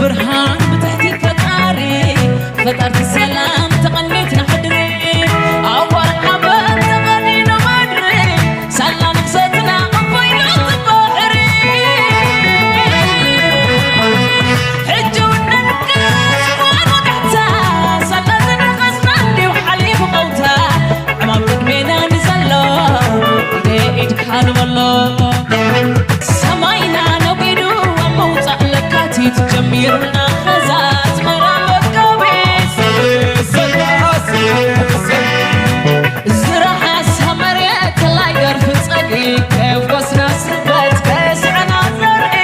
ብርሃን ብትሕቲ ፈጣሪ፣ ፈጠርቲ ሰላም ተቐኒትና ሕድሪ፣ ኣዋር ሓበን ተቐኒኑ ምድሪ፣ ሳላ ንግሰትና ኣቦይና ባሕሪ። ሕጂ እውን ነንቅስ እዋን ወጋሕታ፣ ሳላ ዝነቐስና እንዲሁ ሓሊፉ ቀውታ፣ ዕማም ቅድሜና ንዘሎ፣ ኢደ ኢድካ ንበሎ። ሰማይና ነጒዱ ኣብ ምውጻእ ለካቲት ጀሚርና ኸዛ ኣስመራ መጋቢት። ዝረሓሳ መሬት ተላይ ደርፊ ጸጊ ከየፍኮስና ስበት ከስዕና ዘርኢ።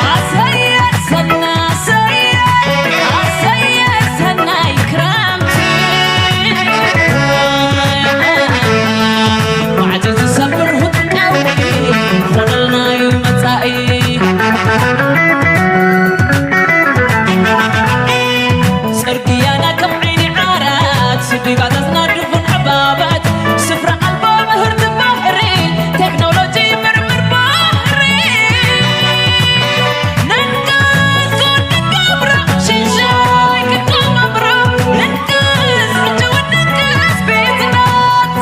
ኣሰየ ሰና ኣሰየ፣ ኣሰየ ሰናይ ክረምቲ። ማዕጺ ዝሰብር ሁጥቃዊ ኾነልና እዩ መጻኢ። ጽርግያና ከም ዓይኒ ዓራት፣ ስዲባታትና ድፉን ዕባባት፣ ስፍራ ኣልቦ ምህርቲ ባሕሪ፣ ቴክኖሎጂ ምርምር ባሕሪ። ነንቅስ ክንገብሮ፣ ሽሻይ ክንገብሮ፣ ነንቅስ ሕጂ እውን ነንቅስ ቤትና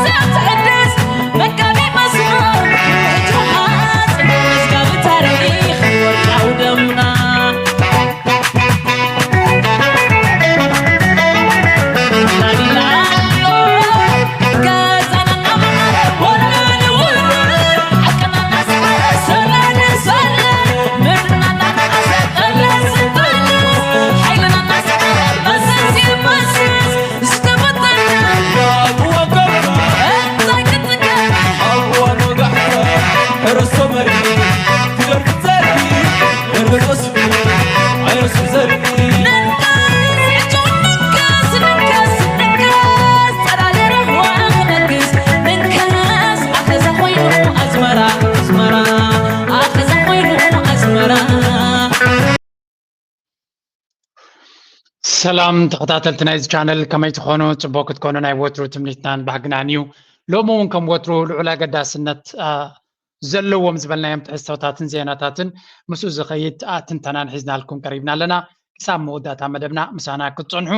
ዘትሕድስ መጋቢ መስመር ሕጂ ሓፂን መዝጋቢ ታሪኽ ወርቃዊ ደምና። ሰላም ተኸታተልቲ ናይዚ ቻነል፣ ከመይ ትኾኑ? ጽቡቕ ክትኮኑ ናይ ወትሩ ትምኒትናን ባህግናን እዩ። ሎሚ እውን ከም ወትሩ ልዑል ኣገዳስነት፣ አ፣ ዘለዎም ዝበልናዮም ትሕዝቶታትን ዜናታትን ምስኡ ዝኸይድ፣ አ፣ ትንተናን ሒዝናልኩም ቀሪብና ኣለና። ክሳብ መወዳእታ መደብና ምሳና ክትጸንሑ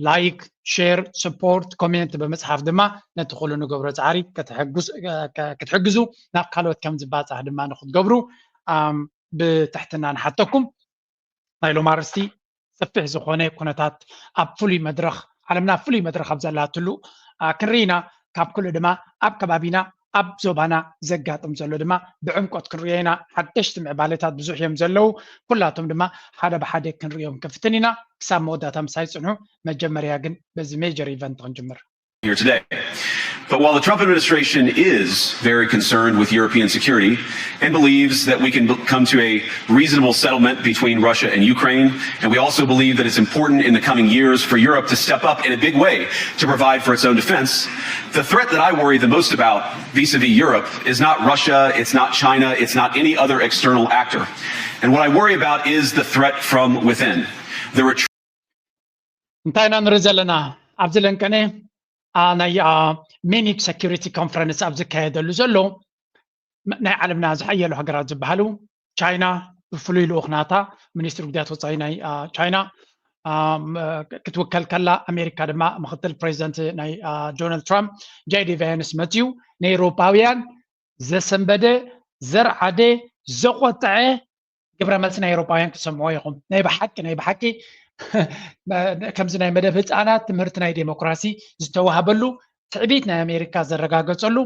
ላይክ፣ ሼር፣ ስፖርት፣ ኮሜንት ብምጽሓፍ ድማ ነቲ ኩሉ ንገብሮ ጻዕሪ ከተሐጉስ-፣ ከ-፣ ክትሕግዙ ናብ ካልኦት ከም ዝባጻሕ ድማ ንክትገብሩ፣ ኣም፣ ብትሕትና ንሓተኩም። ናይ ሎም ኣርእስቲ ሰፊሕ ዝኾነ ኩነታት ኣብ ፍሉይ መድረኽ፣ ዓለምና ኣብ ፍሉይ መድረኽ ኣብ ዘላትሉ፣ ኣ፣ ክንርኢ ኢና። ካብ ኩሉ ድማ ኣብ ከባቢና፣ ኣብ ዞባና ዘጋጥም ዘሎ ድማ ብዕምቆት ክንርእዮ ኢና። ሓደሽቲ ምዕባለታት ብዙሕ እዮም ዘለዉ። ኩላቶም ድማ ሓደ ብሓደ ክንርእዮም ክንፍትን ኢና። ክሳብ መወዳእታ ምሳይ ጽንሑ። መጀመርያ ግን በዚ ሜጀር ኢቨንት ክንጅምር። Here today. But while the Trump administration is very concerned with European security and believes that we can b-, come to a reasonable settlement between Russia and Ukraine, and we also believe that it's important in the coming years for Europe to step up in a big way to provide for its own defense, the threat that I worry the most about vis-a-vis Europe is not Russia, it's not China, it's not any other external actor. And what I worry about is the threat from within. The retreat እንታይ ኢና ንርኢ ዘለና? ኣብዚ ለንቀነ፣ ኣ፣ ናይ፣ ኣ፣ ሚኒክ ሰኪሪቲ ኮንፈረንስ ኣብ ዝካየደሉ ዘሎ፣ ም-፣ ናይ ዓለምና ዝሓየሉ ሃገራት ዝበሃሉ፣ ቻይና ብፍሉይ ልኡኽ ናታ፣ ሚኒስትሪ ጉዳያት ወጻኢ ናይ፣ ኣ፣ ቻይና፣ ኣ፣ ም-፣ ክትውከል ከላ፣ ኣሜሪካ ድማ ምኽትል ፕሬዚደንት ናይ፣ ኣ፣ ዶናልድ ትራምፕ፣ ጄ ዲ ቫንስ መጺኡ፣ ንኤውሮፓውያን ዘሰንበደ፣ ዘርዓደ፣ ዘቖጠዐ ግብረ መልሲ ናይ ኤውሮፓውያን ክትሰምዕዎ ኢኹም። ናይ ብሓቂ፣ ናይ ብሓቂ፣ ከምዚ ናይ መደብ ህፃናት ትምህርቲ ናይ ዴሞክራሲ ዝተዋህበሉ፣ ትዕቢት ናይ ኣሜሪካ ዘረጋገጸሉ፣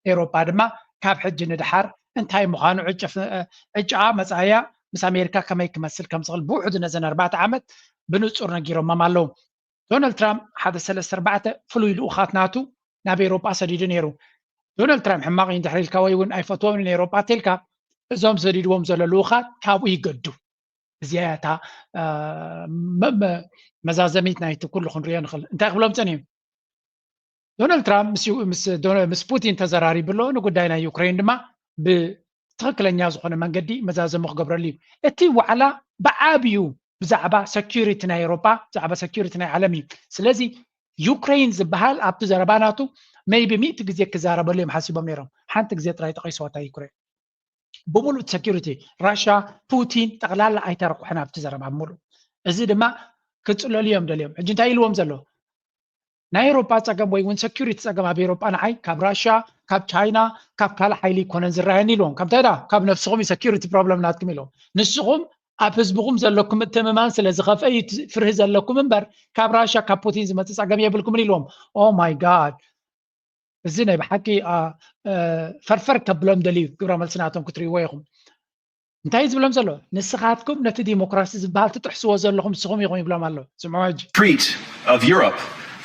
ኤውሮፓ ድማ ካብ ሕጂ ንድሓር እንታይ ምዃኑ፣ ዕጭ-፣ ዕጫኣ መጻኢያ ምስ ኣሜሪካ ከመይ ክመስል ከም ዝኽእል ብውሕዱ ነዘን ኣርባዕተ ዓመት ብንጹር ነጊሮሞም ኣለዉ። ዶናልድ ትራምፕ ሓደ ሰለስተ ኣርባዕተ ፍሉይ ልኡኻት ናቱ ናብ ኤውሮጳ ሰዲዱ ነይሩ። ዶናልድ ትራምፕ ሕማቕ እዩ እንድሕር ኢልካ ወይ እውን ኣይፈትዎምን ንኤውሮጳ ተልካ፣ እዞም ሰዲድዎም ዘሎ ልኡኻት ካብኡ ይገዱ። እዚኣ እያ እታ፣ እ፣ መ-፣ መ-፣ መዛዘሚት ናይቲ ኩሉ ክንሪኦ ንኽእል። እንታይ ክብሎም ጸኒሑ? ዶናልድ ትራምፕ ምስ ዩ-፣ ምስ ዶና-፣ ምስ ፑቲን ተዘራሪቡ ኣሎ። ንጉዳይ ናይ ዩክሬን ድማ ብትኽክለኛ ዝኾነ መንገዲ መዛዘሚ ክገብረሉ እዩ። እቲ ዋዕላ ብዓብዩ ብዛዕባ ሰኪሪቲ ናይ ኤውሮጳ፣ ብዛዕባ ሰኪሪቲ ናይ ዓለም እዩ። ስለዚ ዩክሬን ዝበሃል ኣብቲ ዘረባ ናቱ ሜይቢ ሚእቲ ግዜ ክዛረበሉ እዮም ሓሲቦም ነይሮም። ሓንቲ ግዜ ጥራይ ጠቒስዋ እታ ዩክሬን። ብምሉእ security ራሻ ፑቲን ጠቕላላ ኣይተረቑሕን ኣብቲ ዘረባ ብምሉእ። እዚ ድማ ክጽለሉ እዮም ደልዮም። ሕጂ እንታይ ኢልዎም ዘሎ? ናይ ኤውሮጳ ጸገም ወይ እውን security ጸገም ኣብ ኤውሮጳ ንዓይ ካብ ራሻ፣ ካብ ቻይና፣ ካብ ካልእ ሓይሊ ይኮነን ዝረኣየኒ ኢልዎም። ካብ እንታይ ዳ? ካብ ነብስኹም እዩ security problem ናትኩም ኢልዎም። ንስኹም ኣብ ህዝብኹም ዘለኩም ምትእምማን ስለ ዝኸፍአ እዩ እቲ ፍርሂ ዘለኩም እምበር ካብ ራሻ ካብ ፑቲን ዝመጽእ ጸገም የብልኩምን ኢልዎም። Oh my God። እዚ ናይ ብሓቂ ፈርፈር ከብሎም ደልዩ ግብረ መልሲ ናቶም ክትርእይዎ ኢኹም። እንታይ እዩ ዝብሎም ዘሎ? ንስኻትኩም ነቲ ዲሞክራሲ ዝበሃል ትጥሕስዎ ዘለኹም ንስኹም ኢኹም ይብሎም ኣሎ። ስምዑ ሕጂ። Treat of Europe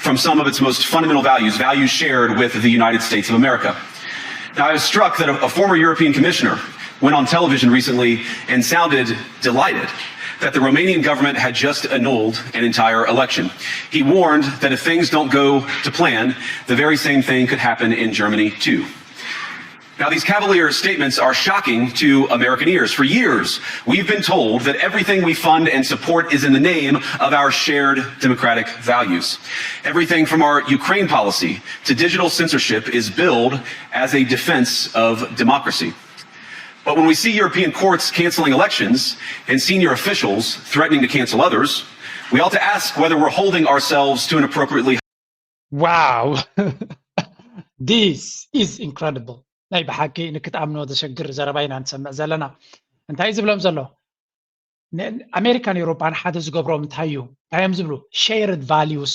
from some of its most fundamental values, values shared with the United States of America. Now, I was struck that a, a former European commissioner went on television recently and sounded delighted that the Romanian government had just annulled an entire election. He warned that if things don't go to plan, the very same thing could happen in Germany too. Now, these cavalier statements are shocking to American ears. For years, we've been told that everything we fund and support is in the name of our shared democratic values. Everything from our Ukraine policy to digital censorship is billed as a defense of democracy. But when we see European courts canceling elections and senior officials threatening to cancel others, we ought to ask whether we're holding ourselves to an appropriately Wow. This is incredible. ናይ ብሓቂ ንክትኣምኖ ዘሸግር ዘረባ ኢና ንሰምዕ ዘለና። እንታይ ዝብሎም ዘሎ? ኣሜሪካን ኤውሮጳን ሓደ ዝገብሮም እንታይ እዩ? እንታይ እዮም ዝብሉ? Shared values።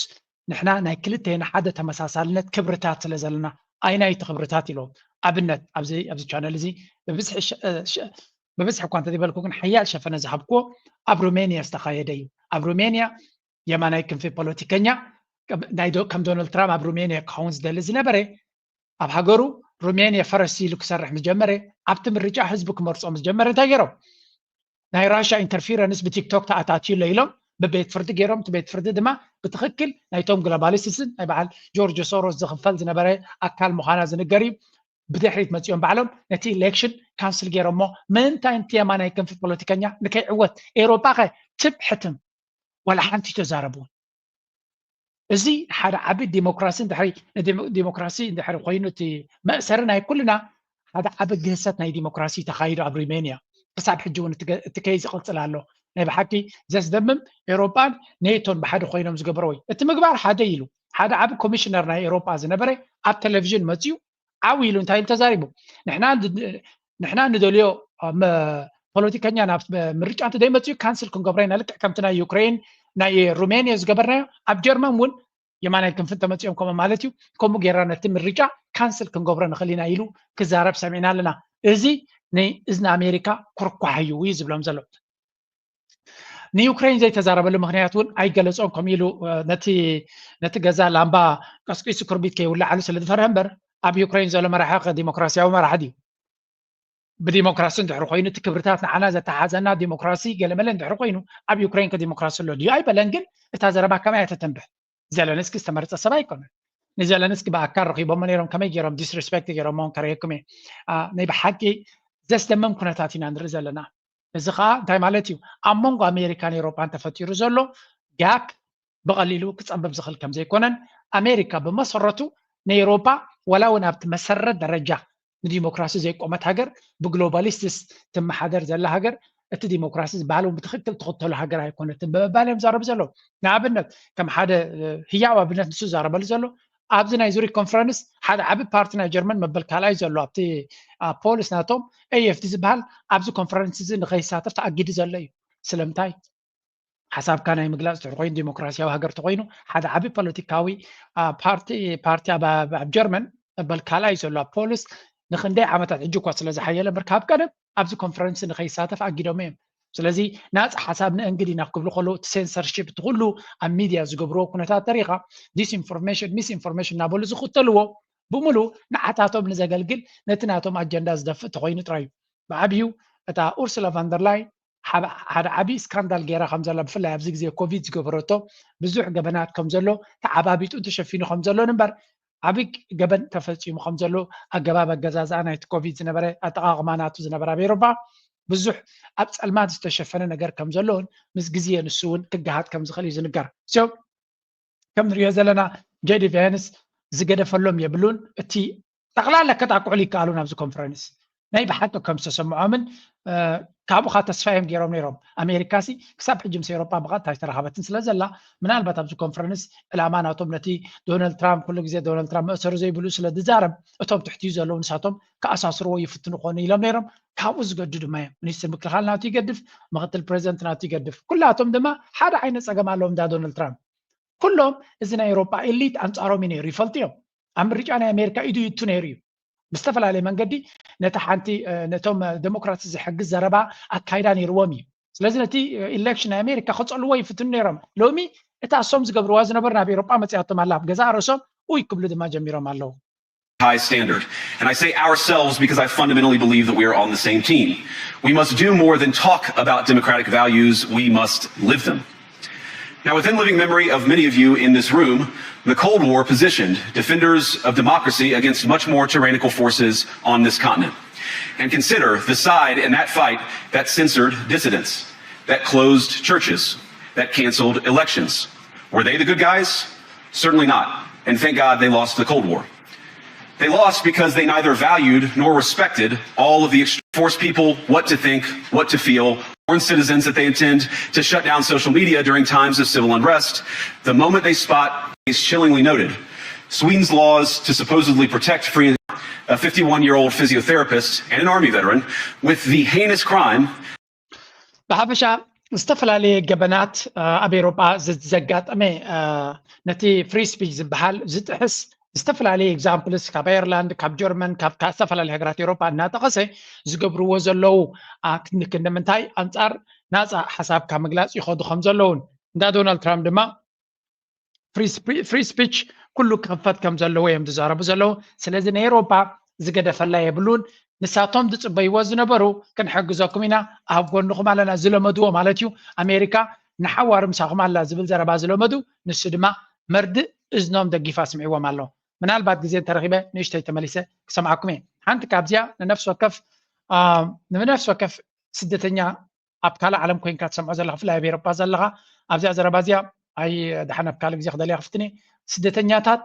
ንሕና ናይ ክልቴና ሓደ ተመሳሳልነት ክብርታት ስለ ዘለና ኣይናይቲ ክብርታት ኢሎም። ኣብነት ኣብዚ ኣብዚ ቻነል እዚ ብብዝሒ እኳ እንተዘይበልኩ ግን ሓያል ሸፈነ ዝሃብክዎ ኣብ ሩሜንያ ዝተኻየደ እዩ። ኣብ ሩሜንያ የማናይ ክንፊ ፖለቲከኛ ከም ዶናልድ ትራምፕ ኣብ ሩሜንያ ክኸውን ዝደሊ ዝነበረ ኣብ ሃገሩ ሩሜንያ ፈረስ ኢሉ ክሰርሕ ምስ ጀመረ ኣብቲ ምርጫ ህዝቢ ክመርጾ ምስ ጀመረ እንታይ ገይሮም? ናይ ራሻ ኢንተርፊረንስ ብቲክቶክ ተኣታትዩ ኣሎ ኢሎም ብቤት ፍርዲ ገይሮም። እቲ ቤት ፍርዲ ድማ ብትኽክል ናይቶም ግሎባሊስትስን ናይ በዓል ጆርጅ ሶሮስ ዝኽፈል ዝነበረ ኣካል ምዃና ዝንገር እዩ። ብድሕሪት መፂኦም ባዕሎም ነቲ ኢሌክሽን ካንስል ገይሮሞ። ምእንታይ እቲ የማናይ ክንፊ ፖለቲከኛ ንከይዕወት ኤውሮጳ ከ ትብ ሕትም ዋላ ሓንቲ ተዛረቡ። እዚ ሓደ ዓቢ ዲሞክራሲ እንድሕሪ ዲሞክራሲ እንድሕሪ ኮይኑ እቲ መእሰሪ ናይ ኩልና ሓደ ዓቢ ግህሰት ናይ ዲሞክራሲ ተኻይዱ ኣብ ሩሜንያ ክሳብ ሕጂ እውን እቲ ከይ ዝቕጽል ኣሎ። ናይ ብሓቂ ዘስደምም ኤውሮጳን ኔቶን ብሓደ ኮይኖም ዝገበረዎ እዩ። እቲ ምግባር ሓደ ኢሉ ሓደ ዓቢ ኮሚሽነር ናይ ኤውሮጳ ዝነበረ ኣብ ቴሌቪዥን መፅዩ ዓው ኢሉ እንታይ ኢሉ ተዛሪቡ? ንሕና ንደልዮ ፖለቲከኛ ናብ ምርጫ እንተ ዘይመፅኡ ካንስል ክንገብሮ ኢና። ልክዕ ከምቲ ናይ ዩክሬን ናይ ሩሜንያ ዝገበርናዮ ኣብ ጀርመን እውን የማናይ ክንፊ እንተመፅኦም ከምኡ ማለት እዩ። ከምኡ ጌርና ነቲ ምርጫ ካንስል ክንገብሮ ንኽእል ኢና ኢሉ ክዛረብ ሰሚዕና ኣለና። እዚ ንእዝኒ ኣሜሪካ ኩርኳሕ እዩ እዩ ዝብሎም ዘሎ። ንዩክሬን ዘይተዛረበሉ ምክንያት እውን ኣይገለፆን። ከምኡ ኢሉ ነቲ ነቲ ገዛ ላምባ ቀስቂሱ ክርቢት ከይውላዓሉ ስለ ዝፈርሀ እምበር ኣብ ዩክሬን ዘሎ መራሒ ከ ዲሞክራሲያዊ መራሒ ድዩ? ብዲሞክራሲ እንድሕር ኮይኑ እቲ ክብርታት ንዓና ዘተሓዘና ዲሞክራሲ ገለመለ እንድሕር ኮይኑ ኣብ ዩክሬን ከ ዲሞክራሲ ኣሎ ድዩ ኣይበለን። ግን እታ ዘረባ ከመይ እያ ተተንብሕ? ዘለንስኪ ዝተመረፀ ሰብ ኣይኮነን። ንዘለንስኪ ብኣካል ረኺቦሞ ነይሮም ከመይ ገይሮም ዲስሪስፔክት ገይሮሞ ከርእየኩም እየ። ናይ ብሓቂ ዘስደምም ኩነታት ኢና ንርኢ ዘለና። እዚ ከዓ እንታይ ማለት እዩ? ኣብ መንጎ ኣሜሪካን ኤውሮጳን ተፈጢሩ ዘሎ ጋፕ ብቐሊሉ ክፀብብ ዝኽእል ከም ዘይኮነን ኣሜሪካ ብመሰረቱ ንኤውሮጳ ዋላ እውን ኣብቲ መሰረት ደረጃ ንዲሞክራሲ ዘይቆመት ሃገር ብግሎባሊስትስ ትመሓደር ዘላ ሃገር እቲ ዲሞክራሲ ዝበሃል እውን ብትኽክል ትኽተሉ ሃገር ኣይኮነትን ብምባል እዮም ዛረቡ ዘለዉ። ንኣብነት ከም ሓደ ህያው ኣብነት ንሱ ዛረበሉ ዘሎ ኣብዚ ናይ ዙሪክ ኮንፈረንስ ሓደ ዓቢ ፓርቲ ናይ ጀርመን መበል ካልኣይ ዘሎ ኣብቲ ፖልስ ናቶም ኤኤፍዲ ዝበሃል ኣብዚ ኮንፈረንስ እዚ ንኸይሳተፍ ተኣጊዱ ዘሎ እዩ። ስለምንታይ? ሓሳብካ ናይ ምግላፅ ትሕር ኮይኑ ዲሞክራሲያዊ ሃገር ተኮይኑ ሓደ ዓቢ ፖለቲካዊ ፓርቲ ፓርቲ ኣብ ጀርመን መበል ካልኣይ ዘሎ ኣብ ፖልስ ንክንደይ ዓመታት ሕጂ እኳ ስለዝሓየለ እምበር ካብ ቀደም ኣብዚ ኮንፈረንስ ንከይሳተፍ ኣጊዶም እዮም። ስለዚ ናፃ ሓሳብ ንእንግድ ኢና ክብሉ ከለዉ እቲ ሴንሰርሺፕ እቲ ኩሉ ኣብ ሚድያ ዝገብርዎ ኩነታት ተሪኻ ዲስኢንፎርሜሽን ሚስኢንፎርሜሽን እናበሉ ዝኽተልዎ ብምሉ ንዓታቶም ንዘገልግል ነቲ ናቶም ኣጀንዳ ዝደፍእ ተኮይኑ ጥራይ እዩ። ብዓብዩ እታ ኡርሱላ ቫንደርላይ ሓደ ዓቢ ስካንዳል ገይራ ከም ዘላ ብፍላይ ኣብዚ ግዜ ኮቪድ ዝገበረቶ ብዙሕ ገበናት ከም ዘሎ ተዓባቢጡ ተሸፊኑ ከም ዘሎን እምበር ዓቢ ገበን ተፈጺሙ ከም ዘሎ ኣገባብ ኣገዛዝኣ ናይቲ ኮቪድ ዝነበረ ኣጠቓቕማ ናቱ ዝነበረ ኣብ ኤሮፓ ብዙሕ ኣብ ጸልማት ዝተሸፈነ ነገር ከም ዘሎን ምስ ግዜ ንሱ እውን ክገሃድ ከም ዝኽእል እዩ ዝንገር። So ከም ንሪኦ ዘለና ጄዲ ቬንስ ዝገደፈሎም የብሉን። እቲ ጠቕላላ ከጣቅዑሉ ይከኣሉ ናብዚ ኮንፈረንስ ናይ ብሓቂ ከም ዝተሰምዖምን ካብኡ ከዓ ተስፋ እዮም ገይሮም ነይሮም። ኣሜሪካ ሲ ክሳብ ሕጂ ምስ ኤውሮጳ ብቐጥታ ኣይተራኸበትን ስለ ዘላ፣ ምናልባት ኣብዚ ኮንፈረንስ ዕላማ ናቶም ነቲ ዶናልድ ትራምፕ፣ ኩሉ ግዜ ዶናልድ ትራምፕ መእሰሪ ዘይብሉ ስለ ዝዛረብ፣ እቶም ትሕቲኡ ዘለዉ ንሳቶም ክኣሳስርዎ ይፍትኑ ክኾኑ ኢሎም ነይሮም። ካብኡ ዝገዱ ድማ እዮም። ሚኒስትር ምክልኻል ናቱ ይገድፍ፣ ምክትል ፕሬዚደንት ናቱ ይገድፍ። ኩላቶም ድማ ሓደ ዓይነት ፀገም ኣለዎም እንዳ ዶናልድ ትራምፕ። ኩሎም እዚ ናይ ኤውሮጳ ኤሊት ኣንፃሮም እዩ ነይሩ፣ ይፈልጡ እዮም። ኣብ ምርጫ ናይ ኣሜሪካ ኢዱ ይእቱ ነይሩ እዩ። ብዝተፈላለየ መንገዲ ነቲ ሓንቲ ነቶም ዴሞክራት ዝሕግዝ ዘረባ ኣካይዳ ነይርዎም እዩ። ስለዚ ነቲ ኢሌክሽን ናይ ኣሜሪካ ከፀልዎ ይፍትኑ ነይሮም። ሎሚ እታ እሶም ዝገብርዋ ዝነበሩ ናብ ኤውሮጳ መፅያቶም ኣላ፣ ኣብ ገዛእ ርእሶም ኡይ ክብሉ ድማ ጀሚሮም ኣለዉ። High standard. And I say ourselves because I fundamentally believe that we are on the same team. We must do more than talk about democratic values, we must live them. Now, within living memory of many of you in this room, the Cold War positioned defenders of democracy against much more tyrannical forces on this continent. And consider the side in that fight that censored dissidents, that closed churches, that canceled elections. Were they the good guys? Certainly not. And thank God they lost the Cold War. They lost because they neither valued nor respected all of the force people what to think, what to feel, warn citizens that they intend to shut down social media during times of civil unrest. The moment they spot is chillingly noted. Sweden's laws to supposedly protect free a fifty-one year old physiotherapist and an army veteran with the heinous crime ብሓፈሻ ዝተፈላለየ ገበናት ኣብ ኤውሮጳ ዘጋጠመ ነቲ ፍሪ ስፒች ዝበሃል ዝጥሕስ ዝተፈላለየ ኤግዛምፕልስ ካብ ኣየርላንድ፣ ካብ ጀርመን፣ ካብ ዝተፈላለዩ ሃገራት ኤውሮጳ እናጠቐሰ ዝገብርዎ ዘለዉ ክንዲ ምንታይ ኣንጻር ናፃ ሓሳብካ ምግላፅ ይኸዱ ከም ዘለውን እንዳ ዶናልድ ትራምፕ ድማ ፍሪ ስፒች ኩሉ ክኽፈት ከም ዘለዎ እዮም ዝዛረቡ ዘለዉ። ስለዚ ናይ ኤውሮጳ ዝገደፈላ የብሉን። ንሳቶም ዝፅበይዎ ዝነበሩ ክንሕግዘኩም ኢና፣ ኣብ ጎንኹም ኣለና ዝለመድዎ ማለት እዩ። ኣሜሪካ ንሓዋሩ ምሳኹም ኣላ ዝብል ዘረባ ዝለመዱ፣ ንሱ ድማ መርድእ እዝኖም ደጊፋ ስምዕዎም ኣሎ። ምናልባት ግዜ እንተረኺበ ንእሽተይ ተመሊሰ ክሰምዓኩም እየ። ሓንቲ ካብዚኣ ንነፍሲ ወከፍ ንነፍሲ ወከፍ ስደተኛ ኣብ ካልእ ዓለም ኮይንካ ትሰምዖ ዘለኻ፣ ብፍላይ ኣብ ኤውሮጳ ዘለኻ ኣብዚኣ ዘረባ እዚኣ ኣይ ደሓን ኣብ ካልእ ግዜ ክደልያ ክፍትን እየ። ስደተኛታት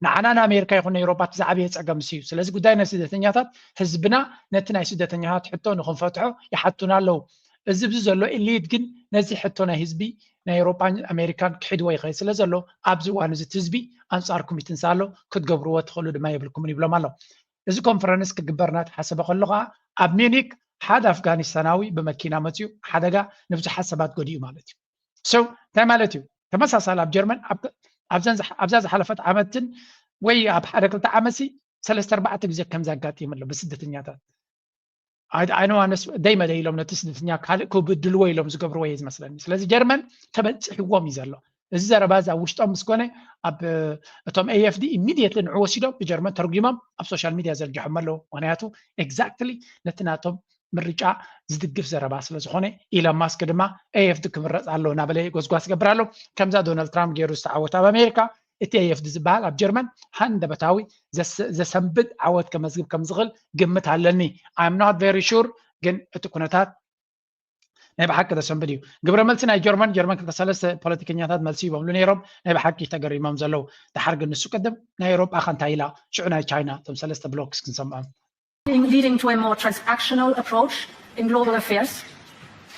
ንዓና ንኣሜሪካ ይኹን ንኤውሮጳ እቲ ዝዓበየ ፀገም እሱ እዩ። ስለዚ ጉዳይ ናይ ስደተኛታት ህዝብና ነቲ ናይ ስደተኛታት ሕቶ ንክንፈትሖ ይሓቱና ኣለዉ። እዚ ብዚ ዘሎ ኤሊት ግን ነዚ ሕቶ ናይ ህዝቢ ናይ ኤውሮጳን ኣሜሪካን ክሒድዎ ይኽእል ስለ ዘሎ ኣብዚ እዋን እዚ እቲ ህዝቢ ኣንጻርኩም ይትንሳ ኣሎ፣ ክትገብርዎ ትኽእሉ ድማ የብልኩምን ይብሎም ኣሎ። እዚ ኮንፈረንስ ክግበር እናተሓሰበ ከሎ ከዓ ኣብ ሚኒክ ሓደ ኣፍጋኒስታናዊ ብመኪና መፅዩ ሓደጋ ንብዙሓት ሰባት ጎዲኡ ማለት እዩ። So እንታይ ማለት እዩ? ተመሳሳሊ ኣብ ጀርመን ኣብዛ ዝሓለፈት ዓመትን ወይ ኣብ ሓደ ክልተ ዓመት ሲ ሰለስተ ኣርባዕተ ግዜ ከምዚ ኣጋጢሙ ኣሎ ብስደተኛታት። ኣይነዋነስ ደይ መደይ ኢሎም ነቲ ስደተኛ ካልእ ክብድልዎ ኢሎም ዝገብርዎ እየ ዝመስለኒ። ስለዚ ጀርመን ተበፂሕዎም እዩ ዘሎ እዚ ዘረባ እዚ ኣብ ውሽጦም ምስ ኮነ ኣብ እቶም ኤኤፍዲ ኢሚድየትሊ ንዑ ወሲዶም ብጀርመን ተርጒሞም ኣብ ሶሻል ሚድያ ዘርጊሖም ኣለዉ። ምክንያቱ ኤግዛክትሊ ነቲ ናቶም ምርጫ ዝድግፍ ዘረባ ስለ ዝኾነ ኢሎን ማስክ ድማ ኤኤፍዲ ክምረፅ ኣለዎ እናበለ ጎስጓስ ይገብር ኣሎ። ከምዛ ዶናልድ ትራምፕ ገይሩ ዝተዓወተ ኣብ ኣሜሪካ እቲ ኤኤፍዲ ዝበሃል ኣብ ጀርመን ሃንደበታዊ ዘሰንብድ ዓወት ከመዝግብ ከም ዝኽእል ግምት ኣለኒ። I'm not very sure ግን እቲ ኩነታት ናይ ብሓቂ ተሰንብድ እዩ። ግብረ መልሲ ናይ ጀርመን ጀርመን ክልተ ሰለስተ ፖለቲከኛታት መልሲ ይበምሉ ነይሮም ናይ ብሓቂ ተገሪሞም ዘለዉ። ድሓር ግን ንሱ ቅድም ናይ ኤውሮጳ ከ እንታይ ኢላ ሽዑ ናይ ቻይና እቶም ሰለስተ ብሎክስ ክንሰምዖም። leading to a more transactional approach in global affairs.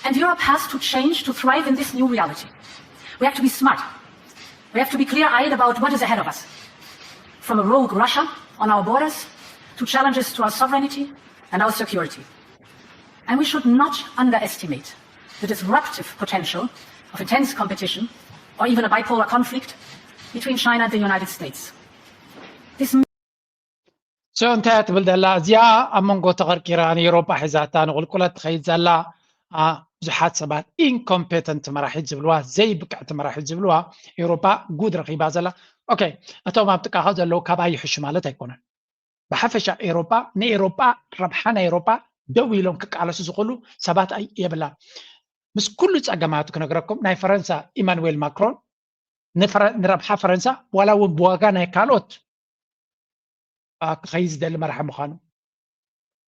And Europe has to change to thrive in this new reality. We have to be smart. We have to be clear-eyed about what is ahead of us. From a rogue Russia on our borders to challenges to our sovereignty and our security. And we should not underestimate the disruptive potential of intense competition or even a bipolar conflict between China and the United States. This so እንታይ ትብል ዘላ እዚኣ ኣብ መንጎ ተቐርቂራ ንኤውሮጳ ሒዛታ ንቁልቁለት ትኸይድ ዘላ ብዙሓት ሰባት ኢንኮምፔተንት መራሒት ዝብልዋ ዘይብቅዕቲ መራሒት ዝብልዋ ኤውሮጳ ጉድ ረኺባ ዘላ። ኦኬ እቶም ኣብ ጥቃኻ ዘለዉ ካባይ ይሕሹ ማለት ኣይኮነን። ብሓፈሻ ኤውሮጳ ንኤውሮጳ ረብሓ ናይ ኤውሮጳ ደው ኢሎም ክቃለሱ ዝኽእሉ ሰባት የብላን። ምስ ኩሉ ጸገማቱ ክነግረኩም ናይ ፈረንሳ ኢማኑዌል ማክሮን ንረብሓ ፈረንሳ ዋላ እውን ብዋጋ ናይ ካልኦት ክኸይድ ዝደሊ መራሒ ምዃኑ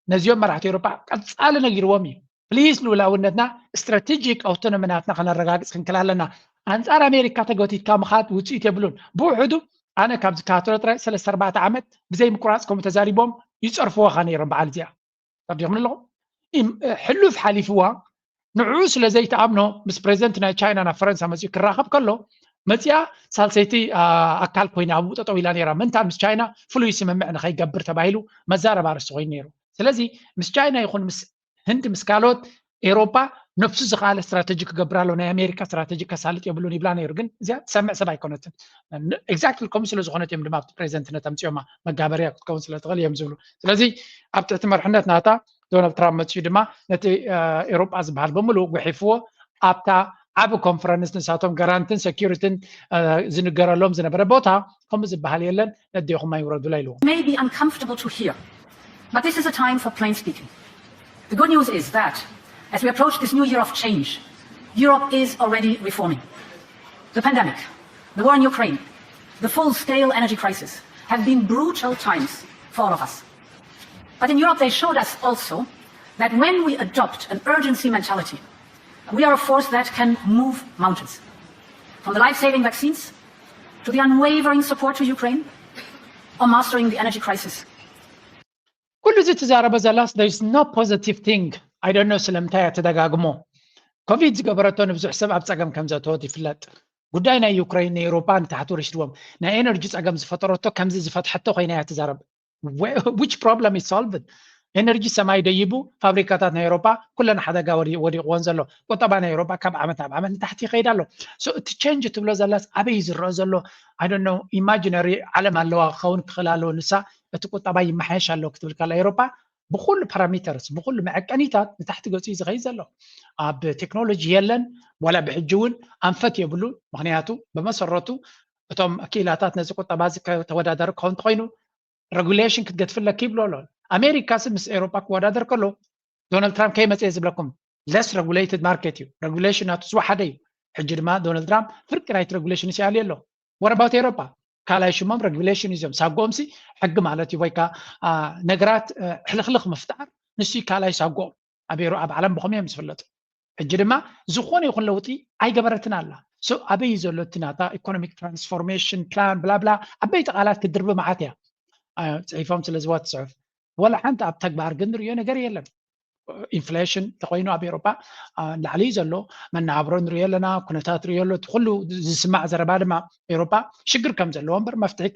ነዚኦም መራሕቲ ኤውሮጳ ቀጻሊ ነጊርዎም እዩ። ፕሊዝ ልኡላውነትና ስትራቴጂክ ኣውቶኖሚ ናትና ከነረጋግጽ ክንክል ኣለና። ኣንጻር ኣሜሪካ ተጎቲትካ ምኻድ ውፅኢት የብሉን። ብውሕዱ ኣነ ካብ ዝከታተሎ ጥራይ ሰለስተ ኣርባዕተ ዓመት ብዘይ ምቁራፅ ከምኡ ተዛሪቦም ይፀርፍዎ ኻ ነይሮም በዓል እዚኣ ተረዲኹም ኣለኹም። ሕሉፍ ሓሊፍዋ ንዕኡ ስለ ዘይተኣምኖ ምስ ፕሬዚደንት ናይ ቻይና ናብ ፈረንሳ መፅኡ ክራኸብ ከሎ መፅኣ ሳልሰይቲ ኣካል ኮይና ኣብኡ ጠጠው ኢላ ነይራ። ምንታ ምስ ቻይና ፍሉይ ስምምዕ ንኸይገብር ተባሂሉ መዛረባ ኣርእስቲ ኮይኑ ነይሩ። ስለዚ ምስ ቻይና ይኹን ምስ ህንድ ምስ ካልኦት ኤሮፓ ነፍሱ ዝኸኣለ ስትራተጂ ክገብር ኣሎ፣ ናይ ኣሜሪካ ስትራተጂ ከሳልጥ የብሉን ይብላ ነይሩ። ግን እዚኣ ትሰምዕ ሰብ ኣይኮነትን። ኤግዛክትሊ ከምኡ ስለ ዝኾነት እዮም ድማ ኣብቲ ፕሬዚደንትነት ኣምፅኦማ፣ መጋበርያ ክትከውን ስለ ትኽእል እዮም ዝብሉ። ስለዚ ኣብ ትሕቲ መርሕነት ናታ ዶናልድ ትራምፕ መፅኡ ድማ ነቲ ኤሮፓ ዝበሃል ብምሉእ ጉሒፍዎ ኣብታ ዓቢ ኮንፈረንስ ንሳቶም ጋራንትን ሴኪሪትን ዝንገረሎም ዝነበረ ቦታ ከምኡ ዝበሃል የለን፣ ነዴኹም ኣይውረዱላ ኢልዎም። May be uncomfortable to hear, but this is a time for plain speaking. The good news is that as we approach this new year of change, Europe is already reforming. The pandemic, the war in Ukraine, the full-scale energy crisis have been brutal times for all of us. But in Europe, they showed us also that when we adopt an urgency mentality, we are a force that can move mountains. From the life-saving vaccines to the unwavering support to Ukraine or mastering the energy crisis. ኩሉ እዚ ትዛረቦ ዘላስ there is no positive thing. I don't know ስለምንታይ እያ ትደጋግሞ። ኮቪድ ዝገበረቶ ንብዙሕ ሰብ ኣብ ፀገም ከም ዘእተወት ይፍለጥ። ጉዳይ ናይ ዩክሬን ንኤውሮፓ ንታሕቲ ወሪስዎም ናይ ኤነርጂ ፀገም ዝፈጠረቶ ከምዚ ዝፈትሐቶ ኮይና እያ ትዛረብ። Which problem is solved? ኤነርጂ ሰማይ ደይቡ ፋብሪካታት ናይ ኤውሮፓ ኩለን ሓደጋ ወዲቕዎን ዘሎ። ቁጠባ ናይ ኤውሮፓ ካብ ዓመት ናብ ዓመት ንታሕቲ ይኸይድ ኣሎ። So እቲ ቼንጅ ትብሎ ዘላስ ኣበይ ዝረአ ዘሎ? I don't know, ኢማጂነሪ ዓለም ኣለዋ ክኸውን ክኽእል ኣለዎ። ንሳ እቲ ቁጠባ ይመሓየሽ ኣሎ ክትብል ከላ ኤውሮፓ ብኩሉ ፓራሚተርስ ብኩሉ መዐቀኒታት ንታሕቲ ገፁ እዩ ዝኸይድ ዘሎ። ኣብ ቴክኖሎጂ የለን ዋላ ብሕጂ እውን ኣንፈት የብሉን። ምክንያቱ ብመሰረቱ እቶም ክኢላታት ነዚ ቁጠባ እዚ ከተወዳደር ክኸውን እንተኮይኑ ሬጉሌሽን ክትገድፍለኪ ይብሎ ኣሎ። ኣሜሪካ ሲ ምስ ኤውሮፓ ክወዳደር ከሎ ዶናልድ ትራምፕ ከይመፀ ዝብለኩም less regulated market እዩ። ሬጉሌሽን ናቱ ዝወሓደ እዩ። ሕጂ ድማ ዶናልድ ትራምፕ ፍርቂ ናይቲ ሬጉሌሽን ይስኣል ኣሎ። What about ኤውሮፓ? ካልኣይ ሽሞም ሬጉሌሽን እዮም። ሳጎኦም ሲ ሕጊ ማለት እዩ ወይ ከዓ ነገራት ሕልኽልኽ ምፍጣር ንሱ ካልኣይ ሳጎኦም። ኣብ ኤውሮ ኣብ ዓለም ብኸመይ እዮም ዝፍለጡ? ሕጂ ድማ ዝኾነ ይኹን ለውጢ ኣይገበረትን ኣላ። So ኣበይ ዘሎ እቲ ናታ ኢኮኖሚክ ትራንስፎርሜሽን ፕላን ብላብላ ዓበይቲ ቃላት ክድርቢ መዓት እያ። ፅሒፎም ስለ ዝዋ ትፅሑፍ ወላ ሓንቲ ኣብ ተግባር ግን ንሪኦ ነገር የለን። ኢንፍሌሽን እንተኮይኑ ኣብ ኤውሮፓ ላዕሊ ዘሎ መናብሮ ንሪኦ ኣለና፣ ኩነታት ንሪኦ ኣሎ። እቲ ኩሉ ዝስማዕ ዘረባ ድማ ኤውሮፓ ሽግር ከም ዘለዎ እምበር መፍትሒ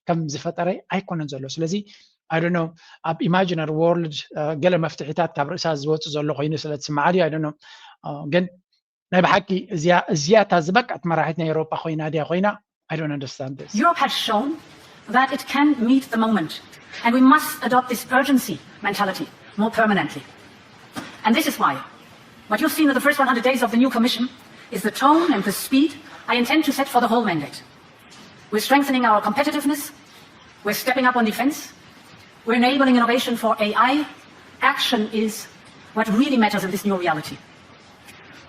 ከም ዝፈጠረ ኣይኮነን ዘሎ። ስለዚ I don't know ኣብ ኢማጂነሪ ወርልድ ገለ መፍትሒታት ካብ ርእሳ ዝወፁ ዘሎ ኮይኑ ስለ ትስማዓ ድዩ? I don't know ግን ናይ ብሓቂ እዚኣ እዚኣ እታ ዝበቅዐት መራሒት ናይ ኤውሮፓ ኮይና ድያ ኮይና? I don't understand this. Europe has shown that it can meet the moment, and we must adopt this urgency mentality more permanently. And this is why what you've seen in the first one hundred days of the new Commission is the tone and the speed I intend to set for the whole mandate. We're strengthening our competitiveness, we're stepping up on defense, we're enabling innovation for A I. Action is what really matters in this new reality.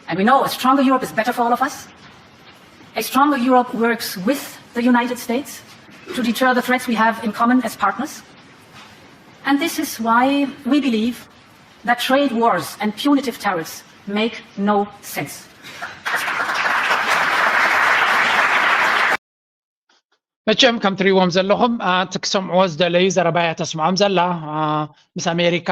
And we know a stronger Europe is better for all of us. A stronger Europe works with the United States to deter the threats we have in common as partners. And this is why we believe that trade wars and punitive tariffs make no sense. መቸም ከም ትሪእዎም ዘለኹም እቲ ክሰምዕዎ ዝደለዩ ዘረባ እያ ተስምዖም ዘላ። ምስ ኣሜሪካ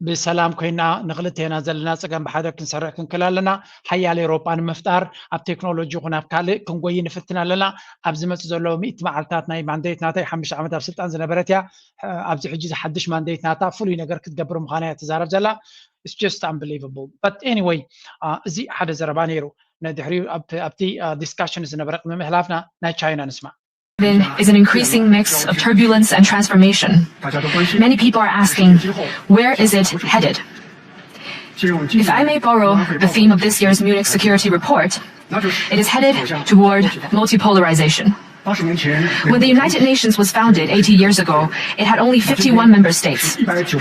ብሰላም ኮይና ንክልቴና ዘለና ፀገም ብሓደ ክንሰርሕ ክንክእል ኣለና። ሓያል ኤውሮጳ ንምፍጣር ኣብ ቴክኖሎጂ ይኹን ኣብ ካልእ ክንጎይ ንፍትን ኣለና። ኣብ ዝመፅእ ዘሎ ሚእቲ መዓልታት ናይ ማንዴት ናተይ ሓሙሽተ ዓመት ኣብ ስልጣን ዝነበረት እያ። ኣብዚ ሕጂ ዝሓድሽ ማንዴት ናታ ፍሉይ ነገር ክትገብር ምዃና እያ ትዛረብ ዘላ። It's just unbelievable. But anyway እዚ ሓደ ዘረባ ነይሩ። ንድሕሪኡ ኣብቲ ዲስካሽን ዝነበረ ቅድሚ ምሕላፍና ናይ ቻይና ንስማዕ። Is an increasing mix of turbulence and transformation. Many people are asking, where is it headed? If I may borrow the theme of this year's Munich Security Report, it is headed toward multipolarization. When the United Nations was founded eighty years ago, it had only fifty-one member states.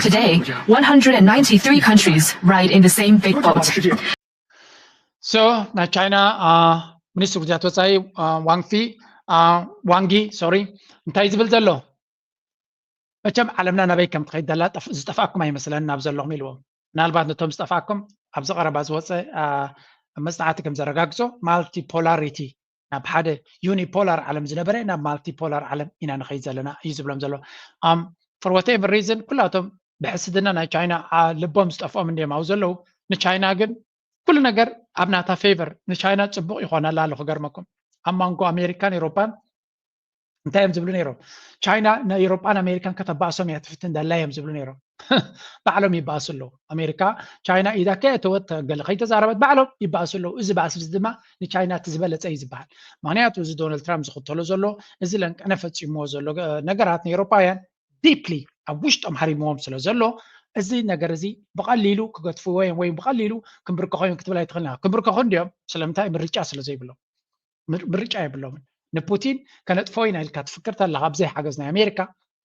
Today, one hundred ninety-three countries ride in the same big boat. So ናይ ቻይና ሚኒስትር ጉዳያት ወፃኢ ዋንፊ ዋንጊ ሶሪ እንታይ ዝብል ዘሎ? መቸም ዓለምና ናበይ ከም ትኸይድ ዘላ ዝጠፍኣኩም ኣይመስለንን ኣብ ዘለኹም ኢልዎም። ምናልባት ነቶም ዝጠፍኣኩም ኣብዚ ቀረባ ዝወፀ መፅናዕቲ ከም ዘረጋግፆ ማልቲፖላሪቲ ናብ ሓደ ዩኒፖላር ዓለም ዝነበረ ናብ ማልቲፖላር ዓለም ኢና ንኸይድ ዘለና እዩ ዝብሎም ዘሎ። For whatever reason ኩላቶም ብሕስድና ናይ ቻይና ልቦም ዝጠፍኦም እንዲዮም ኣው ዘለዉ። ንቻይና ግን ኩሉ ነገር ኣብ ናታ ፌቨር፣ ንቻይና ፅቡቕ ይኾነላ ኣሎ። ክገርመኩም፣ ኣብ መንጎ ኣሜሪካን ኤሮፓን እንታይ እዮም ዝብሉ ነይሮም? ቻይና ንኤሮፓን ኣሜሪካን ከተባእሶም እያ ትፍትን ደላ እዮም ዝብሉ ነይሮም። ባዕሎም ይባእሱ ኣለዉ። ኣሜሪካ ቻይና ኢዳ ከየእተወት፣ ገለ ከይተዛረበት ባዕሎም ይባእሱ ኣለዉ። እዚ ባእሲ ድማ ንቻይና እቲ ዝበለፀ እዩ ዝበሃል። ምክንያቱ እዚ ዶናልድ ትራምፕ ዝኽተሎ ዘሎ፣ እዚ ለንቀነ ፈፂምዎ ዘሎ ነገራት ንኤሮፓውያን ዲፕሊ ኣብ ውሽጦም ሃሪምዎም ስለ ዘሎ፣ እዚ ነገር እዚ ብቐሊሉ ክገድፍዎ እዮም ወይ ብቐሊሉ ክንብርከኾ እዮም ክትብል ኣይትኽእልን ኢኻ። ክንብርከኹ እንዲዮም፣ ስለምንታይ? ምርጫ ስለ ዘይብሎም። ምርጫ የብሎምን። ንፑቲን ከነጥፎ ኢና ኢልካ ትፍክር ተለኻ፣ ብዘይ ሓገዝ ናይ ኣሜሪካ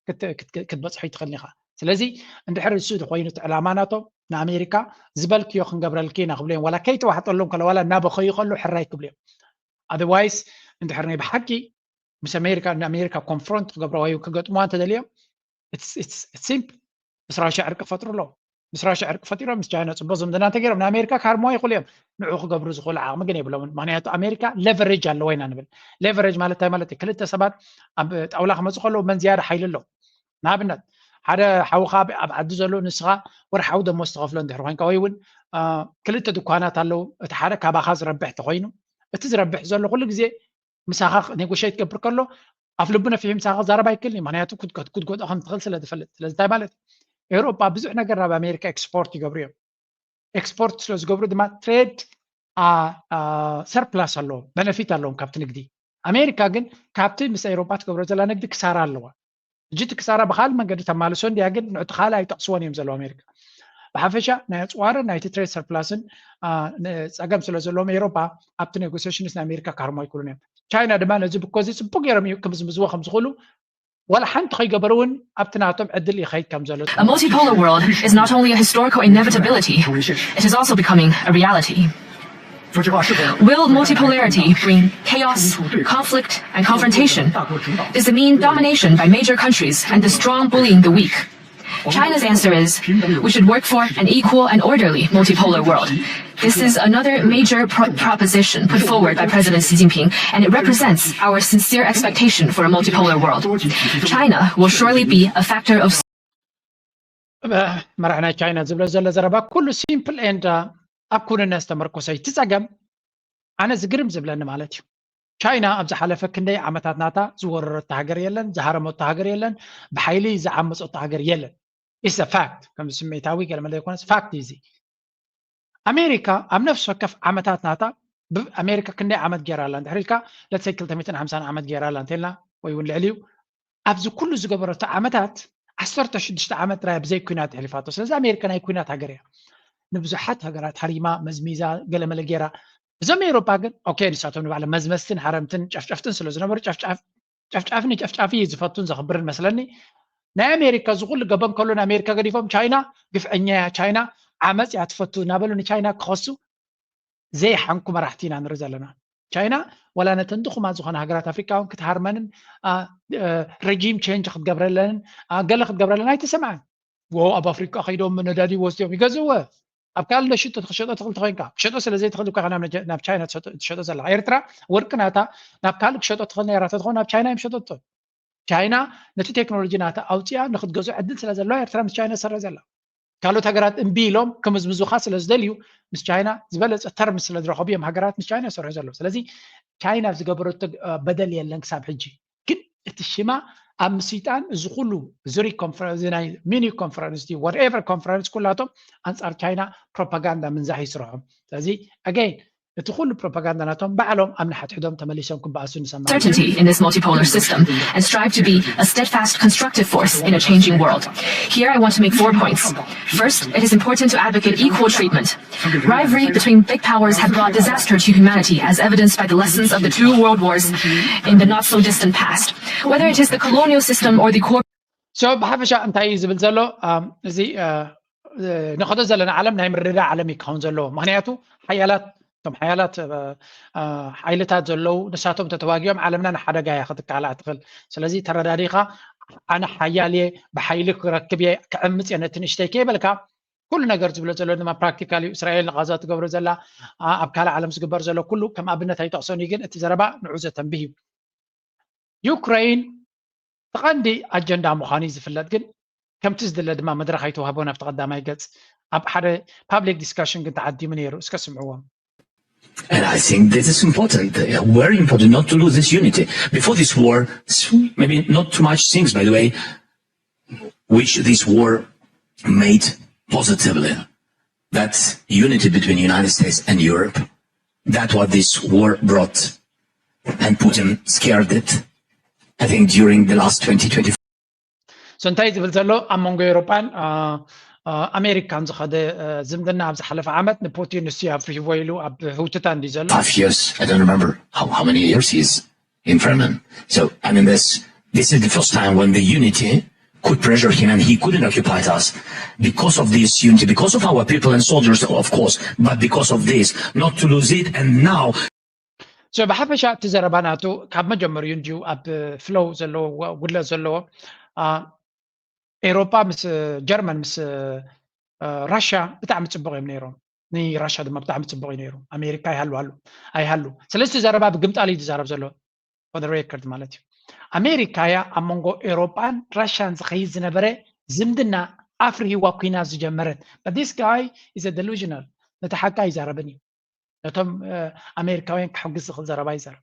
ክትበፅሖ ይትኽእል ኢኻ። ስለዚ እንድሕር እሱ ኮይኑ እቲ ዕላማ ናቶም፣ ንኣሜሪካ ዝበልክዮ ክንገብረልኪ ኢና ክብሉ እዮም። ዋላ ከይተዋሕጠሎም ከሎ ዋላ እናበኸዩ ከሎ ሕራይ ክብሉ እዮም። ኣደርዋይስ እንድሕር ናይ ብሓቂ ምስ ኣሜሪካ ንኣሜሪካ ኮንፍሮንት ክገብረዋ እዩ ክገጥሙዋ እንተደልዮም ሲምፕ ምስ ራሻ ዕርቂ ፈጥሩ ኣለዎም። ምስ ራሻ ዕርቂ ፈጢሮም ምስ ቻይና ፅቡቅ ዝምድና እንተገይሮም ንኣሜሪካ ክሃርምዋ ይኽእሉ እዮም። ንዑ ክገብሩ ዝኽእሉ ዓቕሚ ግን የብሎምን። ምክንያቱ ኣሜሪካ ሌቨሬጅ ኣለዋ ኢና ንብል። ሌቨሬጅ ማለት እንታይ ማለት እዩ? ክልተ ሰባት ኣብ ጣውላ ክመፁ ከለዉ መን ዝያዳ ሓይሊ ኣለዎ? ንኣብነት ሓደ ሓውካ ኣብ ዓዲ ዘሎ ንስኻ ወርሓዊ ደሞዝ ትኸፍሎ እንድሕር ኮይንካ ወይ እውን ክልተ ድኳናት ኣለዉ፣ እቲ ሓደ ካባኻ ዝረብሕ ተኮይኑ እቲ ዝረብሕ ዘሎ ኩሉ ግዜ ምሳኻ ኔጎሽት ክገብር ከሎ ኣፍ ልቡ ነፊሑ ምሳኻ ክዛረብ ኣይክእልን እዩ። ምክንያቱ ክትጎድኦ ከም ትኽእል ስለ ዝፈልጥ። ስለዚ እንታይ ማለት እዩ? ኤውሮጳ ብዙሕ ነገር ናብ ኣሜሪካ ኤክስፖርት ይገብሩ እዮም። ኤክስፖርት ስለ ዝገብሩ ድማ ትሬድ ሰርፕላስ ኣለዎም፣ በነፊት ኣለዎም ካብቲ ንግዲ። ኣሜሪካ ግን ካብቲ ምስ ኤውሮጳ ትገብሮ ዘላ ንግዲ ክሳራ ኣለዋ። ሕጂ እቲ ክሳራ ብካልእ መንገዲ ተማልሶ እንድያ፣ ግን ንዕቲ ካልእ ኣይጠቕስዎን እዮም ዘለዉ ኣሜሪካ። ብሓፈሻ ናይ ኣፅዋርን ናይቲ ትሬድ ሰርፕላስን ፀገም ስለ ዘለዎም ኤውሮጳ ኣብቲ ኔጎሲሽንስ ናይ ኣሜሪካ ክሃርሞ ኣይክእሉን እዮም። ቻይና ድማ ነዚ ብኮዚ ፅቡቅ ገይሮም እዩ ክምዝምዝዎ ከም ዝኽእሉ ዋላ ሓንቲ ከይገበሩ እውን ኣብቲ ናቶም ዕድል ይኸይድ ከም ዘሎ A multipolar world is not only a historical inevitability, it is also becoming a reality. Will multipolarity bring chaos, conflict, and confrontation? Does it mean domination by major countries and the strong bullying the weak? China's answer is we should work for an equal and orderly multipolar world. This is another major pro- proposition put forward by President Xi Jinping, and it represents our sincere expectation for a multipolar world. China will surely be a factor of መራሕ ናይ ቻይና ዝብሎ ዘሎ ዘረባ ኩሉ ሲምፕል ኤንድ ኣብ ኩንነት ዝተመርኮሰ እዩ። እቲ ጸገም ኣነ ዝግርም ዝብለኒ ማለት እዩ፣ ቻይና ኣብ ዝሓለፈ ክንደይ ዓመታት ናታ ዝወረረቶ ሃገር የለን፣ ዝሃረመቶ ሃገር የለን፣ ብሓይሊ ዝዓመፀቶ ሃገር የለን። ኢስ ፋክት፣ ከም ስሜታዊ ገለመለ ዘይኮነስ ፋክት እዩ እዚ። ኣሜሪካ ኣብ ነፍሲ ወከፍ ዓመታት ናታ ኣሜሪካ ክንደይ ዓመት ገይራ ኣላ እንድሕር ኢልካ፣ ለትሰይ ክልተ ሚእትን ሓምሳን ዓመት ገይራ ኣላ እንተልና ወይ እውን ልዕሊኡ፣ ኣብዚ ኩሉ ዝገበረቶ ዓመታት ዓሰርተ ሽዱሽተ ዓመት ጥራይ ብዘይ ኩናት የሕሊፋቶ። ስለዚ ኣሜሪካ ናይ ኩናት ሃገር እያ። ንብዙሓት ሃገራት ሃሪማ፣ መዝሚዛ፣ ገለመለ ገይራ። እዞም ኤውሮጳ ግን ኦኬ፣ ንሳቶም ንባዕሎም መዝመዝትን ሃረምትን ጨፍጨፍትን ስለ ዝነበሩ ጨፍጫፍ ጨፍጫፍ ንጨፍጫፊ እዩ ዝፈቱን ዘኽብርን መስለኒ። ናይ ኣሜሪካ እዚ ኩሉ ገበን ከሎ ንኣሜሪካ ገዲፎም ቻይና ግፍዐኛ እያ፣ ቻይና ዓመፅ እያ ትፈቱ እናበሉ ንቻይና ክኸሱ ዘይሓንኩ መራሕቲ ኢና ንርኢ ዘለና። ቻይና ዋላ ነተን ድኹማት ዝኾነ ሃገራት ኣፍሪቃ እውን ክትሃርመንን ረጂም ቼንጅ ክትገብረለንን ገለ ክትገብረለን ኣይተሰምዐን። ወ ኣብ ኣፍሪቃ ከይዶም ነዳዲ ወስዶም ይገዝእወ ኣብ ካልእ ነሽጦ ክትሸጦ ትኽእል ተኾይንካ ክሸጦ ስለ ዘይትኽእል እኳ ናብ ቻይና ትሸጦ ዘላ ኤርትራ ወርቂ ናታ ናብ ካልእ ክሸጦ ትኽእል ነይራ ተትኾን ናብ ቻይና እዮም ሸጠቶ። ቻይና ነቲ ቴክኖሎጂ ናታ ኣውፅያ ንክትገዝኦ ዕድል ስለ ዘለዋ ኤርትራ ምስ ቻይና ትሰርሕ ዘላ። ካልኦት ሃገራት እምቢ ኢሎም ክምዝምዙኻ ስለ ዝደልዩ ምስ ቻይና ዝበለፀ ተርም ስለ ዝረኸቡ እዮም ሃገራት ምስ ቻይና ይሰርሑ ዘለዉ። ስለዚ ቻይና ዝገበረቶ በደል የለን ክሳብ ሕጂ። ግን እቲ ሽማ ኣብ ምስይጣን እዚ ኩሉ ዙሪክ ኮንፈረንስ ናይ ሚኒክ ኮንፈረንስ ድዩ whatever ኮንፈረንስ ኩላቶም ኣንፃር ቻይና ፕሮፓጋንዳ ምንዛሕ እዩ ስርሖም። ስለዚ ኣገይን እቲ ኩሉ ፕሮፓጋንዳ ናቶም ባዕሎም ኣብ ንሓድሕዶም ተመሊሶም ክበኣሱ ንሰምዕ። Certainty in this multipolar system and strive to be a steadfast, constructive force in a changing world. Here I want to make four points. First, it is important to advocate equal treatment. Rivalry between big powers have brought disaster to humanity, as evidenced by the lessons of the two world wars in the not so distant past. Whether it is the colonial system or the corporate So ብሓፈሻ እንታይ እዩ ዝብል ዘሎ እዚ ንኸዶ ዘለና ዓለም ናይ ምርዳእ ዓለም ይከውን ዘለዎ። ምክንያቱ ሓያላት እቶም ሓያላት ሓይልታት ዘለዉ ንሳቶም ተተዋጊኦም ዓለምና ንሓደጋ እያ ክትቃላዕ ትኽእል። ስለዚ ተረዳዲኻ ኣነ ሓያል እየ ብሓይሊ ክረክብ እየ ክዕምፅ እየ ነቲ ንእሽተይ ከይበልካ ኩሉ ነገር ዝብሎ ዘሎ ድማ ፕራክቲካል እዩ። እስራኤል ንጋዛ ትገብሮ ዘላ ኣብ ካልእ ዓለም ዝግበር ዘሎ ኩሉ ከም ኣብነት ኣይጠቕሶን እዩ፣ ግን እቲ ዘረባ ንዑ ዘተንብህ እዩ። ዩክሬን እቲ ቀንዲ ኣጀንዳ ምዃኑ እዩ ዝፍለጥ፣ ግን ከምቲ ዝድለ ድማ መድረኽ ኣይተዋህቦን ኣብቲ ቀዳማይ ገጽ ኣብ ሓደ public discussion ግን ተዓዲሙ ነይሩ። እስከ ስምዕዎም። And I think this is important, uh, very important, not to lose this unity. Before this war, s- maybe not too much things, by the way, which this war made positively. That's unity between the United States and Europe. That's what this war brought. And Putin scared it, I think, during the last twenty, twenty So እንታይ ዝብል ዘሎ ኣብ መንጎ ኤውሮጳን አ፣ አ፣ ኣሜሪካን ዝኸደ አ፣ ዝምድና ኣብ ዝሓለፈ ዓመት ንፑቲን ንሱ ኣፍሪህዎ ኢሉ ኣብ ህውትታ እንዲ ዘሎ five years. I don't remember how, how many years he's in Kremlin. So, I mean, this, this is the first time when the unity could pressure him and he couldn't occupy us because of this unity, because of our people and soldiers, of course, but because of this, not to lose it. And now so ብሓፈሻ እቲ ዘረባ ናቱ ካብ መጀመሪኡ እንዲዩ ኣብ ፍሎው ዘለዎ ጉድለት ዘለዎ አ፣ ኤውሮጳ ምስ ጀርመን ምስ አ፣ ራሻ ብጣዕሚ ፅቡቅ እዮም ነይሮም። ንራሻ ድማ ብጣዕሚ ፅቡቅ እዩ ነይሩ። ኣሜሪካ ኣይሃሉ ኣሉ ኣይሃሉ። ስለዚ እቲ ዘረባ ብግምጣል እዩ ዝዛረብ ዘሎ። For the record ማለት እዩ። ኣሜሪካ እያ ኣብ መንጎ ኤውሮጳን ራሻን ዝኸይድ ዝነበረ ዝምድና ኣፍርሂዋ ኩናት ዝጀመረት። But this guy is a delusional። ነቲ ሓቂ ኣይዛረብን እዩ። ነቶም እ፣ ኣሜሪካውያን ክሕግዝ ዝኽእል ዘረባ ይዛረብ።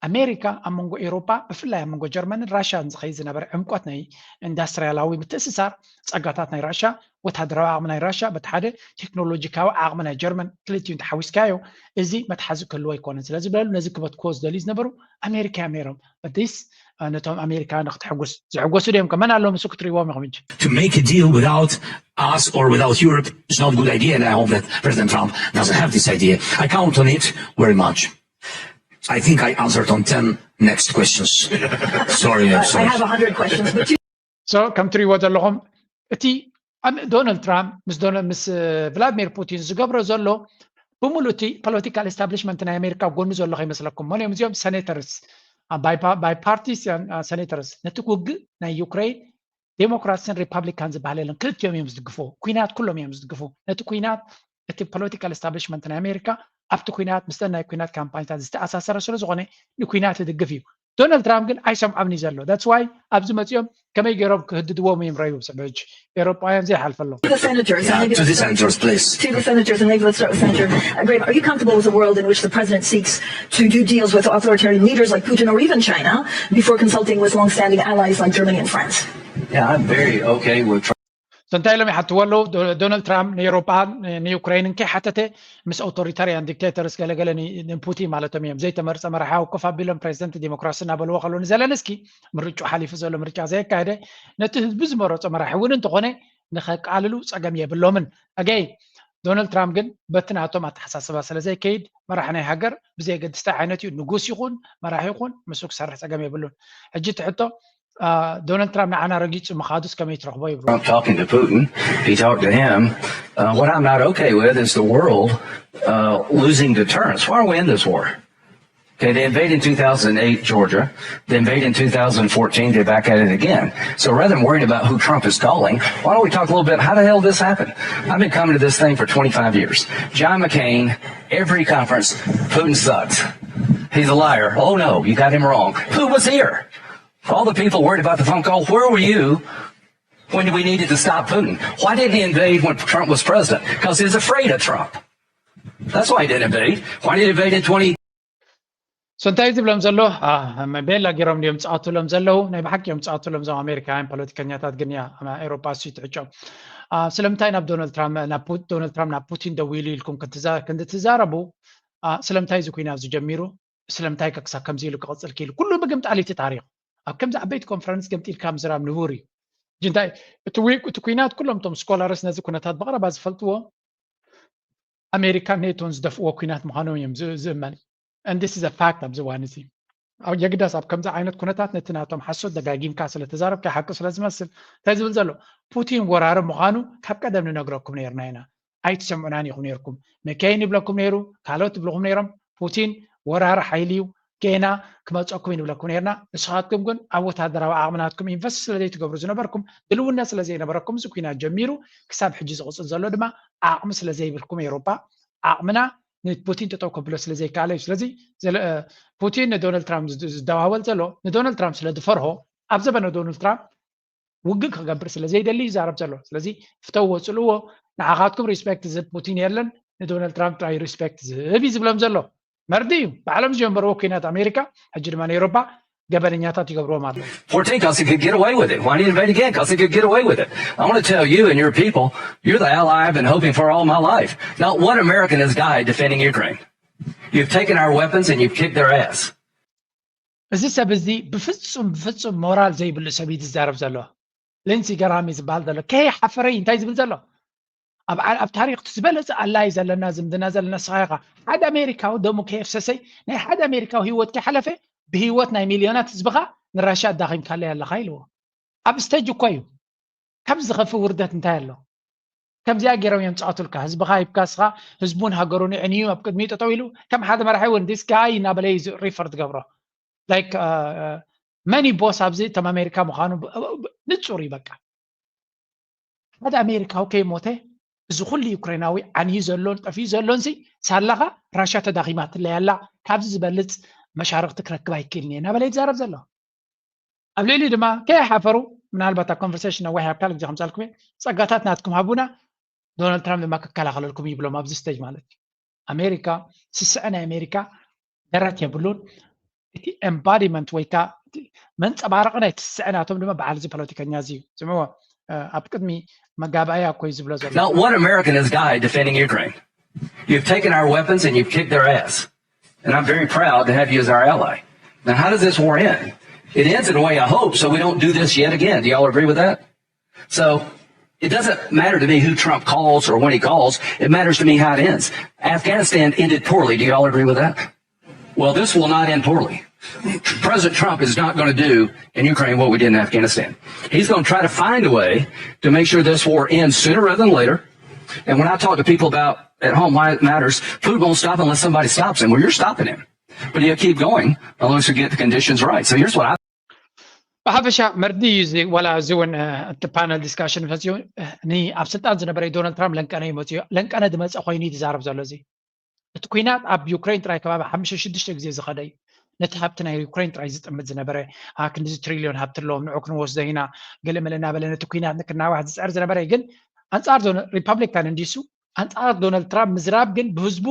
ኣሜሪካ ኣብ መንጎ ኤውሮጳ ብፍላይ ኣብ መንጎ ጀርመንን ራሻን ዝኸይድ ዝነበረ ዕምቆት ናይ ኢንዳስትሪያላዊ ምትእስሳር ጸጋታት ናይ ራሻ፣ ወታደራዊ ዓቕሚ ናይ ራሻ በቲ ሓደ፣ ቴክኖሎጂካዊ ዓቕሚ ናይ ጀርመን ክልቲኡ እንተሓዊስካዮ እዚ መትሓዚ ክህልዎ ኣይኮነን ስለ ዝበሉ ነዚ ክበትክዎ ዝደልዩ ዝነበሩ ኣሜሪካ እዮም ነይሮም። But this ነቶም ኣሜሪካ ንክትሕጉስ ዝሕጎሱ ድዮም ከ መን ኣለዎም እሱ ክትሪእዎም ኢኹም እንጂ to make a deal without us or without Europe is not a good idea, and I hope that President Trump doesn't have this idea. I count on it very much. I think I answered on ten next questions. Sorry, I'm I sorry. have a hundred questions, but you so ከም ትሪእዎ ዘለኹም እቲ ኣም- ዶናልድ ትራምፕ ምስ ዶና- ምስ እ፣ ቭላድሚር ፑቲን ዝገብሮ ዘሎ ብምሉእ እቲ ፖለቲካል ኤስታብሊሽመንት ናይ ኣሜሪካ ጎኑ ዘሎ ከይመስለኩም። መን እዮም እዚኦም? ሰኔተርስ፣ ባይፓርቲስ ሰኔተርስ። ነቲ ውግእ ናይ ዩክሬን ዴሞክራትስን ሪፓብሊካን ዝበሃል የለን፣ ክልቲኦም እዮም ዝድግፍዎ። ኩናት ኩሎም እዮም ዝድግፉ። ነቲ ኩናት እቲ ፖለቲካል ኤስታብሊሽመንት ናይ ኣሜሪካ ኣብቲ ኩናት ምስተን ናይ ኩናት ካምፓኒታት ዝተኣሳሰረ ስለ ዝኾነ ንኩናት ይድግፍ እዩ። ዶናልድ ትራምፕ ግን ኣይሰምዖምን እዩ ዘሎ። That's why ኣብዚ መፂኦም ከመይ ገይሮም ክህድድዎም እዮም ረዩ። ስዕበጅ ኤውሮጳውያን ዘይሓልፈሎም the senators. Yeah, and maybe to the let's start- senators, please. To the senators, and maybe let's start with Senator. Uh, Great. Are you comfortable with a world in which the president seeks to do deals with authoritarian leaders like Putin or even China before consulting with longstanding allies like Germany and France? Yeah, I'm very okay with So እንታይ ኢሎም ይሓትዎ ኣለዉ? ዶ- ዶናልድ ትራምፕ ንኤውሮጳን ንዩክሬንን ከይሓተተ ምስ ኣውቶሪታሪያን ዲክቴተርስ ገለገለ ን- ንፑቲን ማለቶም እዮም ዘይተመርፀ መራሒ ኣብ ኮፍ ኣቢሎም ፕሬዚደንት ዲሞክራሲ እናበልዎ ከለዉ ንዘለንስኪ ምርጫ ሓሊፉ ዘሎ ምርጫ ዘየካየደ ነቲ ህዝቢ ዝመረፆ መራሒ እውን እንተኾነ ንኸቃልሉ ፀገም የብሎምን። ኣገይ ዶናልድ ትራምፕ ግን በቲ ናቶም ኣተሓሳስባ ስለ ዘይከይድ መራሒ ናይ ሃገር ብዘየገድስታ ዓይነት እዩ ንጉስ ይኹን መራሒ ይኹን ምስ ክሰርሕ ፀገም የብሉን። ሕጂ እቲ ሕቶ ዶናልድ ትራምፕ ንዓና ረጊጹ ምኻዱስ ከመይ ትረኽቦ ይብሉ። Trump talking to Putin. He talked to him. Uh, what I'm not okay with is the world uh, losing deterrence. Why are we in this war? Okay, they invade in two thousand eight Georgia. They invade in two thousand fourteen. They're back at it again. So rather than worrying about who Trump is calling, why don't we talk a little bit how the hell this happened? I've been coming to this thing for twenty-five years. John McCain, every conference, Putin sucks. He's a liar. Oh no, you got him wrong. Who was here? All the people worried about the phone call, where were you when we needed to stop Putin? Why didn't he invade when Trump was president? Because he was afraid of Trump. That's why he didn't invade. Why did he invade in twenty? So እንታይ ዝብሎም ዘሎ? ቤላ ገይሮም ድዮም ዝፃወቱሎም ዘለዉ? ናይ ብሓቂ እዮም ዝፃወቱሎም እዞም ኣሜሪካውያን ፖለቲከኛታት። ግን ያ ኤውሮጳ እሱ ትሕጮም። ስለምንታይ ናብ ዶናልድ ትራምፕ ናብ ዶናልድ ትራምፕ ናብ ፑቲን ደዊሉ ኢልኩም ክትዛረቡ? ስለምንታይ እዚ ኩናት ዝጀሚሩ? ስለምንታይ ከ ክሳብ ከምዚ ኢሉ ክቕፅል ክኢሉ? ኩሉ ምግምጣል እዩ እቲ ታሪኽ። ኣብ ከምዚ ዓበይቲ ኮንፈረንስ ገምጢልካ ምዝራብ ንቡር እዩ። ሕጂ እንታይ እቲ ዊ- እቲ ኩናት ኩሎም እቶም ስኮላርስ ነዚ ኩነታት ብቐረባ ዝፈልጥዎ ኣሜሪካን ኔቶን ዝደፍእዎ ኩናት ምዃኖም እዮም ዝ- ዝእመን። And this is a fact ኣብዚ እዋን እዚ። ኣብ የግዳስ ኣብ ከምዚ ዓይነት ኩነታት ነቲ ናቶም ሓሶት ደጋጊምካ ስለ ተዛረብካ ሓቂ ስለ ዝመስል እንታይ ዝብል ዘሎ ፑቲን ወራሪ ምዃኑ ካብ ቀደም ንነግረኩም ነርና ኢና። ኣይትሰምዑናን ኢኹም ነርኩም። መከይን ይብለኩም ነይሩ፣ ካልኦት ይብልኹም ነይሮም። ፑቲን ወራሪ ሓይሊ እዩ፣ ጌና ክመፀኩም እዩ ንብለኩም ነርና። ንስኻትኩም ግን ኣብ ወታደራዊ ዓቕሚ ናትኩም ኢንቨስት ስለ ዘይትገብሩ ዝነበርኩም ድልውነት ስለ ዘይነበረኩም እዚ ኩናት ጀሚሩ ክሳብ ሕጂ ዝቕፅል ዘሎ ድማ ዓቕሚ ስለ ዘይብልኩም ኤውሮጳ ዓቕምና ንፑቲን ጠጠው ከብሎ ስለ ዘይከኣለ እዩ። ስለዚ ዘለ- እ፣ ፑቲን ንዶናልድ ትራምፕ ዝድ- ዝደዋወል ዘሎ ንዶናልድ ትራምፕ ስለ ዝፈርሆ ኣብ ዘበነ ዶናልድ ትራምፕ ውግእ ክገብር ስለ ዘይደሊ ይዛረብ ዘሎ። ስለዚ ፍተዎ፣ ፅልዎ፣ ንዓኻትኩም ሪስፔክት ዝህብ ፑቲን የለን፣ ንዶናልድ ትራምፕ ጥራይ ሪስፔክት ዝህብ እዩ ዝብሎም ዘሎ። መርዲ እዩ። ባዕሎም ዝጀመርዎ ኩናት ኣሜሪካ፣ ሕጂ ድማ ንኤውሮፓ ገበነኛታት ይገብርዎም ኣለዉ። fourteen because he could get away with it. Why did he invade again? Because he could get away with it. I want to tell you and your people, you're the ally I've been hoping for all my life. Not one American has died defending Ukraine. You've taken our weapons and you've kicked their ass. እዚ ሰብ እዚ ብፍጹም ብፍጹም ሞራል ዘይብሉ ሰብ እዩ ዝዛረብ ዘሎ። ሊንሲ ገራሚ ዝበሃል ዘሎ ከይሓፈረ እዩ እንታይ ዝብል ዘሎ? ኣብ ዓ- ኣብ ታሪክ እቲ ዝበለጸ ኣላይ ዘለና ዝምድና ዘለና ንስኻ ኢኻ። ሓደ ኣሜሪካዊ ደሙ ከየፍሰሰይ ናይ ሓደ ኣሜሪካዊ ህይወት ከይሓለፈ ብህይወት ናይ ሚልዮናት ህዝብኻ ንራሻ ኣዳኺምካለይ ኣለኻ ኢልዎ። ኣብ ስተጅ እኮ እዩ። ካብ ዝኸፍእ ውርደት እንታይ ኣሎ? ከምዚኣ ገይሮም እዮም ዝጻወቱልካ። ህዝብኻ ሂብካ፣ ንስኻ ህዝቡን ሃገሩን የዕንዩ ኣብ ቅድሚኡ ጠጠው ኢሉ ከም ሓደ መራሒ እውን this guy እናበለ እዩ ሪፈር ትገብሮ። ላይክ መኒ ቦስ ኣብዚ እቶም ኣሜሪካ ምዃኑ ብ- ብ- ንጹር እዩ። በቃ ሓደ ኣሜሪካዊ ከይሞተ እዚ ኩሉ ዩክሬናዊ ዓንዩ ዘሎን ጠፊኡ ዘሎን ሲ ሳላኻ ራሻ ተዳኺማትለይ ኣላ፣ ካብዚ ዝበልጽ መሻርኽቲ ክረክብ ኣይክእልን እየ እናበለ ይዛረብ ዘሎ። ኣብ ልዕሊኡ ድማ ከይሓፈሩ ምናልባት ኣብ ኮንቨርሴሽን ነዋሕ ኣብ ካልእ ግዜ ከምፃልኩም እየ፣ ጸጋታት ናትኩም ሃቡና፣ ዶናልድ ትራምፕ ድማ ክከላኸለልኩም ይብሎም ኣብዚ ስቴጅ ማለት እዩ። ኣሜሪካ ስስዐ ናይ ኣሜሪካ ደረት የብሉን። እቲ ኤምባዲመንት ወይ ከዓ እቲ መንፀባረቂ ናይ ትስዐ ናቶም ድማ በዓል እዚ ፖለቲከኛ እዚ እዩ። ስምዕዎ፣ ኣብ ቅድሚ መጋባእያ እኮ እዩ ዝብሎ ዘሎ። Not one American has died defending Ukraine. You've taken our weapons and you've kicked their ass. And I'm very proud to have you as our ally. Now, how does this war end? It ends in a way I hope so we don't do this yet again. Do y'all agree with that? So it doesn't matter to me who Trump calls or when he calls. It matters to me how it ends. Afghanistan ended poorly. Do y'all agree with that? Well, this will not end poorly. President Trump is not going to do in Ukraine what we did in Afghanistan. He's going to try to find a way to make sure this war ends sooner rather than later. And when I talk to people about at home why it matters, Putin won't stop unless somebody stops him. Well, you're stopping him. But he'll keep going unless we get the conditions right. So here's what I ብሓፈሻ መርዲ እዩ እዚ። ዋላ እዚ እውን እቲ ፓነል ዲስካሽን ፈፂሙ፣ ኒ ኣብ ስልጣን ዝነበረ ዶናልድ ትራምፕ ለንቀነ እዩ መፅዮ። ለንቀነ ዝመፀ ኮይኑ እዩ ዝዛረብ ዘሎ። እዚ እቲ ኩናት ኣብ ዩክሬን ጥራይ ከባቢ ሓሙሽተ ሽዱሽተ ግዜ ዝኸደ እዩ። ነቲ ሃብቲ ናይ ዩክሬን ጥራይ ዝጥምት ዝነበረ፣ ክንዲዚ ትሪልዮን ሃብቲ ኣለዎም፣ ንዑ ክንወስዶ ኢና፣ ገለመለ እናበለ ነቲ ኩናት ንክናዋሕ ዝፅዕር ዝነበረ እዩ። ግን ኣንፃር ሪፓብሊካን እንዲሱ ኣንፃር ዶናልድ ትራምፕ ምዝራብ ግን ብህዝቡ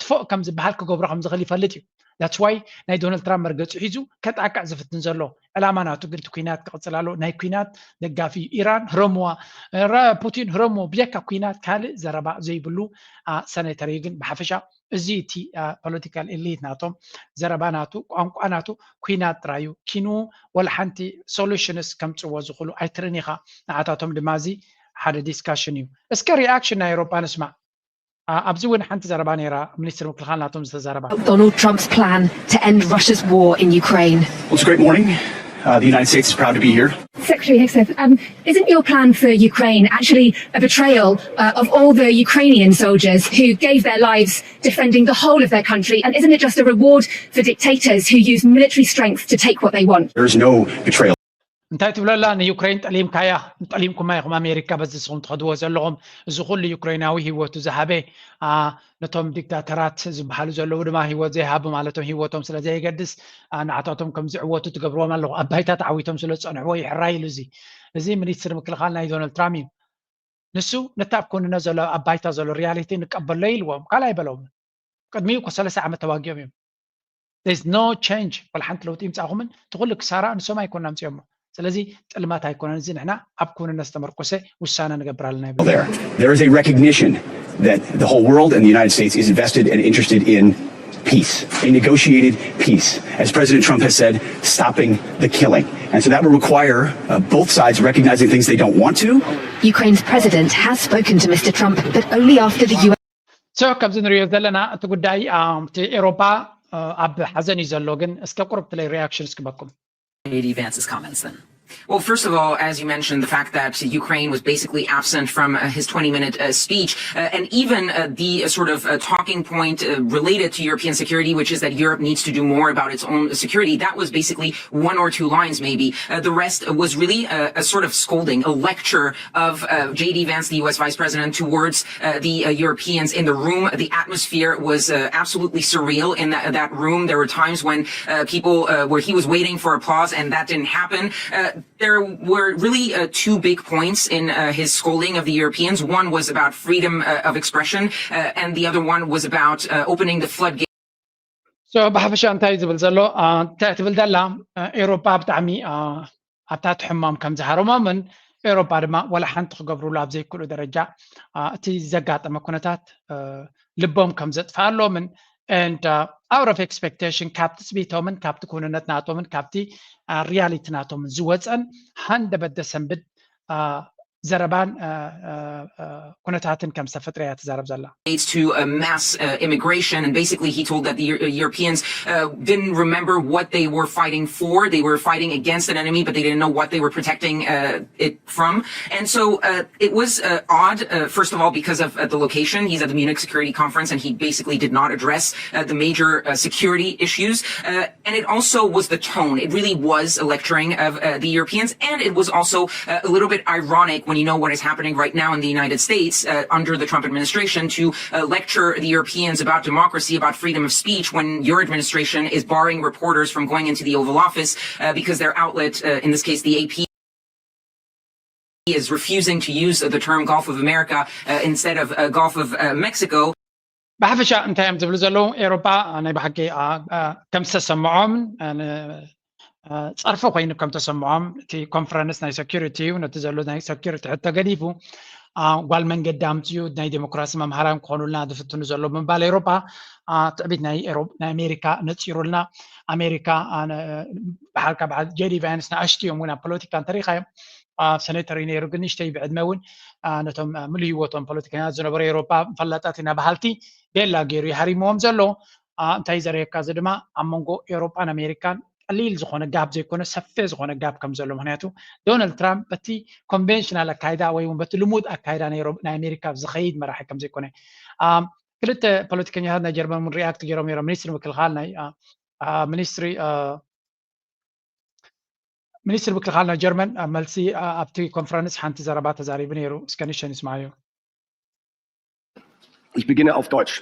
ትፎእ ከም ዝበሃል ክገብሮ ከም ዝኽእል ይፈልጥ እዩ። That's why ናይ ዶናልድ ትራምፕ መርገፂ ሒዙ ከጣቅዕ ዝፍትን ዘሎ። ዕላማ ናቱ ግን እቲ ኩናት ክቕፅል ኣሎ። ናይ ኩናት ደጋፊ እዩ። ኢራን ህረምዋ፣ ረ- ፑቲን ህረምዎ። ብጀካ ኩናት ካልእ ዘረባ ዘይብሉ ሰኔተር እዩ። ግን ብሓፈሻ እዚ እቲ ፖለቲካል ኤሊት ናቶም ዘረባ ናቱ ቋንቋ ናቱ ኩናት ጥራይ እዩ። ኪኑ ወላ ሓንቲ ሶሉሽንስ ከምፅዎ ዝኽእሉ ኣይትርእን ኢኻ። ንዓታቶም ድማ እዚ ሓደ ዲስካሽን እዩ። እስከ ሪኣክሽን ናይ ኤውሮጳ ንስማዕ። ኣብዚ እውን ሓንቲ ዘረባ ነይራ፣ ሚኒስትር ምክልኻል ናቶም ዝተዛረባ። Donald Trump's plan to end Russia's war in Ukraine. Well, it's a great morning. Uh, the United States is proud to be here. Secretary Hegseth, um, isn't your plan for Ukraine actually a betrayal uh, of all the Ukrainian soldiers who gave their lives defending the whole of their country? And isn't it just a reward for dictators who use military strength to take what they want? There is no betrayal. እንታይ ትብለላ? ንዩክሬን ጠሊምካያ፣ ጠሊምኩማ ኢኹም ኣሜሪካ፣ በዚ ንስኹም ትኸድዎ ዘለኹም። እዚ ኩሉ ዩክሬናዊ ህይወቱ ዝሃበ፣ ነቶም ዲክታተራት ዝበሃሉ ዘለዉ ድማ ህይወት ዘይሃቡ ማለቶም ህይወቶም ስለ ዘየገድስ፣ ንዓታቶም ከም ዝዕወቱ ትገብርዎም ኣለኹ። ኣብ ባይታ ተዓዊቶም ስለ ዝጸንሕዎ ይሕራይ ኢሉ። እዚ እዚ ሚኒስትር ምክልኻል ናይ ዶናልድ ትራምፕ እዩ። ንሱ ነቲ ኣብ ኮንነ ዘሎ ኣብ ባይታ ዘሎ ሪያሊቲ ንቀበሎ ኢልዎም ካልእ ኣይበሎም። ቅድሚኡ እኮ ሰለስተ ዓመት ተዋጊኦም እዮም። There's no change። ወላ ሓንቲ ለውጢ ይምጻእኹምን እቲ ኩሉ ክሳራ ንሶም ኣይኮና ኣምጺኦሞ። ስለዚ ጥልማት ኣይኮነን። እዚ ንሕና ኣብ ክውንነት ዝተመርኮሰ ውሳነ ንገብር ኣለና ይብል። There, there is a recognition that the whole world and the United States is invested and interested in peace, a negotiated peace. As President Trump has said, stopping the killing. And so that will require uh, both sides recognizing things they don't want to. Ukraine's president has spoken to Mr. Trump, but only after the U S. So ከምዚ ንሪኦ ዘለና እቲ ጉዳይ እቲ ኤሮፓ ኣብ ሓዘን እዩ ዘሎ። ግን እስከ ቁርብ ትለይ ሪያክሽን እስክበኩም። J D Vance's comments then. Well, first of all, as you mentioned, the fact that Ukraine was basically absent from uh, his twenty minute uh, speech, uh, and even uh, the uh, sort of uh, talking point uh, related to European security, which is that Europe needs to do more about its own security, that was basically one or two lines, maybe. Uh, the rest was really a, a sort of scolding, a lecture of uh, J D Vance, the U S Vice President, towards uh, the uh, Europeans in the room. The atmosphere was uh, absolutely surreal in that, that room. There were times when uh, people uh, where he was waiting for applause, and that didn't happen. Uh, There were really uh, two big points in uh, his scolding of the Europeans. One was about freedom uh, of expression, uh, and the other one was about uh, opening the floodgates. So ብሓፈሻ እንታይ ዝብል ዘሎ እንታይ ትብል ዘላ? ኤሮፓ ብጣዕሚ ኣብታ ትሕሞም ከም ዝሃረሞምን ኤሮፓ ድማ ወላ ሓንቲ ክገብሩሉ ኣብ ዘይክእሉ ደረጃ እቲ ዘጋጠመ ኩነታት ልቦም ከም ዘጥፍኣሎምን and uh, out of expectation ካብ ትፅቢቶምን ካብቲ ክውንነት ናቶምን ካብቲ ሪያሊቲ ናቶምን ዝወፀን ሃንደበት ደሰንብድ ዘረባን ኩነታትን ከም ዝተፈጥረ እያ ትዛረብ ዘላ። to uh, mass uh, immigration, and basically he told that the Eu- Europeans uh, didn't remember what they were fighting for. They were fighting against an enemy, but they didn't know what they were protecting uh, it from. And so uh, it was uh, odd, uh, first of all, because of uh, the location. He's at the Munich Security Conference, and he basically did not address uh, the major uh, security issues. Uh, and it also was the tone. It really was a lecturing of uh, the Europeans, and it was also uh, a little bit ironic when you know what is happening right now in the United States uh, under the Trump administration to uh, lecture the Europeans about democracy, about freedom of speech, when your administration is barring reporters from going into the Oval Office uh, because their outlet, uh, in this case the A P, is refusing to use the term Gulf of America uh, instead of uh, Gulf of uh, Mexico. ብሓፈሻ እንታይ እዮም ዝብሉ ዘለዉ? ኤሮፓ ናይ ብሓቂ ከም ዝተሰምዖም ጸርፊ ኮይኑ ከም ተሰምዖም፣ እቲ ኮንፈረንስ ናይ ሰኪሪቲ እዩ፣ ነቲ ዘሎ ናይ ሰኪሪቲ ሕቶ ገዲፉ ጓል መንገዲ ኣምፅኡ ናይ ዴሞክራሲ መምሃራን ክኾኑልና ዝፍትኑ ዘሎ ምባል ኤሮፓ ትዕቢት ናይ ኣሜሪካ ነፂሩልና። ኣሜሪካ ብሓልካ በዓል ጄዲ ቫንስ ንኣሽቱ እዮም እውን ኣብ ፖለቲካ እንተሪኻዮም ሰኔተር እዩ ነይሩ፣ ግን ንእሽተይ ብዕድመ እውን ነቶም ሙሉእ ህይወቶም ፖለቲከኛታት ዝነበሩ ኤሮፓ ፈላጣት ኢና በሃልቲ ቤላ ገይሩ ይሃሪምዎም ዘሎ። እንታይ ዘርእየካ እዚ ድማ ኣብ መንጎ ኤሮፓን ኣሜሪካን ቀሊል ዝኾነ ጋፕ ዘይኮነ ሰፊሕ ዝኾነ ጋፕ ከም ዘሎ፣ ምክንያቱ ዶናልድ ትራምፕ በቲ ኮንቬንሽናል ኣካይዳ ወይ እውን በቲ ልሙድ ኣካይዳ ናይ ኣሜሪካ ዝኸይድ መራሒ ከም ዘይኮነ። ክልተ ፖለቲከኛታት ናይ ጀርመን እውን ሪኣክት ገይሮም ነይሮም። ሚኒስትሪ ምክልኻል ናይ ሚኒስትሪ ሚኒስትሪ ምክልኻል ናይ ጀርመን ኣብ መልሲ ኣብቲ ኮንፈረንስ ሓንቲ ዘረባ ተዛሪቡ ነይሩ። እስከ ንሸን ይስማዮ። Ich beginne auf Deutsch.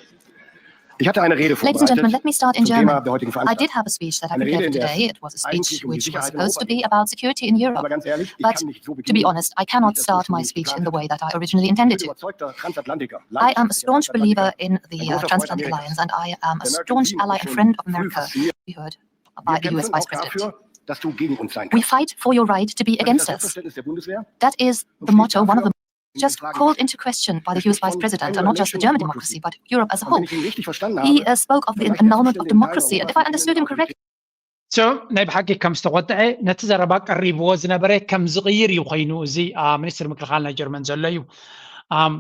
Ich hatte eine Rede Ladies and gentlemen, vorbereitet let me start in zum Thema German. der heutigen I did Veranstaltung. have a speech that I Eine Rede, prepared in der today. It was a speech eigentlich um die which was Sicherheit in supposed to Europa be about security in Europe. Aber ganz ehrlich, ich But kann nicht so to be beginnen, honest, I cannot wie ich das start my ursprünglich speech in geplant the way hatte. That I originally intended Ich bin to. Überzeugter transatlantiker, I am a langfristiger staunch believer Transatlantiker. In the Der uh, große Freund transatlantic Amerikas. Alliance, and I am Der a American staunch Dream ally ist and schon friend of früh America. faszinierend. We heard Wir by the U S kämpfen Vice auch President. Dafür, dass du gegen uns sein We kannst. Fight for your right to be Das ist das against us. Selbstverständnis der Bundeswehr. That is Und the steht Motto, one of dafür, the in just Frage called gestellt. Into question By the U S Vice President, and not just the German democracy, but Europe as a whole. He uh, spoke of the annulment of democracy, and if I understood him correctly, So ናይ ብሓቂ ከም ዝተቆጥዐ ነቲ ዘረባ ቀሪብዎ ዝነበረ ከም ዝቕይር እዩ ኮይኑ። እዚ ሚኒስትር ምክልኻል ናይ ጀርመን ዘሎ እዩ።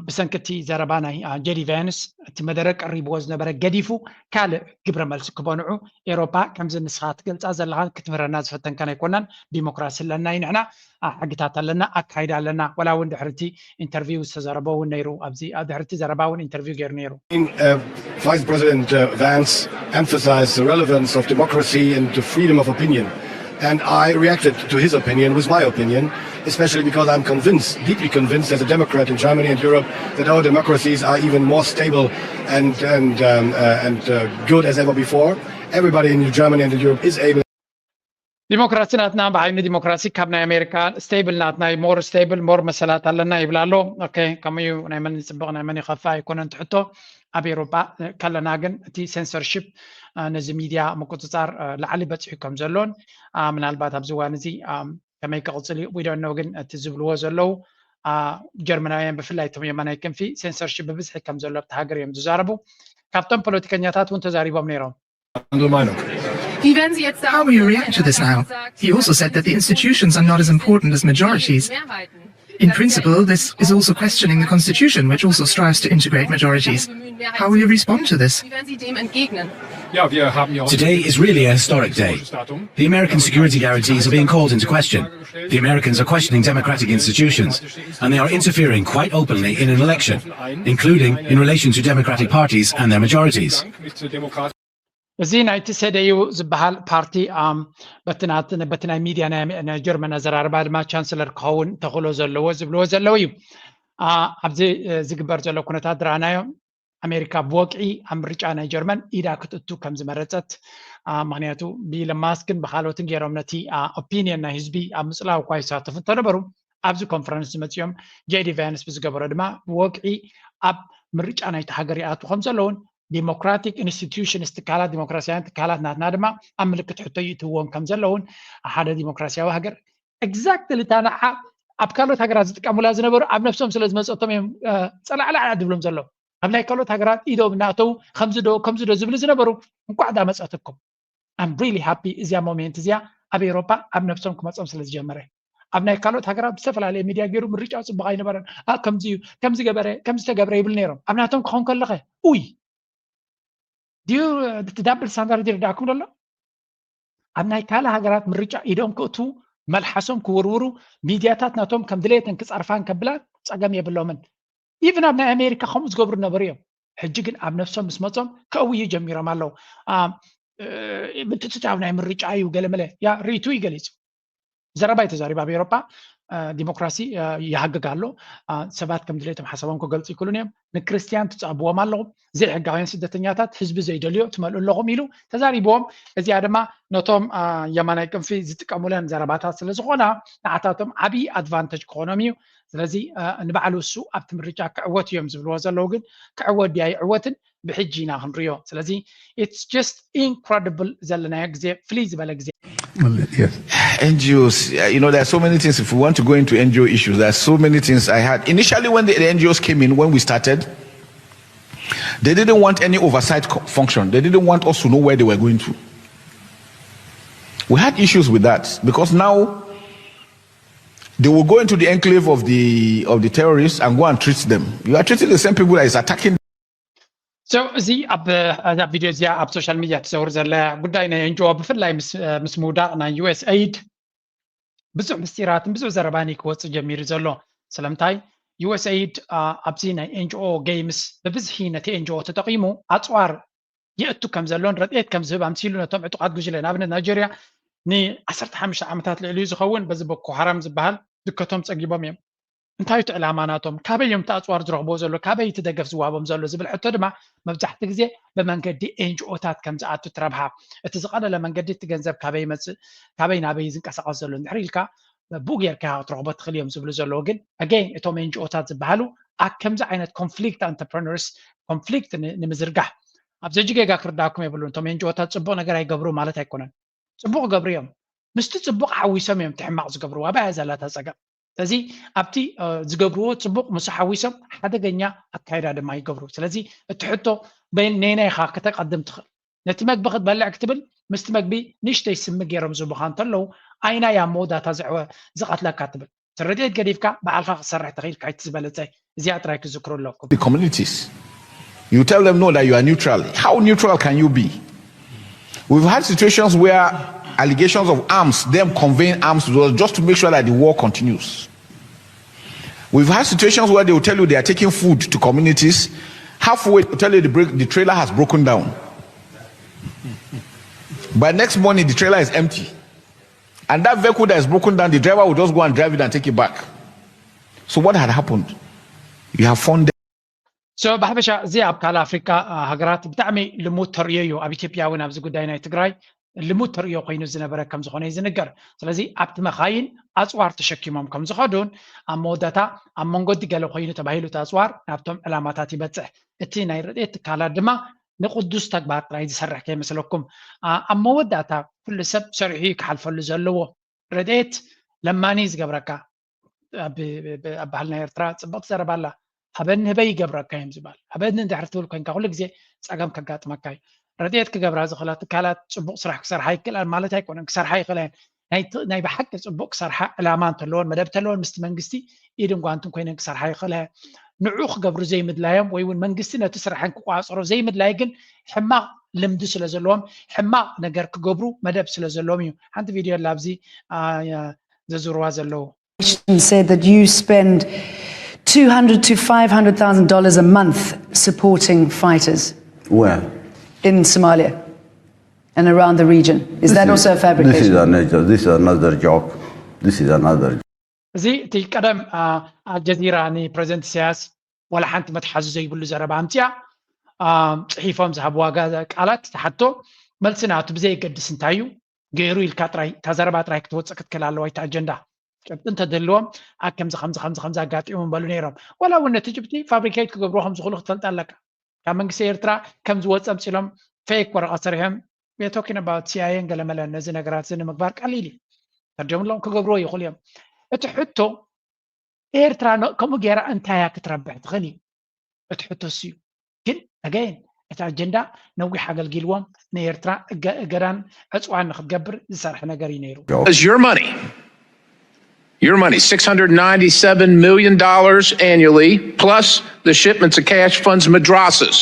ብሰንኪ እቲ ዘረባ ናይ ጄዲ ቫንስ እቲ መደረ ቀሪብዎ ዝነበረ ገዲፉ ካልእ ግብረ መልሲ ክበንዑ ኤሮፓ ከምዚ ንስኻ ትገልፃ ዘለኻን ክትምህረና ዝፈተንካን ኣይኮናን። ዲሞክራሲ ኣለና እዩ ንሕና፣ ሕግታት ኣለና፣ ኣካይዳ ኣለና። ወላ እውን ድሕሪ እቲ ኢንተርቪው ዝተዘረበ እውን ነይሩ፣ ኣብዚ ድሕሪ እቲ ዘረባ እውን ኢንተርቪው ገይሩ ነይሩ። Vice President Vance emphasized the relevance of democracy and the freedom of opinion. And I reacted to his opinion with my opinion, especially because I'm convinced, deeply convinced, as a Democrat in Germany and Europe, that our democracies are even more stable and and um, uh, and uh, good as ever before. Everybody in Germany and in Europe is able. ዲሞክራሲ ናትና ብዓይኒ ዲሞክራሲ ካብ ናይ ኣሜሪካ ስቴብል ናትና ሞር ስቴብል ሞር መሰላት ኣለና ይብል ኣሎ። ከምኡ እዩ። ናይ መን ይፅብቕ ናይ መን ይኸፍእ ኣይኮነን ትሕቶ። ኣብ ኤሮፓ ከለና ግን እቲ ሴንሰርሺፕ ነዚ ሚድያ ምቁፅፃር ላዕሊ በፂሑ ከም ዘሎን ምናልባት ኣብዚ እዋን እዚ ከመይ ክቕፅል እዩ ዊዶኖ ግን እቲ ዝብልዎ ዘለዉ ጀርመናውያን ብፍላይ እቶም የማናይ ክንፊ ሴንሰርሺፕ ብብዝሒ ከም ዘሎ ኣብቲ ሃገር እዮም ዝዛረቡ። ካብቶም ፖለቲከኛታት እውን ተዛሪቦም ነይሮም። How will you react to this now? He also said that the institutions are not as important as majorities. In principle, this is also questioning the constitution, which also strives to integrate majorities. How will you respond to this? Today is really a historic day. The American security guarantees are being called into question. The Americans are questioning democratic institutions, and they are interfering quite openly in an election, including in relation to democratic parties and their majorities. እዚ ናይቲ ሰደዩ ዝበሃል ፓርቲ በቲ ናይ ሚድያ ናይ ጀርመን ኣዘራርባ ድማ ቻንስለር ክኸውን ተኽእሎ ዘለዎ ዝብልዎ ዘለዉ እዩ። ኣብዚ ዝግበር ዘሎ ኩነታት ዝረኣናዮ ኣሜሪካ ብወግዒ ኣብ ምርጫ ናይ ጀርመን ኢዳ ክትእቱ ከም ዝመረጸት፣ አ፣ ምኽንያቱ ብኢለን ማስክን ብኻልኦትን ገይሮም ነቲ፣ አ፣ ኦፒንየን ናይ ህዝቢ ኣብ ምጽላው እኳ ይሳተፉ እንተነበሩ፣ ኣብዚ ኮንፈረንስ ዝመጽኦም ጄዲ ቫንስ ብዝገበሮ ድማ ብወግዒ ኣብ ምርጫ ናይቲ ሃገር ይኣቱ ከም ዘለውን ዲሞክራቲክ ኢንስቲትዩሽንስ ትካላት ዲሞክራሲያውያን ትካላት ናትና ድማ ኣብ ምልክት ሕቶ ይእትዎም ከም ዘለውን ሓደ ዲሞክራሲያዊ ሃገር ኤግዛክትሊ እታ ንዓ ኣብ ካልኦት ሃገራት ዝጥቀሙላ ዝነበሩ ኣብ ነብሶም ስለ ዝመፀቶም እዮም እ፣ ፀላዕላዕ ድብሎም ዘሎ ኣብ ናይ ካልኦት ሃገራት ኢዶም እናእተው ከምዚ ዶ ከምዚ ዶ ዝብሉ ዝነበሩ እንኳዕ ዳመፀትኩም I'm really happy እዚኣ ሞሜንት እዚኣ ኣብ ኤሮፓ ኣብ ነብሶም ክመፆም ስለ ዝጀመረ ኣብ ናይ ካልኦት ሃገራት ብዝተፈላለየ ሚድያ ገይሩ ምርጫ ፅቡቅ ኣይነበረን ኣ ከምዚ እዩ ከምዚ ገበረ ከምዚ ተገብረ ይብል ነይሮም ኣብ ናቶም ክኾን ከለኸ ኡይ ድዩ እቲ ዳብል ስታንዳርድ ይርዳእኩም ዘሎ ኣብ ናይ ካልእ ሃገራት ምርጫ ኢዶም ክእትዉ መልሓሶም ክውርውሩ ሚድያታት ናቶም ከም ድሌተን ክፀርፋን ከብላ ፀገም የብሎምን ኢቭን ኣብ ናይ ኣሜሪካ ከምኡ ዝገብሩ ነበሩ እዮም ሕጂ ግን ኣብ ነፍሶም ምስ መፆም ከእውዩ ጀሚሮም ኣለዉ ምትትታው ናይ ምርጫ እዩ ገለመለ ያ ርእይቱ እዩ ገሊፁ ዘረባ እዩ ተዛሪቡ ኣብ ኤሮፓ ዲሞክራሲ ይሃግግ ኣሎ ሰባት ከም ድሌቶም ሓሳቦም ክገልፁ ይክእሉን እዮም ንክርስትያን ትፃብዎም ኣለኹም ዘይሕጋውያን ስደተኛታት ህዝቢ ዘይደልዮ ትመልኡ ኣለኹም ኢሉ ተዛሪብዎም እዚኣ ድማ ነቶም የማናይ ቅንፊ ዝጥቀሙለን ዘረባታት ስለዝኾና ንዓታቶም ዓብዪ ኣድቫንተጅ ክኾኖም እዩ ስለዚ ንባዕሉ እሱ ኣብቲ ምርጫ ክዕወት እዮም ዝብልዎ ዘለዉ ግን ክዕወት ድያ ይዕወትን ብሕጂ ኢና ክንሪኦ ስለዚ it's just incredible ዘለናዮ ግዜ ፍልይ ዝበለ ግዜ N G Os, uh, you know, there are so many things. If we want to go into N G O issues, there are so many things I had. Initially, when the, the N G Os came in, when we started, they didn't want any oversight co- function. They didn't want us to know where they were going to. We had issues with that because now they will go into the enclave of the of the terrorists and go and treat them. You are treating the same people that is attacking So እዚ ኣብ እዛ ቪድዮ እዚኣ ኣብ ሶሻል ሚድያ ትዘውር ዘላ ጉዳይ ናይ ኤንጂኦ ብፍላይ ምስ ምውዳቕ ናይ ዩኤስኤይድ ብዙሕ ምስጢራትን ብዙሕ ዘረባን ክወፅእ ጀሚሩ ዘሎ ስለምንታይ ዩኤስኤይድ ኣብዚ ናይ ኤንጂኦ ገይምስ ብብዝሒ ነቲ ኤንጂኦ ተጠቒሙ ኣፅዋር የእቱ ከም ዘሎን ረድኤት ከም ዝህብ ኣምሲሉ ነቶም ዕጡቓት ጉጅለ ንኣብነት ናይጀርያ ን15 ዓመታት ልዕሊኡ ዝኸውን በዚ ቦኮ ሃራም ዝበሃል ድከቶም ጸጊቦም እዮም እንታይ እቲ ዕላማ ናቶም ካበይ እዮም እቲ ኣፅዋር ዝረኽብዎ ዘሎ ካበይ እቲ ደገፍ ዝዋቦም ዘሎ ዝብል ሕቶ ድማ መብዛሕቲ ግዜ ብመንገዲ ኤንጂኦታት ከም ዝኣቱ ትረብሃ እቲ ዝቐለለ መንገዲ እቲ ገንዘብ ካበይ ይመፅእ ካበይ ናበይ ዝንቀሳቐስ ዘሎ እንድሕር ኢልካ ብኡ ጌርካ ክትረኽቦ ትኽእል እዮም ዝብሉ ዘለዉ ግን ኣገይን እቶም ኤንጂኦታት ዝበሃሉ ኣብ ከምዚ ዓይነት ኮንፍሊክት ኣንተርፕረነርስ ኮንፍሊክት ንምዝርጋሕ ኣብዚ ሕጂ ጌጋ ክርዳእኩም የብሉን እቶም ኤንጂኦታት ፅቡቅ ነገር ኣይገብሩ ማለት ኣይኮነን ፅቡቅ ገብሩ እዮም ምስቲ ፅቡቅ ሓዊሶም እዮም ትሕማቅ ዝገብርዋ ባያ ዘላታ ፀገም ስለዚ ኣብቲ ዝገብርዎ ፅቡቅ ምስ ሓዊሶም ሓደገኛ ኣካይዳ ድማ ይገብሩ ስለዚ እቲ ሕቶ ነየናይ ኢኻ ከተቀድም ትኽእል ነቲ መግቢ ክትበልዕ ክትብል ምስቲ መግቢ ንእሽተይ ስሚ ገይሮም ዝህቡኻ እንተለዉ ኣይናይ ኣብ መወዳእታ ዝዕወ ዝቐትለካ ትብል ስረድኤት ገዲፍካ ባዕልኻ ክትሰርሕ ተኽኢልካ እቲ ዝበለፀ እዚኣ ጥራይ ክዝክሩ ኣለኩም the communities. You tell them no that you are neutral. How neutral can you be? We've had situations where allegations of arms, them conveying arms to us just to make sure that the war continues. We've had situations where they will tell you they are taking food to communities. Halfway, they tell you the, break, the trailer has broken down. By next morning, the trailer is empty. And that vehicle that is broken down, the driver will just go and drive it and take it back. So what had happened? You have funded. So ብሓፈሻ እዚ ኣብ ካልእ ኣፍሪካ ሃገራት ብጣዕሚ ልሙድ ተርእዮ እዩ ኣብ ኢትዮጵያ እውን ኣብዚ ጉዳይ ናይ ትግራይ ልሙድ ተርእዮ ኮይኑ ዝነበረ ከም ዝኾነ እዩ ዝንገር ስለዚ ኣብቲ መኻይን ኣፅዋር ተሸኪሞም ከም ዝኸዱን ኣብ መወዳእታ ኣብ መንገዲ ገለ ኮይኑ ተባሂሉ እቲ ኣፅዋር ናብቶም ዕላማታት ይበፅሕ እቲ ናይ ረድኤት ትካላት ድማ ንቅዱስ ተግባር ጥራይ ዝሰርሕ ከይመስለኩም ኣብ መወዳእታ ኩሉ ሰብ ሰሪሑ እዩ ክሓልፈሉ ዘለዎ ረድኤት ለማኒ ዝገብረካ ኣብ ባህልና ኤርትራ ፅብቅቲ ዘረባ ኣላ ሃበኒ ህበይ ይገብረካ እዮም ዝበሃል ሃበኒ እንድሕር ትብል ኮይንካ ኩሉ ግዜ ፀገም ከጋጥመካ እዩ ረድኤት ክገብራ ዝኽእላ ትካላት ፅቡቅ ስራሕ ክሰርሓ ይክእላን ማለት ኣይኮነን ክሰርሓ ይኽእላ ናይ ብሓቂ ፅቡቅ ክሰርሓ ዕላማ እንተለዎን መደብ እንተለዎን ምስቲ መንግስቲ ኢድን ጓንትን ኮይነን ክሰርሓ ይኽእላ ንዑ ክገብሩ ዘይምድላዮም ወይ እውን መንግስቲ ነቲ ስራሕን ክቋፀሮ ዘይምድላይ ግን ሕማቅ ልምዲ ስለ ዘለዎም ሕማቅ ነገር ክገብሩ መደብ ስለ ዘለዎም እዩ ሓንቲ ቪድዮ ኣላ ኣብዚ ዘዝርዋ ዘለዉ said that you spend two hundred to five hundred thousand dollars a month supporting fighters Well, in Somalia and around the region. Is that also a this is fabrication? another. This is another joke. This is another. እዚ እቲ ቀደም ኣልጀዚራ ንፕረዚደንት ኢሳያስ ዋላ ሓንቲ መትሓዚ ዘይብሉ ዘረባ ኣምፅያ ጽሒፎም ዝሃብዋ ቃላት፣ እቲ ሕቶ መልሲ ናቱ ብዘየገድስ እንታይ እዩ ገይሩ ኢልካ ጥራይ፣ እታ ዘረባ ጥራይ ክትወፅእ ክትክእል ኣለዋ። እቲ ኣጀንዳ ጭብጢ እንተደልዎም፣ ኣብ ከምዚ ከምዚ ከምዚ ከምዚ ኣጋጢሙ ምበሉ ነይሮም። ዋላ እውን ነቲ ጭብጢ ፋብሪኬት ክገብርዎ ከም ዝኽእሉ ክትፈልጥ ኣለካ። ካብ መንግስቲ ኤርትራ ከም ዝወፀ ኣምፂሎም ፌክ ወረቐት ሰሪሖም፣ ቶኪን ኣባውት ሲኣይኤን ገለመለን፣ ነዚ ነገራት እዚ ንምግባር ቀሊል እዩ። ተርጀምሎም ክገብርዎ ይኽእሉ እዮም። እቲ ሕቶ ኤርትራ ከምኡ ገይራ እንታይ እያ ክትረብሕ ትኽእል እዩ እቲ ሕቶ እሱ እዩ። ግን ኣገይን እቲ ኣጀንዳ ነዊሕ ኣገልጊልዎም ንኤርትራ እገዳን ዕፅዋን ንክትገብር ዝሰርሐ ነገር እዩ ነይሩ። Your money, your money, six hundred ninety-seven million dollars annually, plus the shipments of cash funds madrasas,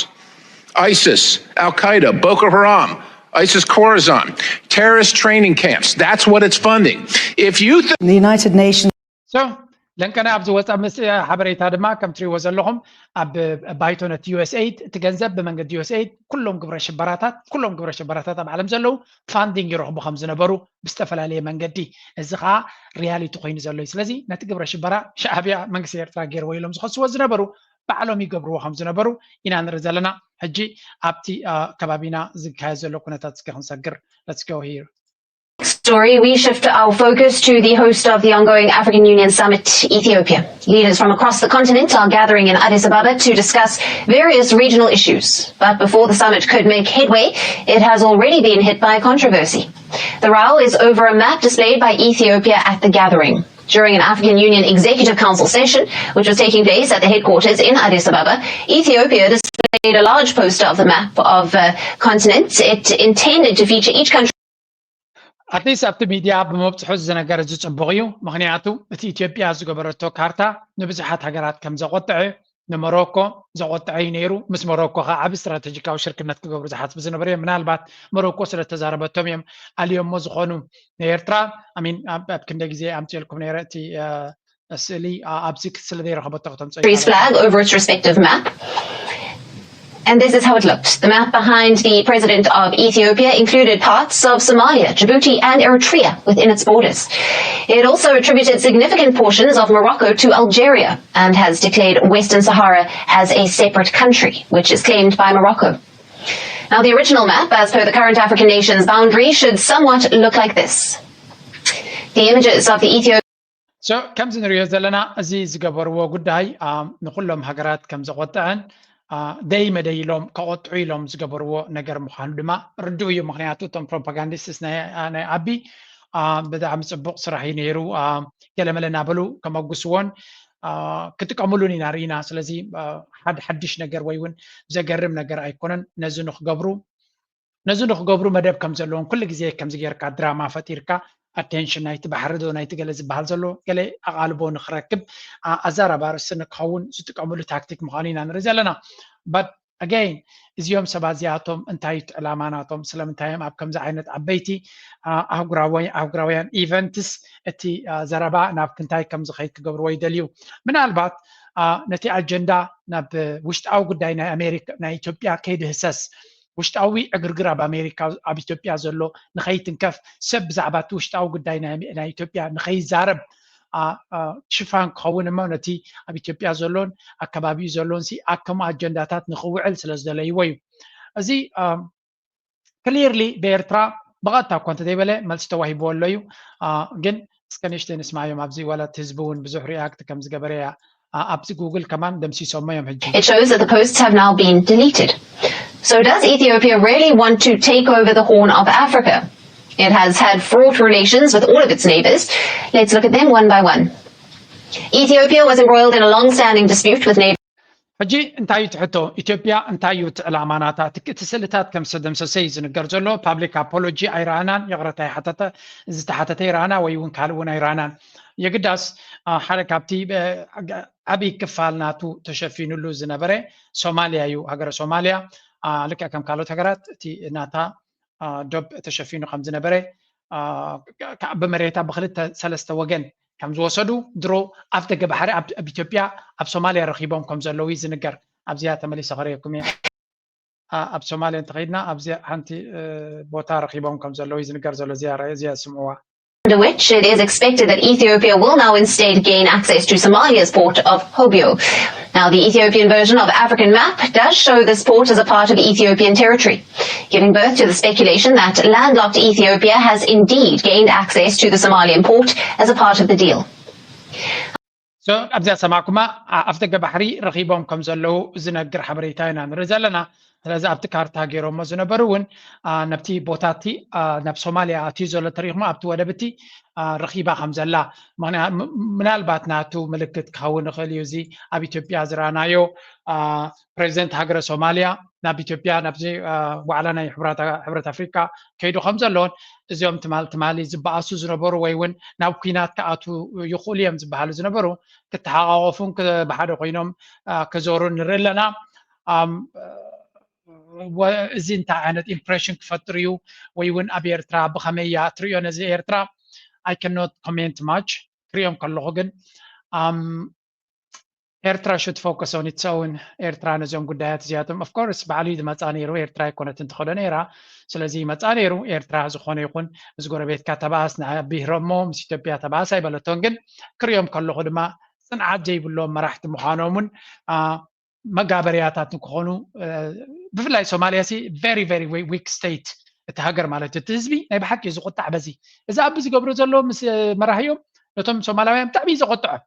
ISIS, Al Qaeda, Boko Haram, ISIS Khorasan, terrorist training camps. That's what it's funding. If you think the United Nations ለንቀነ ኣብ ዝወፀ ምስ ሓበሬታ ድማ ከም ትሪእዎ ዘለኹም ኣብ ባይቶ ነቲ ዩኤስኤይድ እቲ ገንዘብ ብመንገዲ ዩኤስኤይድ ኩሎም ግብረ ሽበራታት ኩሎም ግብረ ሽበራታት ኣብ ዓለም ዘለዉ ፋንዲንግ ይረኽቡ ከም ዝነበሩ ብዝተፈላለየ መንገዲ፣ እዚ ከዓ ሪያሊቲ ኮይኑ ዘሎ እዩ። ስለዚ ነቲ ግብረ ሽበራ ሻዕብያ መንግስቲ ኤርትራ ገይርዎ ኢሎም ዝኸስዎ ዝነበሩ ባዕሎም ይገብርዎ ከም ዝነበሩ ኢና ንርኢ ዘለና። ሕጂ ኣብቲ ከባቢና ዝካየድ ዘሎ ኩነታት እስኪ ክንሰግር። Let's go here. Story, we shift our focus to the host of the ongoing African Union Summit, Ethiopia. Leaders from across the continent are gathering in Addis Ababa to discuss various regional issues. But before the summit could make headway, it has already been hit by controversy. The row is over a map displayed by Ethiopia at the gathering. During an African Union Executive Council session, which was taking place at the headquarters in Addis Ababa, Ethiopia displayed a large poster of the map of the continent. It intended to feature each country. ኣትሊስት ኣብቲ ሚድያ ብመብፅሑ ዝነገር እዚ ፅቡቕ እዩ። ምክንያቱ እቲ ኢትዮጵያ ዝገበረቶ ካርታ ንብዙሓት ሃገራት ከም ዘቆጥዐ፣ ንሞሮኮ ዘቆጥዐ እዩ ነይሩ። ምስ ሞሮኮ ከዓ ዓቢ ስትራተጂካዊ ሽርክነት ክገብሩ ዝሓስቡ ዝነበሩ እዮም። ምናልባት ሞሮኮ ስለተዛረበቶም እዮም ኣልዮሞ ዝኾኑ ንኤርትራ። ኣሚን ኣብ ክንደ ግዜ ኣምፅኤልኩም ነይረ እቲ ስእሊ ኣብዚ ስለ ዘይረኸበቶ ከተምፅኦ Greece flag over its respective map. And this is how it looked. The map behind the president of Ethiopia included parts of Somalia, Djibouti, and Eritrea within its borders. It also attributed significant portions of Morocco to Algeria and has declared Western Sahara as a separate country, which is claimed by Morocco. Now, the original map, as per the current African nation's boundary, should somewhat look like this. The images of the Ethiopia So ከምዚ ንሪኦ ዘለና እዚ ዝገበርዎ ጉዳይ ንኩሎም ሃገራት ከም ዘቆጥዐን ደይ መደይ ኢሎም ከቆጥዑ ኢሎም ዝገበርዎ ነገር ምዃኑ ድማ ርዱእ እዩ። ምክንያቱ እቶም ፕሮፓጋንዲስትስ ናይ ኣቢ ብጣዕሚ ፅቡቅ ስራሕ እዩ ነይሩ፣ ገለመለ እናበሉ ከመጉስዎን ክጥቀምሉን ኢና ርኢና። ስለዚ ሓደ ሓድሽ ነገር ወይ እውን ዘገርም ነገር ኣይኮነን። ነዚ ንክገብሩ ነዚ ንክገብሩ መደብ ከም ዘለዎም ኩሉ ግዜ ከምዚ ጌርካ ድራማ ፈጢርካ ኣቴንሽን ናይቲ ባሕሪ ዶ ናይቲ ገለ ዝበሃል ዘሎ ገለ ኣቓልቦ ንክረክብ ኣዛራቢ ኣርእስቲ ንክኸውን ዝጥቀምሉ ታክቲክ ምዃኑ ኢና ንርኢ ዘለና። But again እዚኦም ሰባት እዚኣቶም እንታይ እዩ ዕላማ ናቶም? ስለምንታይ እዮም ኣብ ከምዚ ዓይነት ዓበይቲ ኣህጉራውያን ኢቨንትስ እቲ ዘረባ ናብ ክንታይ ከም ዝኸይድ ክገብርዎ ይደልዩ? ምናልባት ነቲ ኣጀንዳ ናብ ውሽጣዊ ጉዳይ ናይ ኣሜሪካ ናይ ኢትዮጵያ ከይድህሰስ ውሽጣዊ ዕግርግር ኣብ ኣሜሪካ ኣብ ኢትዮጵያ ዘሎ ንኸይትንከፍ ሰብ ብዛዕባ እቲ ውሽጣዊ ጉዳይ ናይ ኢትዮጵያ ንኸይዛረብ ሽፋን ክኸውን እሞ ነቲ ኣብ ኢትዮጵያ ዘሎን ኣብ ከባቢኡ ዘሎን ሲ ኣብ ከምኡ ኣጀንዳታት ንኽውዕል ስለ ዝደለይዎ እዩ። እዚ ክሊርሊ ብኤርትራ ብቐጥታ እኳ እንተዘይበለ መልሲ ተዋሂብዎ ኣሎ እዩ። ግን እስከ ንእሽተይ ንስማዮም ኣብዚ ዋላ እቲ ህዝቢ እውን ብዙሕ ሪኣክት ከም ዝገበረ እያ ኣብዚ ጉግል ከማን ደምሲሶሞ እዮም ሕጂ። It shows that the posts have now been deleted. So does Ethiopia really want to take over the Horn of Africa? It has had fraught relations with all of its neighbors. Let's look at them one by one. Ethiopia was embroiled in a long-standing dispute with neighbors. ሕጂ እንታይ እዩ ትሕቶ? ኢትዮጵያ እንታይ እዩ እቲ ዕላማ ናታ? እቲ ስእልታት ከም ዝተደምሰሰ እዩ ዝንገር ዘሎ። ፓብሊክ ኣፖሎጂ ኣይረኣናን፣ ይቕረታ ዝተሓተተ ይረኣና ወይ እውን ካልእ እውን ኣይረኣናን። የግዳስ ሓደ ካብቲ ዓብዪ ክፋል ናቱ ተሸፊኑሉ ዝነበረ ሶማልያ እዩ። ሃገረ ሶማልያ ልክዕ ከም ካልኦት ሃገራት እቲ ናታ ዶብ ተሸፊኑ ከም ዝነበረ ብመሬታ ብክልተ ሰለስተ ወገን ከም ዝወሰዱ ድሮ ኣፍ ደገ ባሕሪ ኣብ ኢትዮጵያ ኣብ ሶማልያ ረኺቦም ከም ዘለዉ እዩ ዝንገር። ኣብዚኣ ተመሊሰ ከርእየኩም እየ። ኣብ ሶማልያ እንተኸይድና ኣብዚ ሓንቲ ቦታ ረኺቦም ከም ዘለዉ እዩ ዝንገር ዘሎ። እዚኣ ስምዕዋ። under which it is expected that Ethiopia will now instead gain access to Somalia's port of Hobyo. Now, the Ethiopian version of African map does show this port as a part of Ethiopian territory, giving birth to the speculation that landlocked Ethiopia has indeed gained access to the Somalian port as a part of the deal. So ኣብዚኣ ሰማዕኩማ ኣፍደገ ባሕሪ ረኺቦም ከም ዘለዉ ዝነግር ሓበሬታ ኢና ንርኢ ዘለና። ስለዚ ኣብቲ ካርታ ገይሮሞ ዝነበሩ እውን ነብቲ ቦታቲ ናብ ሶማልያ ኣትዩ ዘሎ ተሪኽሞ ኣብቲ ወደብቲ ረኺባ ከም ዘላ ምናልባት ናቱ ምልክት ክኸውን ይኽእል እዩ። እዚ ኣብ ኢትዮጵያ ዝረኣናዮ ፕሬዚደንት ሃገረ ሶማልያ ናብ ኢትዮጵያ ናብዚ ዋዕላ ናይ ሕብረት ኣፍሪካ ከይዱ ከም ዘለውን እዚኦም ትማል ትማሊ ዝበኣሱ ዝነበሩ ወይ እውን ናብ ኩናት ክኣቱ ይኽእሉ እዮም ዝበሃሉ ዝነበሩ ክተሓቃቆፉን ብሓደ ኮይኖም ክዞሩ ንርኢ ኣለና። እዚ እንታይ ዓይነት ኢምፕሬሽን ክፈጥር እዩ ወይ እውን ኣብ ኤርትራ ብኸመይ እያ ትርእዮ ነዚ ኤርትራ? I cannot comment much። ክርእዮም ከለኹ ግን ኤርትራ should focus on its own። ኤርትራ ነዚኦም ጉዳያት እዚኣቶም of course ባዕሉ እዩ ዝመፃ ነይሩ። ኤርትራ ኣይኮነትን ትኸዶ ነይራ። ስለዚ ይመፃ ነይሩ። ኤርትራ ዝኾነ ይኹን ምስ ጎረቤትካ ተባኣስ ንብሂሮሞ ምስ ኢትዮጵያ ተባኣስ ኣይበለቶን። ግን ክርእዮም ከለኹ ድማ ፅንዓት ዘይብሎም መራሕቲ ምዃኖምን መጋበርያታት ንክኾኑ ብፍላይ ሶማልያ ሲ very very weak state እቲ ሃገር ማለት እቲ ህዝቢ ናይ ብሓቂ እዩ ዝቁጣዕ በዚ እዚ ኣቢ ዝገብሩ ዘሎ ምስ መራህዮም ነቶም ሶማላውያን ብጣዕሚ እዩ ዘቆጥዖም።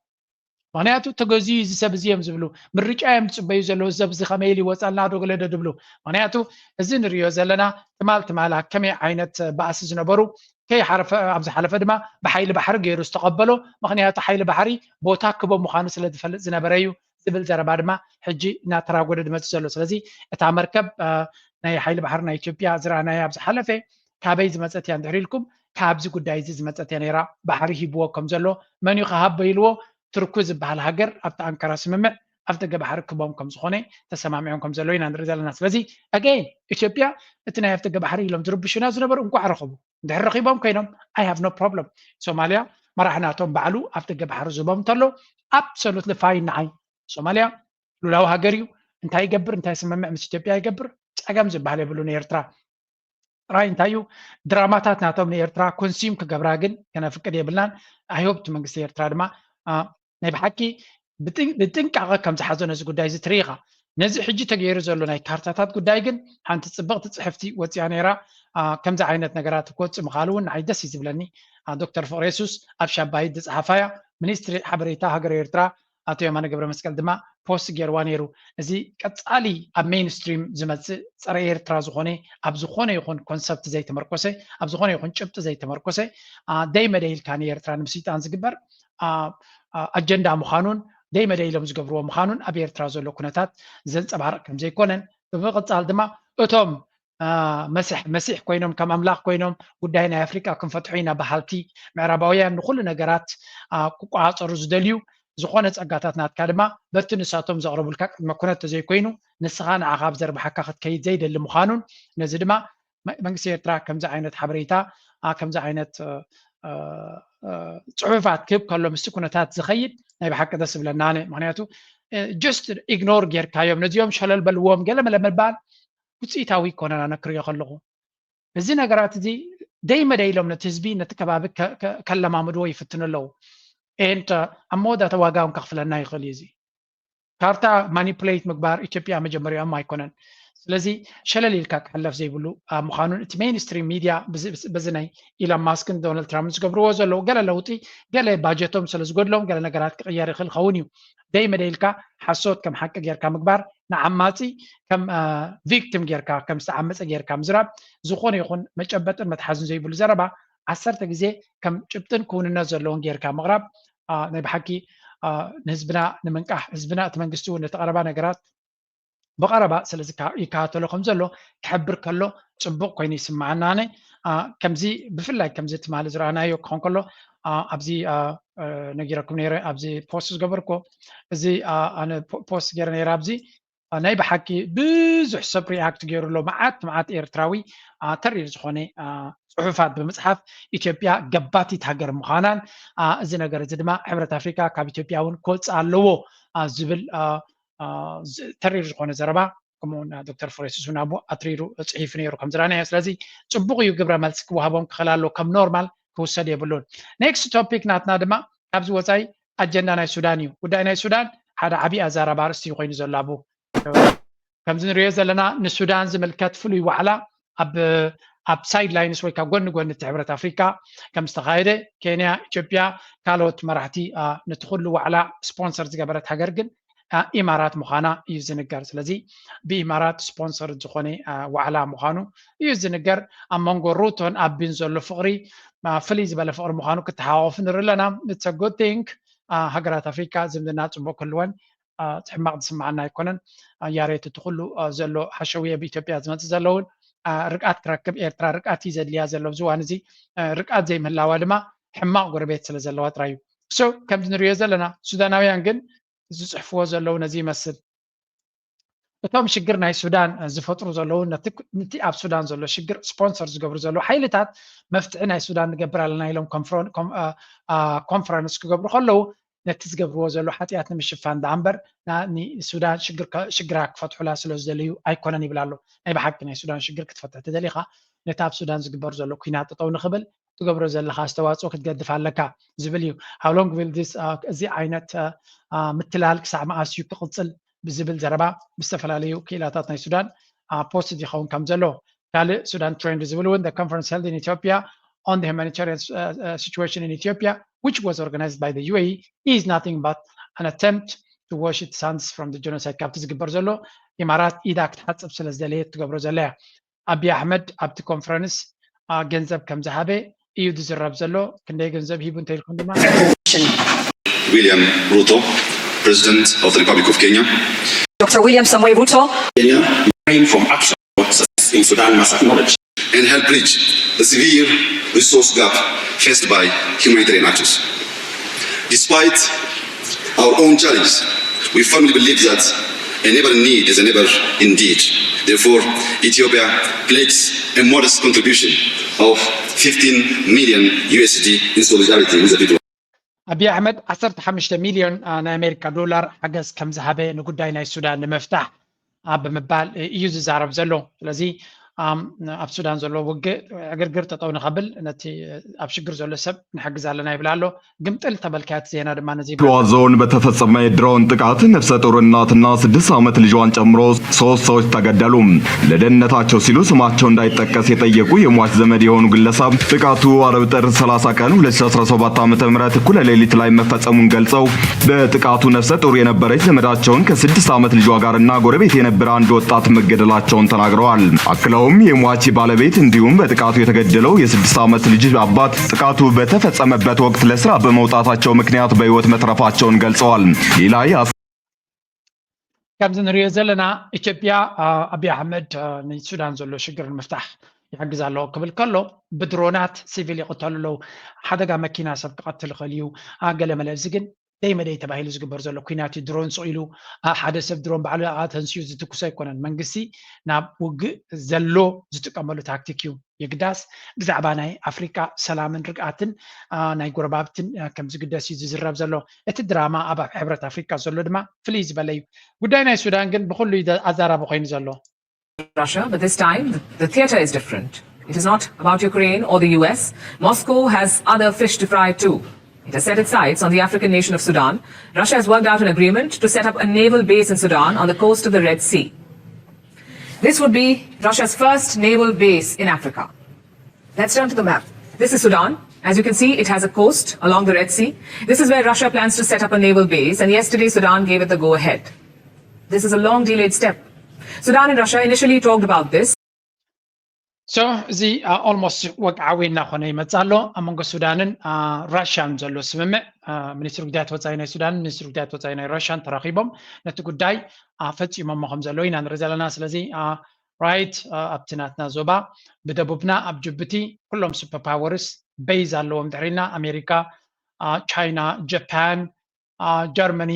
ምክንያቱ ተገዝዩ እዚ ሰብ እዚ እዮም ዝብሉ ምርጫ እዮም ዝፅበዩ ዘለዉ ሰብ እዚ ከመይ ኢሉ ይወፃልና ዶ ገለ ዶ ድብሉ። ምክንያቱ እዚ ንሪኦ ዘለና ትማል ትማላ ከመይ ዓይነት ባእሲ ዝነበሩ ከይሓረፈ ኣብ ዝሓለፈ ድማ ብሓይሊ ባሕሪ ገይሩ ዝተቐበሎ ምክንያቱ ሓይሊ ባሕሪ ቦታ ክቦ ምዃኑ ስለ ዝፈልጥ ዝነበረ እዩ ዝብል ዘረባ ድማ ሕጂ እናተራጎደ ዝመፅእ ዘሎ። ስለዚ እታ መርከብ ናይ ሓይሊ ባሕሪ ናይ ኢትዮጵያ ዝረኣናያ ኣብ ዝሓለፈ ካበይ ዝመፀት እያ እንድሕር ኢልኩም ካብዚ ጉዳይ እዚ ዝመፀት እያ ነይራ። ባሕሪ ሂብዎ ከም ዘሎ መን እዩ ክሃቦ ኢልዎ ቱርኩ ዝበሃል ሃገር ኣብቲ ኣንካራ ስምምዕ ኣፍደገ ባሕሪ ክቦም ከም ዝኾነ ተሰማሚዖም ከም ዘለዉ ኢና ንርኢ ዘለና። ስለዚ again ኢትዮጵያ እቲ ናይ ኣፍደገ ባሕሪ ኢሎም ዝርብሹና ዝነበሩ እንኳዕ ረኸቡ እንድሕር ረኺቦም ኮይኖም I have no problem። ሶማልያ መራሕ ናቶም ባዕሉ ኣፍደገ ባሕሪ ዝህቦም እንተሎ absolutely fine ንዓይ። ሶማልያ ሉላዊ ሃገር እዩ። እንታይ ይገብር እንታይ ስምምዕ ምስ ኢትዮጵያ ይገብር ፀገም ዝበሃል የብሉን። ኤርትራ ጥራይ እንታይ እዩ ድራማታት ናቶም ንኤርትራ ኮንሲም ክገብራ ግን ከነፍቅድ የብልናን። I hope እቲ መንግስቲ ኤርትራ ድማ ናይ ብሓቂ ብጥንቃቐ ከም ዝሓዞ ነዚ ጉዳይ እዚ ትርኢ ኢኻ። ነዚ ሕጂ ተገይሩ ዘሎ ናይ ካርታታት ጉዳይ ግን ሓንቲ ፅብቕቲ ፅሕፍቲ ወፂኣ ነይራ። ከምዚ ዓይነት ነገራት ክወፅእ ምኻሉ እውን ንዓይ ደስ እዩ ዝብለኒ። ዶክተር ፍቕሬሱስ ኣብ ሻባይት ዝፀሓፋያ ሚኒስትሪ ሓበሬታ ሃገር ኤርትራ ኣቶ የማነ ገብረ መስቀል ድማ ፖስት ገይርዋ ነይሩ። እዚ ቀፃሊ ኣብ ሜይንስትሪም ዝመፅእ ፀረ ኤርትራ ዝኾነ ኣብ ዝኾነ ይኹን ኮንሰፕት ዘይተመርኮሰ ኣብ ዝኾነ ይኹን ጭብጢ ዘይተመርኮሰ ደይ መደይ ኢልካ ንኤርትራ ንምስይጣን ዝግበር ኣጀንዳ ምዃኑን ደይ መደይ ኢሎም ዝገብርዎ ምዃኑን ኣብ ኤርትራ ዘሎ ኩነታት ዘንፀባርቕ ከም ዘይኮነን ብምቕፃል ድማ እቶም መሲሕ መሲሕ ኮይኖም ከም ኣምላኽ ኮይኖም ጉዳይ ናይ ኣፍሪቃ ክንፈትሖ ኢና በሃልቲ ምዕራባውያን ንኩሉ ነገራት ክቆፃፀሩ ዝደልዩ ዝኾነ ፀጋታት ናትካ ድማ በቲ ንሳቶም ዘቕረቡልካ ቅድመ ኩነት ተዘይኮይኑ ንስኻ ንዓኻ ኣብ ዘርብሓካ ክትከይድ ዘይደሊ ምዃኑን ነዚ ድማ መንግስቲ ኤርትራ ከምዚ ዓይነት ሓበሬታ ከምዚ ዓይነት ፅሑፋት ክህብ ከሎ ምስቲ ኩነታት ዝኸይድ ናይ ብሓቂ ደስ ዝብለና ኣነ ምክንያቱ just ኢግኖር ጌርካዮም ነዚኦም ሸለል በልዎም ገለ መለ ምባል ውፅኢታዊ ይኮነን ኣነ ክሪኦ ከለኹ እዚ ነገራት እዚ ደይ መደይ ኢሎም ነቲ ህዝቢ ነቲ ከባቢ ከለማምድዎ ይፍትኑ ኣለዉ and ኣብ መወዳእታ ዋጋ እውን ከኽፍለና ይኽእል እዩ እዚ ካርታ ማኒፕሌት ምግባር ኢትዮጵያ መጀመሪያኦም ኣይኮነን ስለዚ ሸለል ኢልካ ክሕለፍ ዘይብሉ ምዃኑን እቲ ሜይንስትሪም ሚድያ በዚ ናይ ኢሎን ማስክን ዶናልድ ትራምፕ ዝገብርዎ ዘለዉ ገለ ለውጢ ገለ ባጀቶም ስለ ዝጎድሎም ገለ ነገራት ክቕየር ይኽእል ኸውን እዩ ደይ መደይ ኢልካ ሓሶት ከም ሓቂ ጌርካ ምግባር ንዓማፂ ከም ቪክቲም ጌርካ ከም ዝተዓመፀ ጌርካ ምዝራብ ዝኾነ ይኹን መጨበጥን መትሓዝን ዘይብሉ ዘረባ ዓሰርተ ግዜ ከም ጭብጥን ክውንነት ዘለዎን ጌርካ ምቕራብ ናይ ብሓቂ ንህዝብና ንምንቃሕ ህዝብና እቲ መንግስቲ እውን ነቲ ቀረባ ነገራት ብቐረባ ስለ ይከታተሎ ከም ዘሎ ክሕብር ከሎ ፅቡቕ ኮይኑ ይስምዓና ኣነ ከምዚ ብፍላይ ከምዚ ትማሊ ዝረኣናዮ ክኸውን ከሎ ኣብዚ ነጊረኩም ነይረ ኣብዚ ፖስት ዝገበርኩ እዚ ኣነ ፖስት ገይረ ነይረ ኣብዚ ናይ ብሓቂ ብዙሕ ሰብ ሪኣክት ገይሩ ኣሎ መዓት መዓት ኤርትራዊ ተሪር ዝኾነ ፅሑፋት ብምፅሓፍ ኢትዮጵያ ገባቲት ሃገር ምዃናን እዚ ነገር እዚ ድማ ሕብረት ኣፍሪካ ካብ ኢትዮጵያ እውን ክወፅእ ኣለዎ ዝብል ተሪር ዝኾነ ዘረባ ከምኡ ዶክተር ፍሬሱስ እውን ኣቡ ኣትሪሩ ፅሒፉ ነይሩ ከም ዝረኣናዮ ስለዚ ፅቡቅ እዩ ግብረ መልሲ ክወሃቦም ክኽእል ኣለዎ ከም ኖርማል ክውሰድ የብሉን። Next topic ናትና ድማ ካብዚ ወፃኢ ኣጀንዳ ናይ ሱዳን እዩ። ጉዳይ ናይ ሱዳን ሓደ ዓብዪ ኣዛራቢ ኣርእስቲ እዩ ኮይኑ ዘሎ። ኣብ ከምዚ ንሪኦ ዘለና ንሱዳን ዝምልከት ፍሉይ ዋዕላ ኣብ ኣብ ሳይድ ላይንስ ወይ ካብ ጎኒ ጎኒ እቲ ሕብረት ኣፍሪካ ከም ዝተኻየደ፣ ኬንያ፣ ኢትዮጵያ፣ ካልኦት መራሕቲ ነቲ ኩሉ ዋዕላ ስፖንሰር ዝገበረት ሃገር ግን ኢማራት ምዃና እዩ ዝንገር። ስለዚ ብኢማራት ስፖንሰር ዝኾነ ዋዕላ ምዃኑ እዩ ዝንገር። ኣብ መንጎ ሩቶን ኣቢን ዘሎ ፍቕሪ ፍልይ ዝበለ ፍቕሪ ምዃኑ ክተሓዋወፍ ንርኢ ኣለና። It's a good thing። ሃገራት ኣፍሪካ ዝምድና ፅቡቅ ክህልወን ሕማቅ ዝስምዓና ኣይኮነን። ያሬት እቲ ኩሉ ዘሎ ሓሸውየ ብኢትዮጵያ ዝመፅእ ዘለውን ርግኣት ክረክብ ኤርትራ ርግኣት እዩ ዘድልያ ዘሎ ኣብዚ እዋን እዚ። ርግኣት ዘይምህላዋ ድማ ሕማቅ ጎረቤት ስለ ዘለዋ ጥራይ እዩ። So ከምዚ ንሪኦ ዘለና ሱዳናውያን ግን ዝፅሕፍዎ ዘለዉ ነዚ ይመስል። እቶም ሽግር ናይ ሱዳን ዝፈጥሩ ዘለዉ ነቲ ኣብ ሱዳን ዘሎ ሽግር ስፖንሰር ዝገብሩ ዘለዉ ሓይልታት መፍትሒ ናይ ሱዳን ንገብር ኣለና ኢሎም ኮንፈረንስ ክገብሩ ከለዉ ነቲ ዝገብርዎ ዘሎ ሓጢኣት ንምሽፋን ደኣ እምበር ንሱዳን ሽግራ ክፈትሑላ ስለ ዝደለዩ ኣይኮነን ይብል ኣሎ። ናይ ብሓቂ ናይ ሱዳን ሽግር ክትፈትሕ ተደሊኻ ነቲ ኣብ ሱዳን ዝግበር ዘሎ ኩናት ጠጠው ንኽብል ትገብሮ ዘለኻ ኣስተዋፅኦ ክትገድፍ ኣለካ ዝብል እዩ። How long will this እዚ ዓይነት ምትላል ክሳዕ መኣስ እዩ ክቕፅል ብዝብል ዘረባ ብዝተፈላለዩ ክኢላታት ናይ ሱዳን ፖስት ይኸውን ከም ዘሎ ካልእ ሱዳን ትሬንድ ዝብል እውን conference held in Ethiopia on the humanitarian situation in Ethiopia, which was organized by the U A E, is nothing but an attempt to wash its hands from the genocide. ካብቲ ዝግበር ዘሎ ኢማራት ኢዳ ክትሓፅብ ስለ ዝደለየት ትገብሮ ዘላ እያ። ኣብይ ኣሕመድ ኣብቲ ኮንፈረንስ ገንዘብ ከም ዝሃበ እዩ ዝዝረብ ዘሎ። ክንደይ ገንዘብ ሂቡ እንተኢልኩም ድማ William Ruto, President of the Republic of Kenya. Doctor William Samoei Ruto. Kenya refrain from action such as in Sudan must acknowledge. And help bridge the severe resource gap faced by humanitarian actors. Despite our own challenges, we firmly believe that a neighbor in need is a neighbor indeed. Therefore, Ethiopia pledges a modest contribution of fifteen million U S D in solidarity with the people. ኣብይ ኣሕመድ ዓሰርተ ሓሙሽተ ሚልዮን ናይ ኣሜሪካ ዶላር ሓገዝ ከም ዝሃበ ንጉዳይ ናይ ሱዳን ንምፍታሕ ብምባል እዩ ዝዛረብ ዘሎ። ስለዚ ኣብ ሱዳን ዘሎ ውግእ ዕግርግር ጠጠው ንኸብል ነቲ ኣብ ሽግር ዘሎ ሰብ ንሕግዝ ኣለና ይብል ኣሎ። ግምጥል ተበልካያ እቲ ዜና ድማ ነዚ ይብለካ። ሸዋ ዞን በተፈጸመ የድሮን ጥቃት ነፍሰ ጡር እናትና ስድስት ዓመት ልጇን ጨምሮ ሶስት ሰዎች ተገደሉ። ለደህንነታቸው ሲሉ ስማቸው እንዳይጠቀስ የጠየቁ የሟች ዘመድ የሆኑ ግለሰብ ጥቃቱ አርብ ጥር ሠላሳ ቀን ሁለት ሺ አስራ ሰባት ዓመተ ምህረት እኩለ ሌሊት ላይ መፈጸሙን ገልጸው በጥቃቱ ነፍሰ ጡር የነበረች ዘመዳቸውን ከስድስት ዓመት ልጇ ጋርና ጎረቤት የነበረ አንድ ወጣት መገደላቸውን ተናግረዋል። አክለውም የሟች ባለቤት እንዲሁም በጥቃቱ የተገደለው የስድስት ዓመት ልጅ አባት ጥቃቱ በተፈጸመበት ወቅት ለስራ በመውጣታቸው ምክንያት በህይወት መትረፋቸውን ገልጸዋል። ሌላ ከምዚ ንሪኦ ዘለና ኢትዮጵያ ኣብይ ኣሕመድ ንሱዳን ዘሎ ሽግር ንምፍታሕ ይሕግዝ ኣለዎ ክብል ከሎ ብድሮናት ሲቪል ይቕተሉ ኣለዉ። ሓደጋ መኪና ሰብ ክቐትል ይኽእል እዩ። ገለመለ እዚ ግን ደይ መደይ ተባሂሉ ዝግበር ዘሎ ኩናት እዩ። ድሮን ስቕ ኢሉ ሓደ ሰብ ድሮን ባዕሉ ተንስኡ ዝትኩስ ኣይኮነን። መንግስቲ ናብ ውግእ ዘሎ ዝጥቀመሉ ታክቲክ እዩ። የግዳስ ብዛዕባ ናይ ኣፍሪቃ ሰላምን ርግኣትን ናይ ጎረባብትን ከም ዝግደስ እዩ ዝዝረብ ዘሎ። እቲ ድራማ ኣብ ሕብረት ኣፍሪቃ ዘሎ ድማ ፍልይ ዝበለ እዩ። ጉዳይ ናይ ሱዳን ግን ብኩሉ እዩ ኣዛራቢ ኮይኑ ዘሎ። Russia, but this time the theater is different. It is not about Ukraine or the U S. Moscow has other fish to fry too. It has set its sights on the African nation of Sudan. Russia has worked out an agreement to set up a naval base in Sudan on the coast of the Red Sea. This would be Russia's first naval base in Africa. Let's turn to the map. This is Sudan. As you can see, it has a coast along the Red Sea. This is where Russia plans to set up a naval base, and yesterday Sudan gave it the go ahead. This is a long delayed step. Sudan and Russia initially talked about this. So እዚ almost ወግዓዊ እናኾነ ይመጽእ ኣሎ ኣብ መንጎ ሱዳንን ራሽያን ዘሎ ስምምዕ። ሚኒስትሪ ጉዳያት ወፃኢ ናይ ሱዳንን ሚኒስትሪ ጉዳያት ወፃኢ ናይ ራሽያን ተራኺቦም ነቲ ጉዳይ ፈፂሞሞ ከም ዘለዉ ኢና ንርኢ ዘለና። ስለዚ ራይት ኣብቲ ናትና ዞባ ብደቡብና ኣብ ጅቡቲ ኩሎም ሱፐር ፓወርስ ቤዝ ኣለዎም ድሕሪና ኣሜሪካ፣ ቻይና፣ ጃፓን፣ ጀርመኒ፣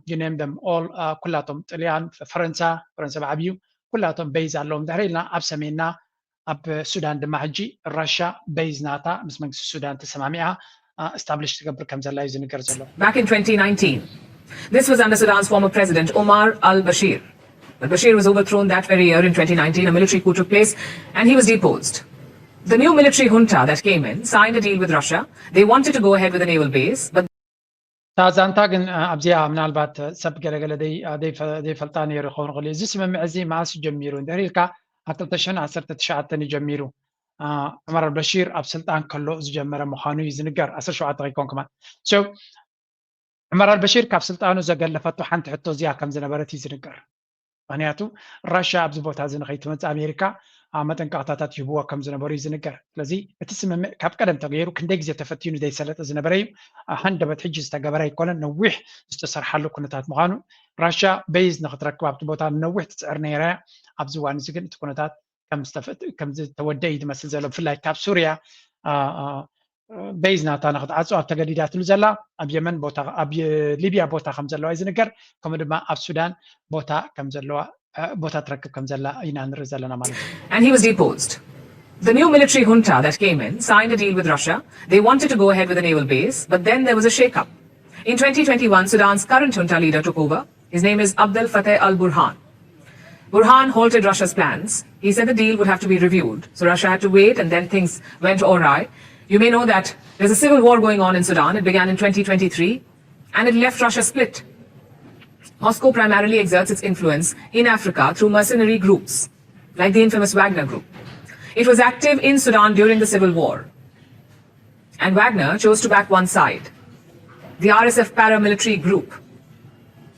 you name them all፣ ኩላቶም ጥልያን፣ ፈረንሳ፣ ፈረንሳ ብዓብዩ ኩላቶም ቤዝ ኣለዎም ድሕሪ ኢልና ኣብ ሰሜንና ኣብ ሱዳን ድማ ሕጂ ራሻ ቤዝ ናታ ምስ መንግስቲ ሱዳን ተሰማሚዓ ስታብሊሽ ትገብር ከም ዘላ እዩ ዝንገር ዘሎ። Back in twenty nineteen, this was under Sudan's former president Omar al-Bashir. But Bashir was overthrown that very year in twenty nineteen. A military coup took place and he was deposed. The new military junta that came in signed a deal with Russia. They wanted to go ahead with a naval base, but እታ ዛንታ ግን ኣብዚኣ ምናልባት ሰብ ገለገለ ዘይፈልጣ ነይሩ ይኸውን ይኽእል እዩ። እዚ ስምምዕ እዚ መኣስ ጀሚሩ እንድሕር ኢልካ ኣብ ክልተ ሽሕን ዓሰርተ ትሽዓተን እዩ ጀሚሩ። ዑመር ኣልበሺር ኣብ ስልጣን ከሎ ዝጀመረ ምዃኑ እዩ ዝንገር። ዓሰርተ ሸውዓተ ከይኮንኩ ማለት ዑመር ኣልበሺር ካብ ስልጣኑ ዘገለፈቶ ሓንቲ ሕቶ እዚኣ ከም ዝነበረት እዩ ዝንገር። ምክንያቱ ራሽያ ኣብዚ ቦታ እዚ ንኸይትመፅእ ኣሜሪካ መጠንቀቕታታት ይህብዎ ከም ዝነበሩ እዩ ዝንገር። ስለዚ እቲ ስምምዕ ካብ ቀደም ተገይሩ ክንደይ ግዜ ተፈትኑ ዘይሰለጠ ዝነበረ እዩ። ሃንደበት ሕጂ ዝተገበረ ኣይኮነን፣ ነዊሕ ዝተሰርሓሉ ኩነታት ምዃኑ። ራሽያ በይዝ ንክትረክብ ኣብቲ ቦታ ንነዊሕ ትፅዕር ነይራ እያ። ኣብዚ እዋን እዚ ግን እቲ ኩነታት ከም ዝተወደ እዩ ዝመስል ዘሎ። ብፍላይ ካብ ሱርያ በይዝ ናታ ንክትዓፅዋ ተገዲዳትሉ ዘላ፣ ኣብ የመን ቦታ ኣብ ሊብያ ቦታ ከም ዘለዋ እዩ ዝንገር። ከምኡ ድማ ኣብ ሱዳን ቦታ ከም ዘለዋ ቦታ ትረክብ ከም ዘላ ኢና ንርኢ ዘለና ማለት እዩ። And he was deposed. The new military junta that came in signed a deal with Russia. They wanted to go ahead with a naval base, but then there was a shake-up. In twenty twenty-one, Sudan's current junta leader took over. His name is Abdel Fattah al-Burhan. Burhan halted Russia's plans. He said the deal would have to be reviewed. So Russia had to wait, and then things went awry. You may know that there's a civil war going on in Sudan. It began in twenty twenty-three, and it left Russia split. Moscow primarily exerts its influence in Africa through mercenary groups, like the infamous Wagner Group. It was active in Sudan during the civil war, and Wagner chose to back one side, the R S F paramilitary group.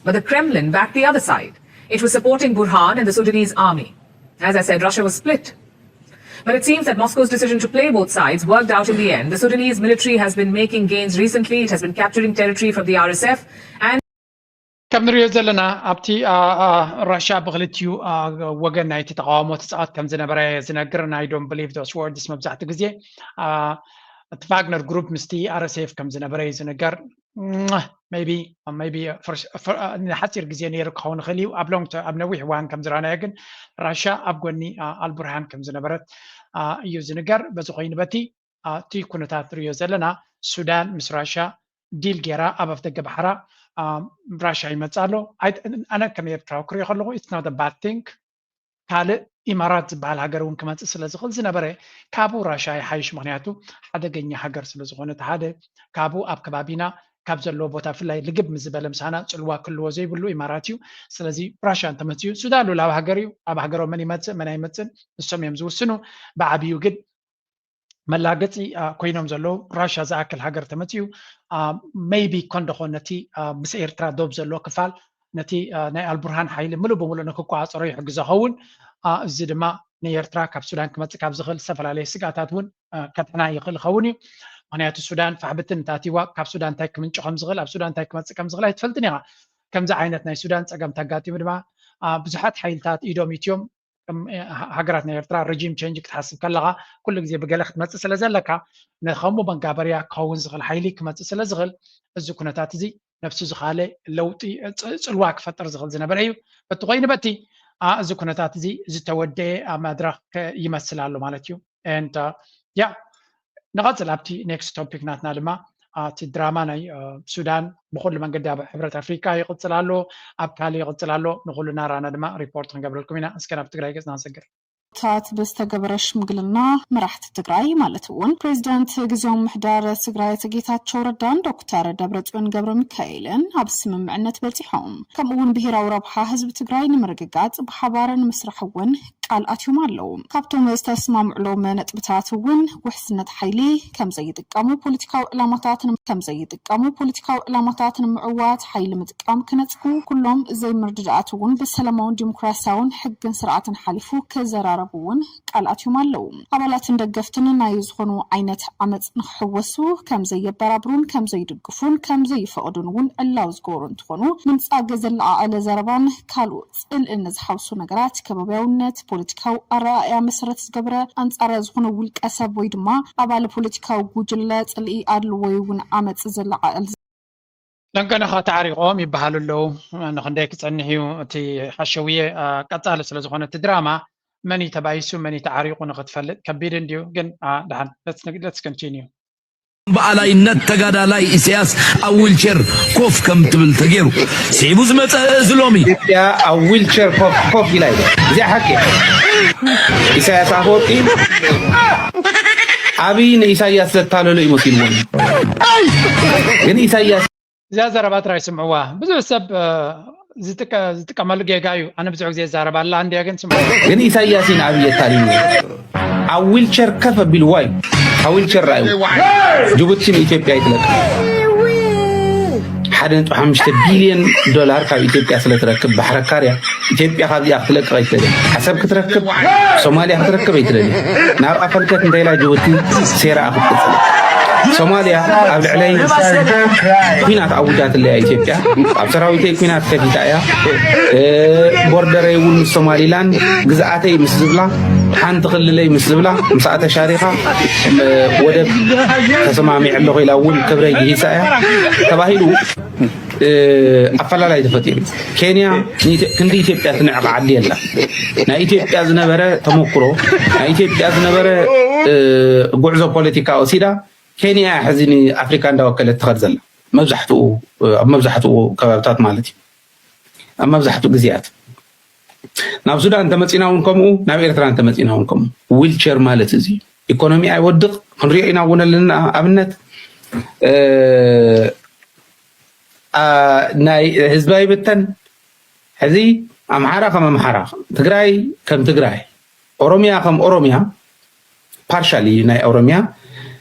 But the Kremlin backed the other side. It was supporting Burhan and the Sudanese army. As I said, Russia was split. But it seems that Moscow's decision to play both sides worked out in the end. The Sudanese military has been making gains recently. It has been capturing territory from the R S F and ከም ንሪኦ ዘለና ኣብቲ ራሽያ ብክልቲኡ ወገን ናይቲ ተቃውሞ ትፃወት ከም ዝነበረ ዝነግር ናይ don't believe those words መብዛሕትኡ ግዜ እቲ ቫግነር ግሩፕ ምስቲ R S F ከም ዝነበረ እዩ ዝንገር። ቢ ቢ ንሓፂር ግዜ ነይሩ ክኸውን ይኽእል እዩ። ኣብ ሎንግ ኣብ ነዊሕ እዋን ከም ዝረኣናዮ ግን ራሽያ ኣብ ጎኒ ኣልቡርሃን ከም ዝነበረት እዩ ዝንገር። በዚ ኮይኑ በቲ እቲ ኩነታት ንሪኦ ዘለና ሱዳን ምስ ራሽያ ዲል ገይራ ኣብ ኣፍደገ ባሕራ ራሽያ ይመፅእ ኣሎ። ኣነ ከም ኤርትራዊ ክሪኦ ከለኹ it's not a bad thing። ካልእ ኢማራት ዝበሃል ሃገር እውን ክመፅእ ስለ ዝኽእል ዝነበረ ካብኡ ራሽያ ይሓይሽ። ምክንያቱ ሓደገኛ ሃገር ስለ ዝኾነ እቲ ሓደ ካብኡ ኣብ ከባቢና ካብ ዘለዎ ቦታ ብፍላይ ልግብ ምስ ዝበለ ምሳና ፅልዋ ክልዎ ዘይብሉ ኢማራት እዩ። ስለዚ ራሽያ እንተመፅኡ ሱዳን ሉላዊ ሃገር እዩ። ኣብ ሃገሮም መን ይመፅእ መን ኣይመፅእን ንሶም እዮም ዝውስኑ። ብዓብዩ ግን መላገፂ ኮይኖም ዘለዉ ራሽያ ዝኣክል ሃገር ተመፅኡ maybe ኮን ደኾን ነቲ ምስ ኤርትራ ዶብ ዘሎ ክፋል ነቲ ናይ ኣልቡርሃን ሓይሊ ምሉእ ብምሉእ ንክቆፃፀሮ ይሕግዞ ኸውን። እዚ ድማ ንኤርትራ ካብ ሱዳን ክመፅእ ካብ ዝኽእል ዝተፈላለዩ ስጋታት እውን ከድሕና ይኽእል ይኸውን እዩ። ምክንያቱ ሱዳን ፋሕብትን እንተኣትይዋ ካብ ሱዳን እንታይ ክምንጭ ከም ዝኽእል ኣብ ሱዳን እንታይ ክመፅእ ከም ዝኽእል ኣይትፈልጥን ኢኻ። ከምዚ ዓይነት ናይ ሱዳን ፀገም ተጋጢሙ ድማ ብዙሓት ሓይልታት ኢዶም ኢትዮም ሃገራት ናይ ኤርትራ regime change ክትሓስብ ከለኻ ኩሉ ግዜ ብገለ ክትመፅእ ስለ ዘለካ ንከምኡ መጋበርያ ክኸውን ዝኽእል ሓይሊ ክመፅእ ስለ ዝኽእል እዚ ኩነታት እዚ ነብሱ ዝኻለ ለውጢ ፅልዋ ክፈጥር ዝኽእል ዝነበረ እዩ። በቲ ኮይኑ በቲ እዚ ኩነታት እዚ ዝተወደአ መድረኽ ይመስል ኣሎ ማለት እዩ። ያ ንቐፅል ኣብቲ next topic ናትና ድማ እቲ ድራማ ናይ ሱዳን ብኩሉ መንገዲ ኣብ ሕብረት ኣፍሪካ ይቕፅል ኣሎ፣ ኣብ ካልእ ይቕፅል ኣሎ። ንኩሉ እናራና ድማ ሪፖርት ክንገብረልኩም ኢና። እስከ ናብ ትግራይ ገፅና ንሰግር። ታት ብዝተገበረ ሽምግልና መራሕቲ ትግራይ ማለት እውን ፕሬዚዳንት ግዜያዊ ምምሕዳር ትግራይ ኣቶ ጌታቸው ረዳን ዶክተር ደብረፅዮን ገብረ ሚካኤልን ኣብ ስምምዕነት በፂሖም። ከምኡ እውን ብሄራዊ ረብሓ ህዝቢ ትግራይ ንምርግጋፅ ብሓባር ንምስራሕ እውን ቃል ኣትዮም ኣለዉ። ካብቶም ዝተስማምዕሎም ነጥብታት እውን ውሕስነት ሓይሊ ከምዘይጥቀሙ፣ ፖለቲካዊ ዕላማታት ከም ዘይጥቀሙ፣ ፖለቲካዊ ዕላማታት ንምዕዋት ሓይሊ ምጥቃም ክነፅጉ፣ ኩሎም ዘይምርድዳኣት እውን ብሰላማውን ዲሞክራሲያውን ሕግን ስርዓትን ሓሊፉ ክዘራረቡ እውን ቃል ኣትዮም ኣለዉ። ኣባላትን ደገፍትን ናይ ዝኾኑ ዓይነት ዓመፅ ንክሕወሱ ከም ዘየበራብሩን ከም ዘይድግፉን ከም ዘይፈቕዱን እውን ዕላዊ ዝገበሩ እንትኾኑ፣ ምንፃግ ዘለዓዓለ ዘረባን ካልኦት ፅልኢ ንዝሓውሱ ነገራት፣ ከባብያውነት፣ ፖለቲካዊ ኣረኣእያ መሰረት ዝገበረ ኣንፃር ዝኾነ ውልቀ ሰብ ወይ ድማ ኣባል ፖለቲካዊ ጉጅለ ፅልኢ ኣድልዎ ወይ እውን ዓመፅ ዘለዓዕል ለንቀነኻ ተዓሪቖም ይበሃሉ ኣለዉ። ንክንደይ ክፀንሕ እዩ እቲ ሓሸውየ ቀፃሊ ስለ ዝኾነ እቲ ድራማ መን እዩ ተባኢሱ መን እዩ ተዓሪቑ ንክትፈልጥ ከቢድ እንድዩ። ግን ደሓን let's continue። በኣላይነት ተጋዳላይ ኢሳያስ ኣብ ዊልቸር ኮፍ ከም ትብል ተገይሩ ስዒቡ ዝመፀ እዚ ሎሚ ኢትዮጵያ ኣብ ዊልቸር ኮፍ ኮፍ ኢላ ኢለ እዚኣ ሓቂ እያ። ኢሳያስ ኣፈወርቂ ኣብይ ንኢሳያስ ዘታለሎ እዩ መሲልዎም። ግን ኢሳያስ እዚኣ ዘረባ ጥራይ ስምዕዋ። ብዙሕ ሰብ ዝጥቀመሉ ጌጋ እዩ። ኣነ ብዙሕ ግዜ ይዛረብ ኣላ እንድያ ግን ስምዕዋ። ግን ኢሳያስ እዩ ንኣብይ የታልልዎ። ኣብ ዊልቸር ከፍ ኣቢልዋ እዩ። ኣብ ዊልቸር ርኣዩ። ጅቡቲ ንኢትዮጵያ ይትለቅ። ሓደ ነጥቢ ሓሙሽተ ቢልዮን ዶላር ካብ ኢትዮጵያ ስለ ትረክብ ባሕሪ ኣካርያ ኢትዮጵያ ካብዚኣ ክትለቅቕ ኣይትደልን። ዓሰብ ክትረክብ ሶማልያ ክትረክብ ኣይትደልን። ናብ ኣፈልከት እንተኢላ ጅቡቲ ሴራኣ ክትቅጽል። ሶማልያ ኣብ ልዕለይ ኲናት ኣውጃትለያ ኢትዮጵያ። ኣብ ሰራዊተይ ኲናት ከፊታ እያ። ቦርደረይ እውን ምስ ሶማሊላንድ ግዝኣተይ ምስ ዝብላ ሓንቲ ክልለይ ምስ ዝብላ ምስኣ ተሻሪኻ ወደብ ተሰማሚዐ ኣለኹ ኢላ እውን ክብረይ ግሂሳ እያ ተባሂሉ ኣፈላላይ ተፈጢሩ። ኬንያ ክንዲ ኢትዮጵያ ትንዕቕ ዓዲ የላ። ናይ ኢትዮጵያ ዝነበረ ተመክሮ ናይ ኢትዮጵያ ዝነበረ ጉዕዞ ፖለቲካ ወሲዳ ኬንያ ሕዚ ንኣፍሪካ እንዳወከለት ትኸድ ዘላ መብዛሕትኡ ኣብ መብዛሕትኡ ከባብታት ማለት እዩ። ኣብ መብዛሕትኡ ግዜያት ናብ ሱዳን እንተመፂና እውን ከምኡ ናብ ኤርትራ እንተመፂና እውን ከምኡ ዊልቸር ማለት እዚ ኢኮኖሚ ኣይወድቕ ክንሪኦ ኢና እውን ኣለና ኣብነት ናይ ህዝቢ ኣይብተን። ሕዚ ኣምሓራ ከም ኣምሓራ ትግራይ ከም ትግራይ ኦሮሚያ ከም ኦሮሚያ ፓርሻሊ ናይ ኦሮሚያ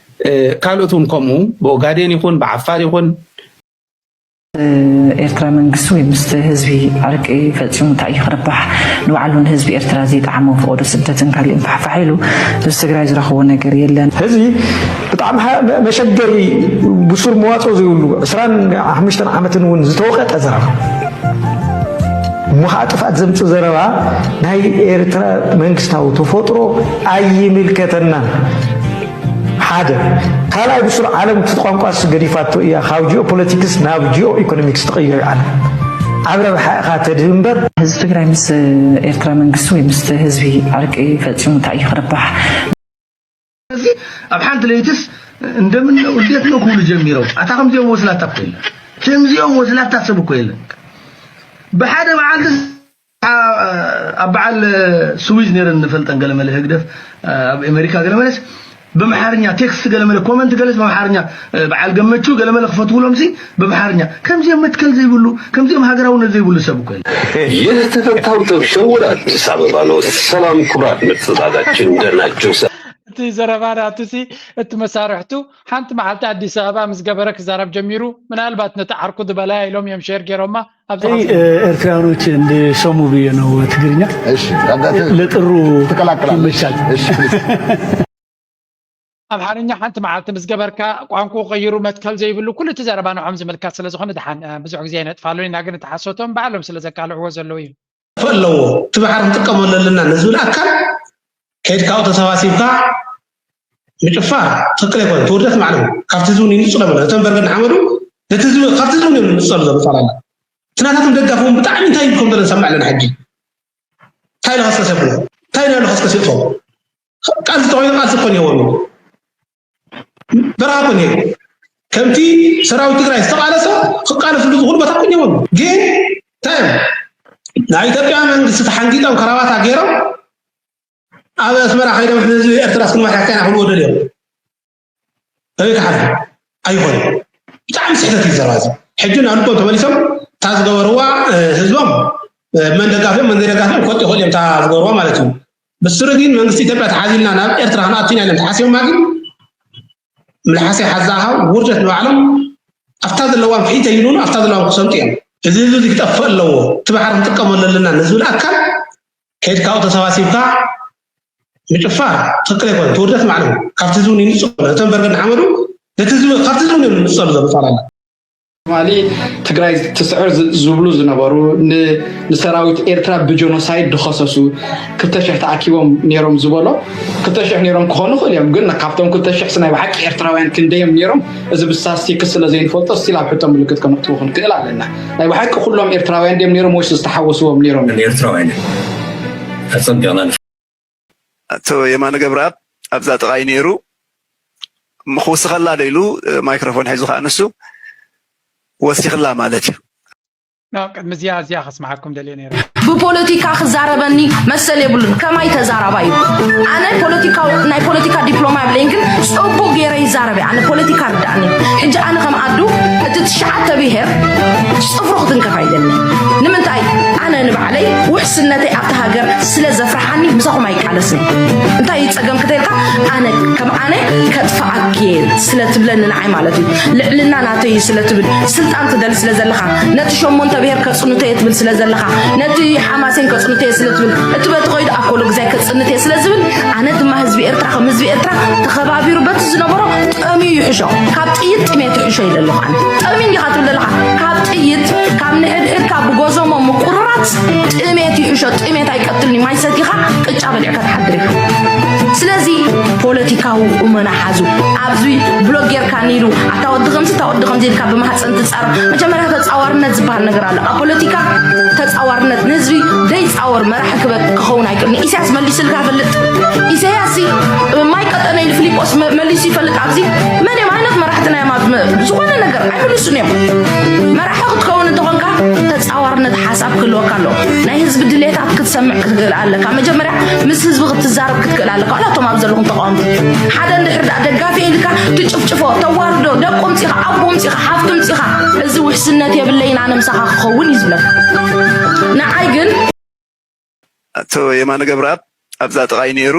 ካልኦት እውን ከምኡ ብኦጋዴን ይኹን ብዓፋር ይኹን ኤርትራ መንግስቲ ወይ ምስቲ ህዝቢ ዕርቂ ፈጺሙ እንታይ እዩ ክርባሕ? ንባዕሉ ንህዝቢ ኤርትራ ዘይጠዓሞ ፈቐዶ ስደትን ካሊእን ፋሕፋሕ ኢሉ ምስ ትግራይ ዝረኽቦ ነገር የለን። ህዚ ብጣዕሚ መሸገሪ ብሱር መዋፅኦ ዘይብሉ ዕስራን ሓሙሽተን ዓመትን እውን ዝተወቐጠ ዘረባ እሞ ከዓ ጥፍኣት ዘምፅእ ዘረባ ናይ ኤርትራ መንግስታዊ ተፈጥሮ ኣይምልከተናን። ሓደ ካልኣይ ብሱር ዓለም እቲ ቋንቋስ ገዲፋቶ እያ ካብ ጂኦ ፖለቲክስ ናብ ጂኦ ኢኮኖሚክስ ትቕይር ዓለም ኣብ ረብሓ ኢኻ ተድህብ እምበር። ህዝቢ ትግራይ ምስ ኤርትራ መንግስቲ ወይ ምስቲ ህዝቢ ዕርቂ ፈፂሙ እንታይ እዩ ክርባሕ? እዚ ኣብ ሓንቲ ለይትስ እንደምን ነው እንዴት ነው ክብሉ ጀሚረው ኣታ ከምዚኦም ወስላታ እኮ የለን ከምዚኦም ወስላታ ሰብ እኮ የለን ብሓደ መዓልትስ ኣብ በዓል ስዊዝ ነይረን ንፈልጠን ገለመለ ህግደፍ ኣብ ኣሜሪካ ገለመለስ ብምሓርኛ ቴክስት ገለመለ ኮመንት ገለስ ብምሓርኛ በዓል ገመቹ ገለመለ ክፈትውሎም ሲ ብምሓርኛ ከምዚኦም መትከል ዘይብሉ ከምዚኦም ሃገራውነት ዘይብሉ ሰብ እኮ ይህ ተፈታው ጥብሸው ወደ አዲስ አበባ ነው። ሰላም ክቡራት ምርጥ ጻዳችን እንደናችሁ ሰ እቲ ዘረባ ናቱ ሲ እቲ መሳርሕቱ ሓንቲ መዓልቲ ኣዲስ ኣበባ ምስ ገበረ ክዛረብ ጀሚሩ ምናልባት ነቲ ዓርኩ ዝበላያ ኢሎም እዮም ሼር ገይሮማ ኣብዚ ሕዚ ኤርትራውያኖች እንዲሰሙ ብዬ ነው ትግርኛ እሺ አዳተ ለጥሩ ትቀላቅላለች ይመቻል። እሺ please ኣምሓርኛ ሓንቲ መዓልቲ ምስ ገበርካ ቋንቋ ቀይሩ መትከል ዘይብሉ ኩሉ እቲ ዘረባ ንዖም ዝምልከት ስለ ዝኾነ ድሓን ብዙሕ ግዜ ኣይነጥፋሉን ኢና ግን እቲ ሓሶቶም ባዕሎም ስለ ዘቃልዕዎ ዘለዉ እዩ ኣለዎ እቲ ባሕሪ ክንጥቀመሉ ኣለና ንዝብል ኣካል ከይድካ ኣብኡ ተሰባሲብካ ምጭፋር ትክክል ኣይኮነ እቲ ውርደት ማለት ካብቲ ህዝቢ ንንፅሎ ማለት እቶም በርገድ ንሓመዱ ነቲ ህዝቢ ካብቲ ህዝቢ ንንፅሎ ዘሎ ፃላላ እቲ ናታቶም ደጋፊ እውን ብጣዕሚ እንታይ ይብልኩም ዘሎ ንሰምዕ ኣለና ሕጂ እንታይ ኢልኻስ ከሲኹ እንታይ ኢልኻስ ከሲእቶም ቃልሲ ተኮይኑ ቃልሲ እኮ ነይርዎም በረኻ እኮ ነይሩ ከምቲ ሰራዊት ትግራይ ዝተቃለሰ ክቃለስሉ ዝኽእሉ ቦታ እኮ ነይርዎም ግን እንታይ እዮም ናይ ኢትዮጵያ መንግስቲ ተሓንጊጦም ከራባታ ገይሮም ኣብ ኣስመራ ከይዶም ህዝቢ ኤርትራ እስክንመርሐካ ኢና ክብልዎ ደልዮም ኣበይ ክሓልፉ ኣይኾኑ ብጣዕሚ ስሕተት እዩ ዘረባ እዚ ሕጂ ናብ ልቦም ተመሊሶም እታ ዝገበርዋ ህዝቦም መን ደጋፊኦም መን ዘይደጋፊኦም ክፈልጡ ይኽእሉ እዮም እታ ዝገበርዋ ማለት እዩ ብስሩ ግን መንግስቲ ኢትዮጵያ ተሓዚልና ናብ ኤርትራ ክንኣቱ ኢና ኢሎም ተሓሲቦማ ግን ምልሓሰይ ሓዛኻ ውርደት ንባዕሎም ኣብታ ዘለዋም ፍሒተ ይብሉን ኣብታ ዘለዋም ክሰምጡ እዮም እዚ ህዝቢ እዚ ክጠፍእ ኣለዎ እቲ ባሕሪ ክንጥቀመሉ ኣለና ንዝብል ኣካል ከይድካ ኣብኡ ተሰባሲብካ ምጭፋር ትክክል ኣይኮነ እቲ ውርደት ንባዕሎም ካብቲ ህዝቢ ንንፅሎ እቶም በርገድ ንሓመዱ ነቲ ህዝቢ ካብቲ ህዝቢ ንንፅሎ ዘሎ ፃላላ ትማሊ ትግራይ ትስዕር ዝብሉ ዝነበሩ ንሰራዊት ኤርትራ ብጀኖሳይድ ድኸሰሱ ክልተ ሽሕ ተኣኪቦም ነይሮም ዝበሎ ክልተ ሽሕ ነይሮም ክኾኑ ይኽእሉ እዮም ግን ካብቶም ክልተ ሽሕ ናይ ብሓቂ ኤርትራውያን ክንደዮም ነይሮም እዚ ብስታስቲክስ ስለ ዘይንፈልጦ ስቲል ኣብ ሕቶ ምልክት ከነእትዎ ክንክእል ኣለና ናይ ብሓቂ ኩሎም ኤርትራውያን ድዮም ነይሮም ወይስ ዝተሓወስዎም ነይሮም እዮም ኤርትራውያን ኣፀቢቕና ኣቶ የማነ ገብረኣብ ኣብዛ ጥቓይ ነይሩ ክውስኸላ ዶ ኢሉ ማይክሮፎን ሒዙ ከዓ ንሱ ወሲኽላ ማለት እዩ። ቅድሚ እዚኣ እዚኣ ከስምዓኩም ደልየ ነይረ። ብፖለቲካ ክዛረበኒ መሰል የብሉን። ከማይ ተዛራባይ እዩ። ኣነ ፖለቲካዊ ናይ ፖለቲካ ዲፕሎማ የብለይን፣ ግን ጽቡቕ ገይረ ይዛረብ እየ። ኣነ ፖለቲካ ርዳእኒ። ሕጂ ኣነ ከም ኣዱ እቲ ትሽዓተ ብሄር ጽፍሩ ክትንከፍ ኣይደልን። ንምንታይ? ኣነ ንባዕለይ ውሕስነተይ ኣብታ ሃገር ስለ ዘፍርሓኒ ምሳኹም ኣይቃለስን። እንታይ እዩ ጸገም ክተልካ? ኣነ ከም ኣነ ከጥፍኣኪ እየ ስለ ትብለኒ ንዓይ ማለት እዩ። ልዕልና ናተይ እዩ ስለ ትብል፣ ስልጣን ትደሊ ስለ ዘለኻ፣ ነቲ ሸሞንተ ብሄር ከጽንቶ እየ ትብል ስለ ዘለኻ፣ ነቲ ሓማሴን ከጽንቶ እየ ስለ ትብል፣ እቲ በቲ ከይዱ ኣኮሎ ግዛይ ከጽንት እየ ስለ ዝብል፣ ኣነ ድማ ህዝቢ ኤርትራ ከም ህዝቢ ኤርትራ ተኸባቢሩ በቲ ዝነበሮ ጠምዩ ይሕሾ። ካብ ጥይት ጥሜት ይሕሾ ኢለ ኣለኹ ኣነ። ጠምዩ እንዲኻ ትብል ዘለኻ? ካብ ጥይት፣ ካብ ንሕድሕድካ ብጎዞሞ ምቁርራጽ ጥሜት ይሕሾ። ጥሜት ኣይቀትልን እዩ። ማይ ሰቲኻ ቅጫ በሊዕካ ትሓድር ኢኻ። ስለዚ ፖለቲካዊ ቁመና ሓዙ። ኣብዚ ብሎግ ጌርካ ኒሉ፣ ኣታ ወዲ ከምዚ፣ እታ ወዲ ከምዚ ኢልካ ብማህፀን ትጻረር። መጀመርያ ተጻዋርነት ዝበሃል ነገር ኣሎ። ኣብ ፖለቲካ ተጻዋርነት፣ ንህዝቢ ደይጻወር መራሒ ክበ-፣ ክኸውን ኣይክእልን። ኢሳያስ መሊስልካ ይፈልጥ። ኢሳያስ ሲ ማይ ቀጠነ ኢሉ ፊሊጶስ መ-፣ መሊሱ ይፈልጥ። ኣብዚ መን እዮም ዓይነት መራሕቲ ናይ ማ-፣ መ-፣ ዝኾነ ነገር ኣይምልሱን እዮም። መራሒ ክትከውን እንተኾንካ ተጻዋርነት ሓሳብ ክህልወካ ኣለዎ። ናይ ህዝቢ ድሌታት ክትሰምዕ ክትክእል ኣለካ። መጀመርያ ምስ ህዝቢ ክትዛረብ ክትክእል ኣለካ። ዋላ እቶም ኣብ ዘለኹም ተቃወምቲ ሓደ እንድሕር ደኣ ደጋፊ ኢልካ ትጭፍጭፎ፣ ተዋርዶ፣ ደቁ ምጺኻ፣ ኣቦ ምጺኻ፣ ሓፍቱ ምጺኻ፣ እዚ ውሕስነት የብለይን ኣነ ምሳኻ ክኸውን እዩ ዝብለካ። ንዓይ ግን ኣቶ የማነ ገብረኣብ ኣብዛ ጥቓይ ነይሩ፣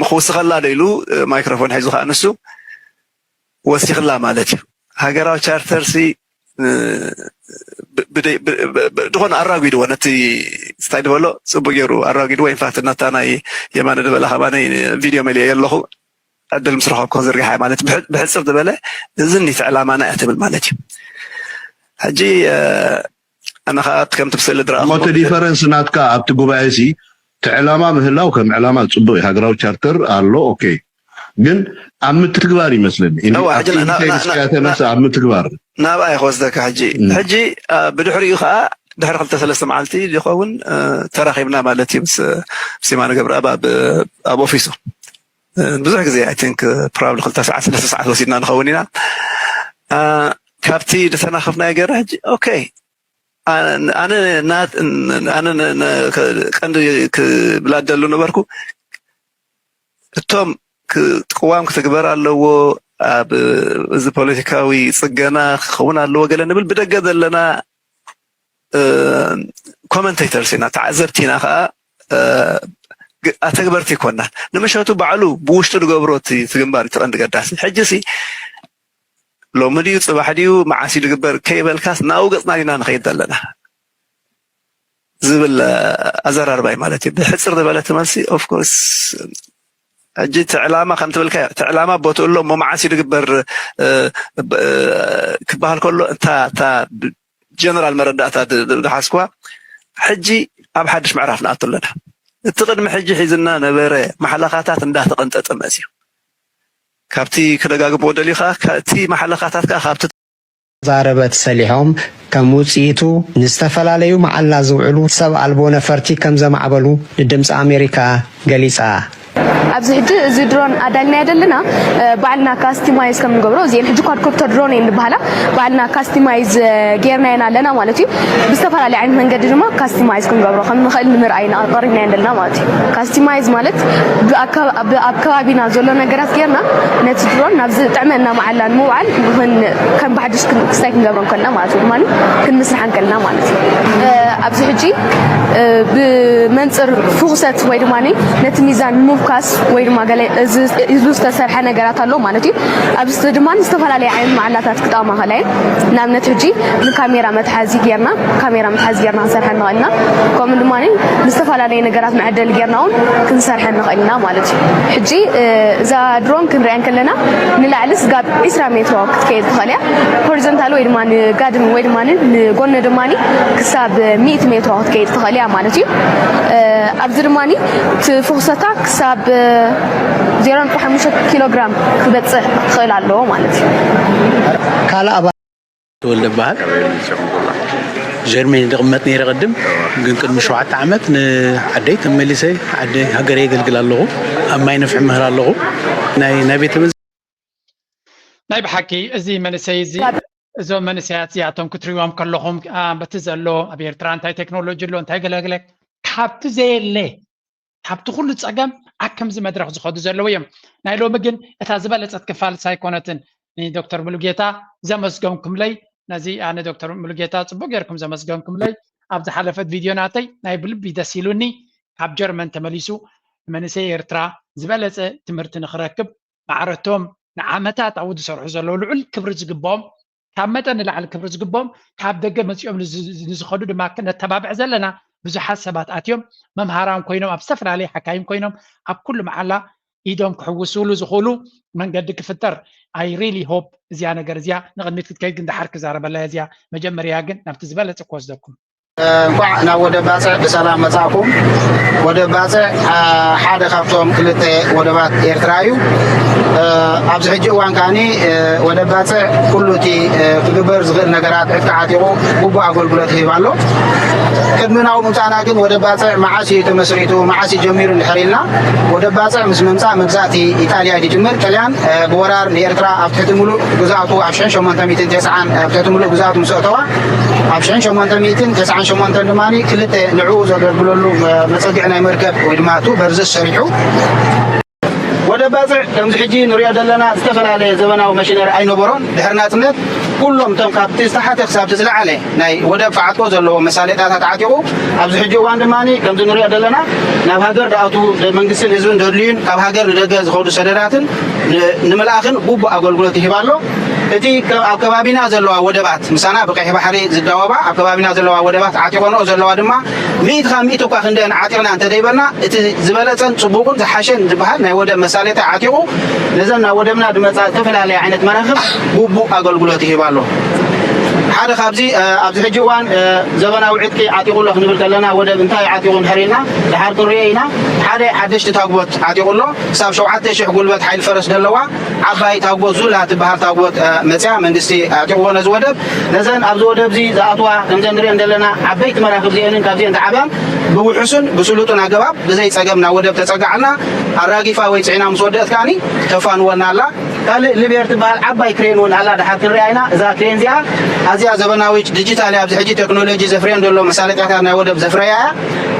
ክውስኸላ ዶ ኢሉ ማይክሮፎን ሒዙ ከኣ ንሱ ወሲኽላ ማለት እዩ። ሃገራዊ ቻርተር ሲ እ፣ ብ-፣ ብደይ-፣ ብ-፣ ብ-፣ ብ-፣ ዝኾነ ኣራጒድዎ፣ ነቲ ስታይ ዝበሎ ጽቡቅ ገይሩ ኣራጒድዎ። ኢንፋክት ነታ ናይ የማነ ዝበላ ከማነይ ቪድዮ መሊኤ ኣለኹ። ዕድል ምስ ረኸብኩ ክዝርግሓ ማለት ብሕ-፣ ብሕጽር ዝበለ እዚ ኒት ዕላማና እያ ትብል ማለት እዩ። ሕጂ፣ እ፣ ኣነ ኸኣ ከምቲ ብስእሊ እሞ እቲ ዝረኣኹ ዲፈረንስ ናትካ ኣብቲ ጉባኤ ሲ እቲ ዕላማ ምህላው ከም ዕላማ ጽቡቅ እዩ። ሃገራዊ ቻርተር ኣሎ፣ ኦኬ። ግን ኣብ ምትግባር ይመስለኒ። እዋ፣ ሕጂ ና-፣ ና-፣ ና-፣ ና-፣ ነፍሲ ኣብ ምትግባር። ናብኣ እየ ክወስደካ ሕጂ። እም። ሕጂ፣ አ፣ ብድሕሪኡ ኸኣ ድሕሪ ክልተ ሰለስተ መዓልቲ ዝኸውን፣ እ፣ ተራኺብና ማለት እዩ ምስ፣ ምስ የማነ ገብረኣብ ኣብ፣ ኣብ ኦፊሱ። እ፣ ብዙሕ ግዜ፣ ኣይ ቲንክ፣ ፕሮባብሊ ክልተ ሰዓት፣ ሰለስተ ሰዓት ወሲድና ንኸውን ኢና። አ፣ ካብቲ ዝተናኸፍናዮ ገይረ ሕጂ፣ ኦኬ፣ ኣነ፣ ኣነ ና-፣ ኣነ ነ-፣ ነ-፣ ከ-፣ ቀንዲ ክብላ ደሉ ነበርኩ። እቶም ክ-፣ ቅዋም ክትግበር ኣለዎ፣ ኣብ እዚ ፖለቲካዊ ጽገና ክኸውን ኣለዎ ገለ ንብል ብደገ ዘለና፣ እ፣ ኮመንቴተርስ ኢና፣ ተዓዘብቲ ኢና ከኣ፣ እ፣ ግ-፣ ኣተግበርቲ ኣይኮናን። ንምሸቱ ባዕሉ ብውሽጡ ዝገብሮ እቲ፣ እቲ ግንባር እዩ እቲ ቀንዲ ገዳሲ። ሕጂሲ ሎሚ ድዩ፣ ጽባሕ ድዩ፣ መዓስ እዩ ዝግበር ከይበልካስ ናብኡ ገጽና ዲና ንኸይድ ዘለና? ዝብል፣ እ፣ ኣዘራርባይ ማለት እዩ። ብሕጽር ዝበለት መልሲ፣ ኦፍ ኮርስ፣ ሕጂ እቲ ዕላማ ከም ትብልካዮ፣ እቲ ዕላማ ቦትኡ ኣሎ፣ እሞ መዓስ እዩ ዝግበር፣ እ፣ ብ-፣ እ፣ ክበሃል ከሎ፣ እታ፣ እታ ብ-፣ ጀነራል መረዳእታ ድ-፣ ድ-፣ ዝሓዝኩዋ፣ ሕጂ ኣብ ሓድሽ ምዕራፍ ንኣቱ ኣለና። እቲ ቅድሚ ሕጂ ሒዝና ነበረ ማሕለኻታት እንዳተቐንጠጠ መጽዩ። ካብቲ ክደጋግሞ ደልዩ ከኣ፣ ከ-፣ እቲ ማሕለኻታት ከኣ ካብቲ ተዛረበት ሰሊሖም፣ ከም ውጽኢቱ ንዝተፈላለዩ መዓላ ዝውዕሉ ሰብ ኣልቦ ነፈርቲ ከም ዘማዕበሉ ንድምጺ ኣሜሪካ ገሊጻ። ኣብዚ ሕጂ እዚ ድሮን ኣዳልና ደለና፣ እ፣ ባዕልና ካስቲማይዝ ከም ንገብሮ፣ እዚኤን ሕጂ ኳድኮፕተር ድሮን እየን ዝበሃላ፣ ባዕልና ካስቲማይዝ፣ እ፣ ጌርናየን ኣለና ማለት እዩ። ብዝተፈላለየ ዓይነት መንገዲ ድማ ካስቲማይዝ ክንገብሮ ከም ንኽእል ንምርኣይ ኢና ቀሪብናየን ዘለና ማለት እዩ። ካስቲማይዝ ማለት ብኣካ-፣ ብ-፣ ኣብ ከባቢና ዘሎ ነገራት ጌርና ነቲ ድሮን ናብ ዝጥዕመና መዓላ ንምውዓል ንኽን-፣ ከም ብሓድሽ ክን-፣ ክስታይ ክንገብሮ እንከለና ማለት እዩ፣ ድማ ክንምስርሓ እንከለና ማለት እዩ። እ፣ ኣብዚ ሕጂ፣ እ፣ ብመንጽር ፍኹሰት ወይ ድማ ነቲ ሚዛን ምብካስ ወይ ድማ ገለ እዚ ኢሉ ዝተሰርሐ ነገራት ኣሎ ማለት እዩ። ኣብዚ ድማ ዝተፈላለየ ዓይነት መዓላታት ክጠቕማ ከለየን፣ ንኣብነት ሕጂ ንካሜራ መትሓዚ ጌርና፣ ካሜራ መትሓዚ ጌርና ክንሰርሐ ንኽእል ኢና። ከምኡ ድማ ንዝተፈላለየ ነገራት መዐደሊ ጌርና እውን ክንሰርሐ ንኽእል ኢና ማለት እዩ። ሕጂ፣ እ፣ እዛ ድሮን ክንሪኣ እንከለና ንላዕሊ ስጋብ ዒስራ ሜትሮ ክትከይድ ትኽእል እያ። ሆሪዞንታል ወይ ድማ ንጋድም ወይ ድማ ንጎኒ ድማ ክሳብ ሚእቲ ሜትሮ ክትከይድ ትኽእል እያ ማለት እዩ። እ፣ ኣብዚ ድማ እቲ ፍኹሰታ ክሳብ ዜሮ ነጥቢ ሓሙሽተ ኪሎ ግራም ክበጽሕ ክኽእል ኣለዎ ማለት እዩ። ካልእ ኣባል ተወልደ እበሃል። ጀርመን ይቕመጥ ነይረ ቅድም፣ ግን ቅድሚ ሸውዓተ ዓመት ንዓደይ ተመሊሰ ዓደ ሃገረ የገልግል ኣለኹ። ኣብ ማይ ነፍሒ ምህር ኣለኹ። ናይ፣ ናይ ቤተ መዝ- ናይ ብሓቂ እዚ መንእሰይ እዚ እዞም መንእሰያት እዚኣቶም ክትሪዎም ከለኹም በቲ ዘሎ ኣብ ኤርትራ እንታይ ቴክኖሎጂ ኣሎ እንታይ ገለገለ ካብቲ ዘየለ ካብቲ ኩሉ ፀገም ኣብ ከምዚ መድረኽ ዝኸዱ ዘለዉ እዮም። ናይ ሎሚ ግን እታ ዝበለፀት ክፋል ሳይኮነትን ንዶክተር ሙሉጌታ ዘመስገንኩምለይ ነዚ ኣነ ዶክተር ሙሉጌታ ፅቡቅ ገይርኩም ዘመስገንኩምለይ ኣብ ዝሓለፈት ቪድዮ ናተይ ናይ ብልቢ ደስ ኢሉኒ ካብ ጀርመን ተመሊሱ ንመንእሰይ ኤርትራ ዝበለፀ ትምህርቲ ንክረክብ ማዕረቶም ንዓመታት ኣብኡ ዝሰርሑ ዘለዉ ልዑል ክብሪ ዝግብኦም ካብ መጠን ንላዕሊ ክብሪ ዝግብኦም ካብ ደገ መፂኦም ንዝኸዱ ድማ ነተባብዕ ዘለና ብዙሓት ሰባት ኣትዮም መምሃራን ኮይኖም ኣብ ዝተፈላለየ ሓካይም ኮይኖም ኣብ ኩሉ መዓላ ኢዶም ክሕውስሉ ዝኽእሉ መንገዲ ክፍጠር I really hope እዚኣ ነገር እዚኣ ንቕድሚት ክትከይድ ግን ደሓር ክዛረበላ እዚኣ መጀመርያ ግን ናብቲ ዝበለፀ ክወስደኩም እንኳዕ ናብ ወደብ ባፅዕ ብሰላም መፃእኩም። ወደብ ባፅዕ ሓደ ካብቶም ክልተ ወደባት ኤርትራ እዩ። ኣብዚ ሕጂ እዋን ከዓኒ ወደብ ባፅዕ ኩሉ እቲ ክግበር ዝኽእል ነገራት ዕጥቂ ዓጢቑ ግቡእ ኣገልግሎት ይህብ ኣሎ። ቅድሚ ናብኡ ምምፃእና ግን ወደብ ባፅዕ መዓስ እዩ ተመስሪቱ፣ መዓስ እዩ ጀሚሩ እንድሕር ኢልና ወደብ ባፅዕ ምስ ምምፃእ መግዛእቲ ኢጣልያ እዩ ዝጅምር። ጥልያን ብወራር ንኤርትራ ኣብ ትሕቲ ሙሉእ ግዝኣቱ ኣብ ሽሕን ሸሞንተ ሚእትን ተስዓን ኣብ ትሕቲ ሙሉእ ግዝኣቱ ምስ ኣእተዋ ኣብ ሽሕን ሸሞንተ ሚእትን ተስዓን ሸሞንተን ድማ ክልተ ንዕኡ ዘገልግለሉ መፀግዒ ናይ መርከብ ወይ ድማ ቱ በርዝስ ሰሪሑ ወደብ ባፅዕ ከምዚ ሕጂ ንሪኦ ዘለና ዝተፈላለየ ዘበናዊ መሽነሪ ኣይነበሮን። ድሕሪ ናፅነት ኩሎም እቶም ካብቲ ዝተሓተ ክሳብ ዝለዓለ ናይ ወደብ ተዓጥቆ ዘለዎ መሳለጥያታት ዓጢቑ ኣብዚ ሕጂ እዋን ድማ ከምዚ ንሪኦ ዘለና ናብ ሃገር ድኣቱ መንግስትን ህዝብን ዘድልዩን ካብ ሃገር ንደገ ዝኸዱ ሰደዳትን ንምልኣኽን ግቡእ ኣገልግሎት ይህብ ኣሎ። እቲ ኣብ ከባቢና ዘለዋ ወደባት ምሳና ብቀይሕ ባሕሪ ዝዳወባ ኣብ ከባቢና ዘለዋ ወደባት ዓጢቆንኦ ዘለዋ ድማ ሚእቲ ካብ ሚእቲ እኳ ክንደን ዓጢቕና እንተደይበልና እቲ ዝበለፀን ፅቡቕን ዝሓሸን ዝበሃል ናይ ወደብ መሳለጥያ ዓጢቑ ነዘን ናብ ወደብና ዝመፃ ዝተፈላለየ ዓይነት መራኽብ ግቡእ ኣገልግሎት ይህብ ኣሎ። ሓደ ካብዚ ኣብዚ ሕጂ እዋን ዘበናዊ ዕጥቂ ዓጢቑ ኣሎ ክንብል ከለና ወደብ እንታይ ዓጢቑ እንድሕር ኢልና ድሓር ክንሪኦ ኢና። ሓደ ሓደሽቲ ታጉቦት ዓጢቑ ኣሎ ክሳብ ሸውዓተ ሽሕ ጉልበት ሓይሊ ፈረስ ዘለዋ ዓባይ ታጉቦት ዙላ ትበሃል ታጉቦት መፅያ መንግስቲ ኣዕጢቕዎ ነዚ ወደብ። ነዘን ኣብዚ ወደብ እዚ ዝኣትዋ ከምዘን ንሪአን ዘለና ዓበይቲ መራኽብ እዚአንን ካብዚአን ዝዓብያን ብውሑስን ብስሉጥን ኣገባብ ብዘይ ፀገም ናብ ወደብ ተፀጋዕልና ኣራጊፋ ወይ ፅዒና ምስ ወደአት ከዓኒ ተፋንወና ኣላ። ካልእ ሊቤር ትበሃል ዓባይ ክሬን እውን ኣላ ድሓር ክንሪኣ ኢና። እዛ ክሬን እዚኣ ኣዝያ ዘበናዊት ዲጂታል እያ። ኣብዚ ሕጂ ቴክኖሎጂ ዘፍርየን ዘሎ መሳለጥያታት ናይ ወደብ ዘፍረያ እያ።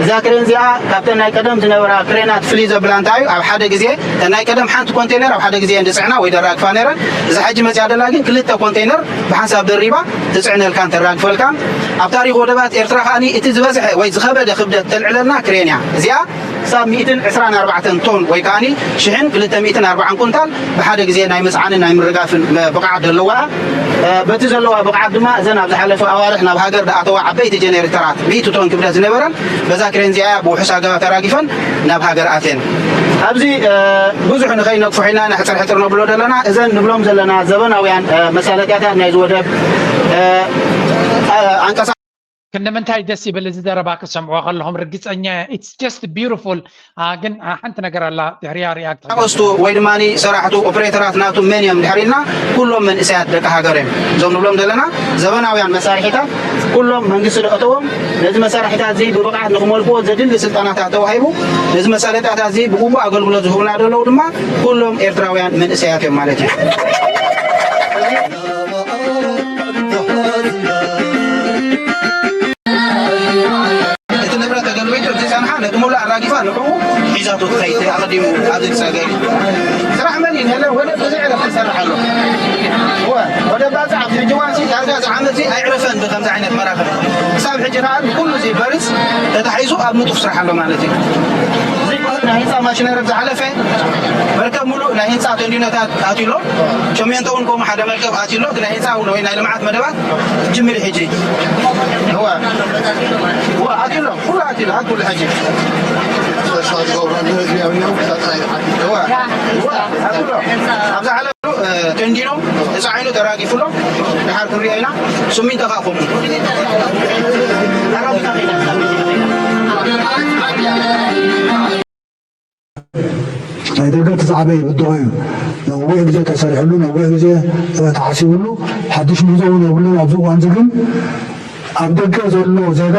እዛ ክሬን እዚኣ ካብተን ናይ ቀደም ዝነበራ ክሬናት ፍልይ ዘብላ እንታይ እዩ? ኣብ ሓደ ግዜ እተን ናይ ቀደም ሓንቲ ኮንቴነር ኣብ ሓደ ግዜ እየን ዝፅዕና ወይ ደራግፋ ነይረን። እዛ ሕጂ መፅያ ደላ ግን ክልተ ኮንቴነር ብሓንሳብ ደሪባ ትፅዕነልካን ተራግፈልካን። ኣብ ታሪክ ወደባት ኤርትራ ከዓኒ እቲ ዝበዝሐ ወይ ዝኸበደ ክብደት ተልዕለልና ክሬን እያ። እዚኣ ክሳብ ሚእትን ዕስራን ኣርባዕተን ቶን ወይ ከዓኒ ሽሕን ክልተ ሚእትን ኣርባዓን ኩንታል ብሓደ ግዜ ናይ ምፅዓንን ናይ ምርጋፍን ብቕዓት ዘለዋ በቲ ዘለዋ ብቕዓት ድማ እዘን ኣብ ዝሓለፈ ኣዋርሕ ናብ ሃገር ዝኣተዋ ዓበይቲ ጀኔሬተራት ሚእቲ ቶን ክብደት ዝነበረን በዛ ክሬን እዚኣ ብውሑስ ኣገባብ ተራጊፈን ናብ ሃገር ኣትየን። ኣብዚ ብዙሕ ንኸይነግፍሑ ኢና ንሕፅር ሕፅር ነብሎ ዘለና እዘን ንብሎም ዘለና ዘበናውያን መሳለጥያታት ናይዚ ወደብ ኣንቀሳ ክንዲ ምንታይ ደስ ይብል እዚ ዘረባ ክሰምዖ ከለኹም ርግፀኛ it's just beautiful ግን ሓንቲ ነገር ኣላ ድሕሪያ ሪኣክት ኣቆስቱ ወይ ድማ ሰራሕቱ ኦፕሬተራት ናቱ መን እዮም ድሕር ኢልና ኩሎም መንእሰያት ደቂ ሃገር እዮም እዞም ንብሎም ዘለና ዘበናውያን መሳርሒታት ኩሎም መንግስቲ ዝኣተዎም ነዚ መሳርሒታት እዚ ብብቕዓት ንክመልክዎ ዘድሊ ስልጠናታት ተዋሂቡ ነዚ መሳለጥያታት እዚ ብግቡእ ኣገልግሎት ዝህቡና ዘለዉ ድማ ኩሎም ኤርትራውያን መንእሰያት እዮም ማለት እዩ። እቲ ንብረት ተገልቢጡ እቲ ጸንሓ ነቲ ሙሉእ ኣራጊፋ ንዕኡ ሒዛቶ ትኸይድ ኣቐዲሙ ኣብዚ ዝጸገ ስራሕ መን እዩ ነለ ወደ ብዙ ዕረፍቲ ይሰርሕ ኣሎ። ወደ ባጽዕ ኣብዚ ሕጂ እዋን ዳርጋ እዚ ዓመት ኣይዕረፈን ብከምዚ ዓይነት መራኽብ ክሳብ ሕጂ ከዓ ኩሉ እዚ በርስ ተታሒዙ ኣብ ንጡፍ ስራሕ ኣሎ ማለት እዩ። ናይ ህንፃ ማሽነሪ ዝሓለፈ መርከብ ሙሉእ ናይ ህንፃ ተንዲኖታት ኣትሎ ሸሜንቶ እውን ከምኡ ሓደ መርከብ ኣትሎ ናይ ህንፃ እውን ወይ ናይ ልምዓት መደባት ጅምር ሕጂ እዋ እዋ ኣትሎ ኩሉ ኣትሎ ኣትሎ ሕጂ ተስፋ ዝገብሮ ንህዝቢ ኣብዮም ክሳብ ጥራይ ዝሓትት እዋ እዋ ኣትሎ ኣብዛ ዓለም ተንዲኖም ተፃዒኑ ተራጊፉሎም ድሓር ክንሪኦ ኢና ስሚንቶ ከዓ ከምኡ ናይ ደገ እቲ ዝዓበየ ብድሆ እዩ። ነዊሕ ግዜ ተሰሪሕሉ፣ ነዊሕ ግዜ ተሓሲብሉ፣ ሓድሽ ምህዞ እውን የብሉን። ኣብዚ እዋን እዚ ግን ኣብ ደገ ዘሎ ዜጋ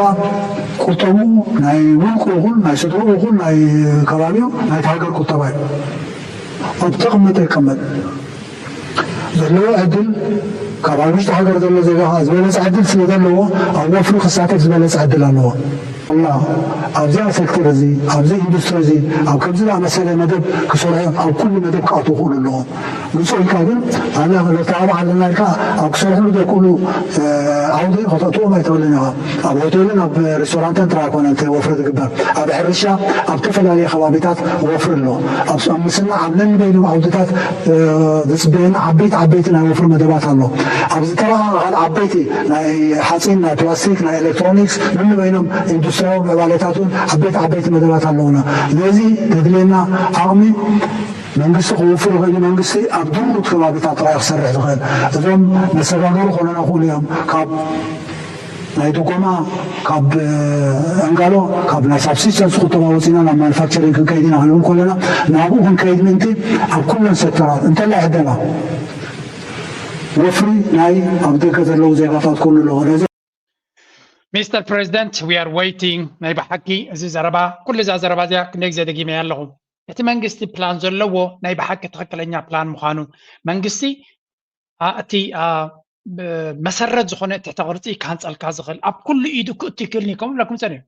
ቁጠቡ ናይ ውልቁ ይኹን ናይ ስድርኡ ይኹን ናይ ከባቢኡ ናይቲ ሃገር ቁጠባ እዩ። ኣብ ተቐመጠ ይቀመጥ። ዘለዎ ዕድል ካብ ኣብ ውሽጢ ሃገር ዘሎ ዜጋ ዝበለፀ ዕድል ስለ ዘለዎ ኣብ ወፍሪ ክሳተፍ ዝበለፀ ዕድል ኣለዎ። እና ኣብዚኣ ሴክተር እዚ ኣብዚ ኢንዱስትሪ እዚ ኣብ ከምዚ ዝኣመሰለ መደብ ክሰርሑ ኣብ ኩሉ መደብ ክኣትዉ ክእሉ ኣለዎም። ግልፂ ኢልካ ግን ኣነ ክነተባብዕ ኣለና ኢልካ ኣብ ክሰርሕሉ ዘይክእሉ ዓውዲ ከተእትዎም ኣይትኽእልን ኢኻ። ኣብ ሆቴልን ኣብ ሬስቶራንትን ጥራይ ኣይኮነን እቲ ወፍሪ ዝግበር፣ ኣብ ሕርሻ ኣብ ዝተፈላለዩ ከባቢታት ወፍሪ ኣሎ። ኣብ ምስና ኣብ ነንበይኑ ዓውድታት ዝፅበየና ዓበይቲ ዓበይቲ ናይ ወፍሪ መደባት ኣሎ። ኣብ ዝተረኻኸለ ዓበይቲ ናይ ሓፂን፣ ናይ ፕላስቲክ፣ ናይ ኤሌክትሮኒክስ፣ ነንበይኖም ኢንዱስትሪያዊ ምዕባለታት እውን ዓበይቲ ዓበይቲ መደባት ኣለውና። ነዚ ዘድልየና ዓቕሚ መንግስቲ ክውፍር ይኽእል እዩ። መንግስቲ ኣብ ድሙት ከባቢታት ጥራይ ክሰርሕ ዝኽእል። እዞም መሰጋገሪ ክኾኑና ይኽእሉ እዮም። ካብ ናይ ድጎማ፣ ካብ ኣንጋሎ፣ ካብ ናይ ሳብሲስተንስ ቁጠባ ወፂና ናብ ማኑፋክቸሪንግ ክንከይድ ኢና ክንብል ከለና፣ ናብኡ ክንከይድ ምእንቲ ኣብ ኩለን ሴክተራት እንተላይ ዕደና ወፍሪ ናይ ኣብ ደገ ዘለዉ ዜጋታት ክህሉ ኣለዎ። ነዚ Mister President, we are waiting። ናይ ብሓቂ እዚ ዘረባ፣ ኩሉ እዛ ዘረባ እዚኣ ክንደይ ግዜ ደጊመያ ኣለኹ። እቲ መንግስቲ ፕላን ዘለዎ ናይ ብሓቂ ትኽክለኛ ፕላን ምዃኑ፣ መንግስቲ እቲ መሰረት ዝኾነ ትሕተ ቅርፂ ክሃንፀልካ ዝኽእል ኣብ ኩሉ ኢዱ ክእቱ ይክእል እዩ። ከምኡ ኢለኩም ፀኒሑ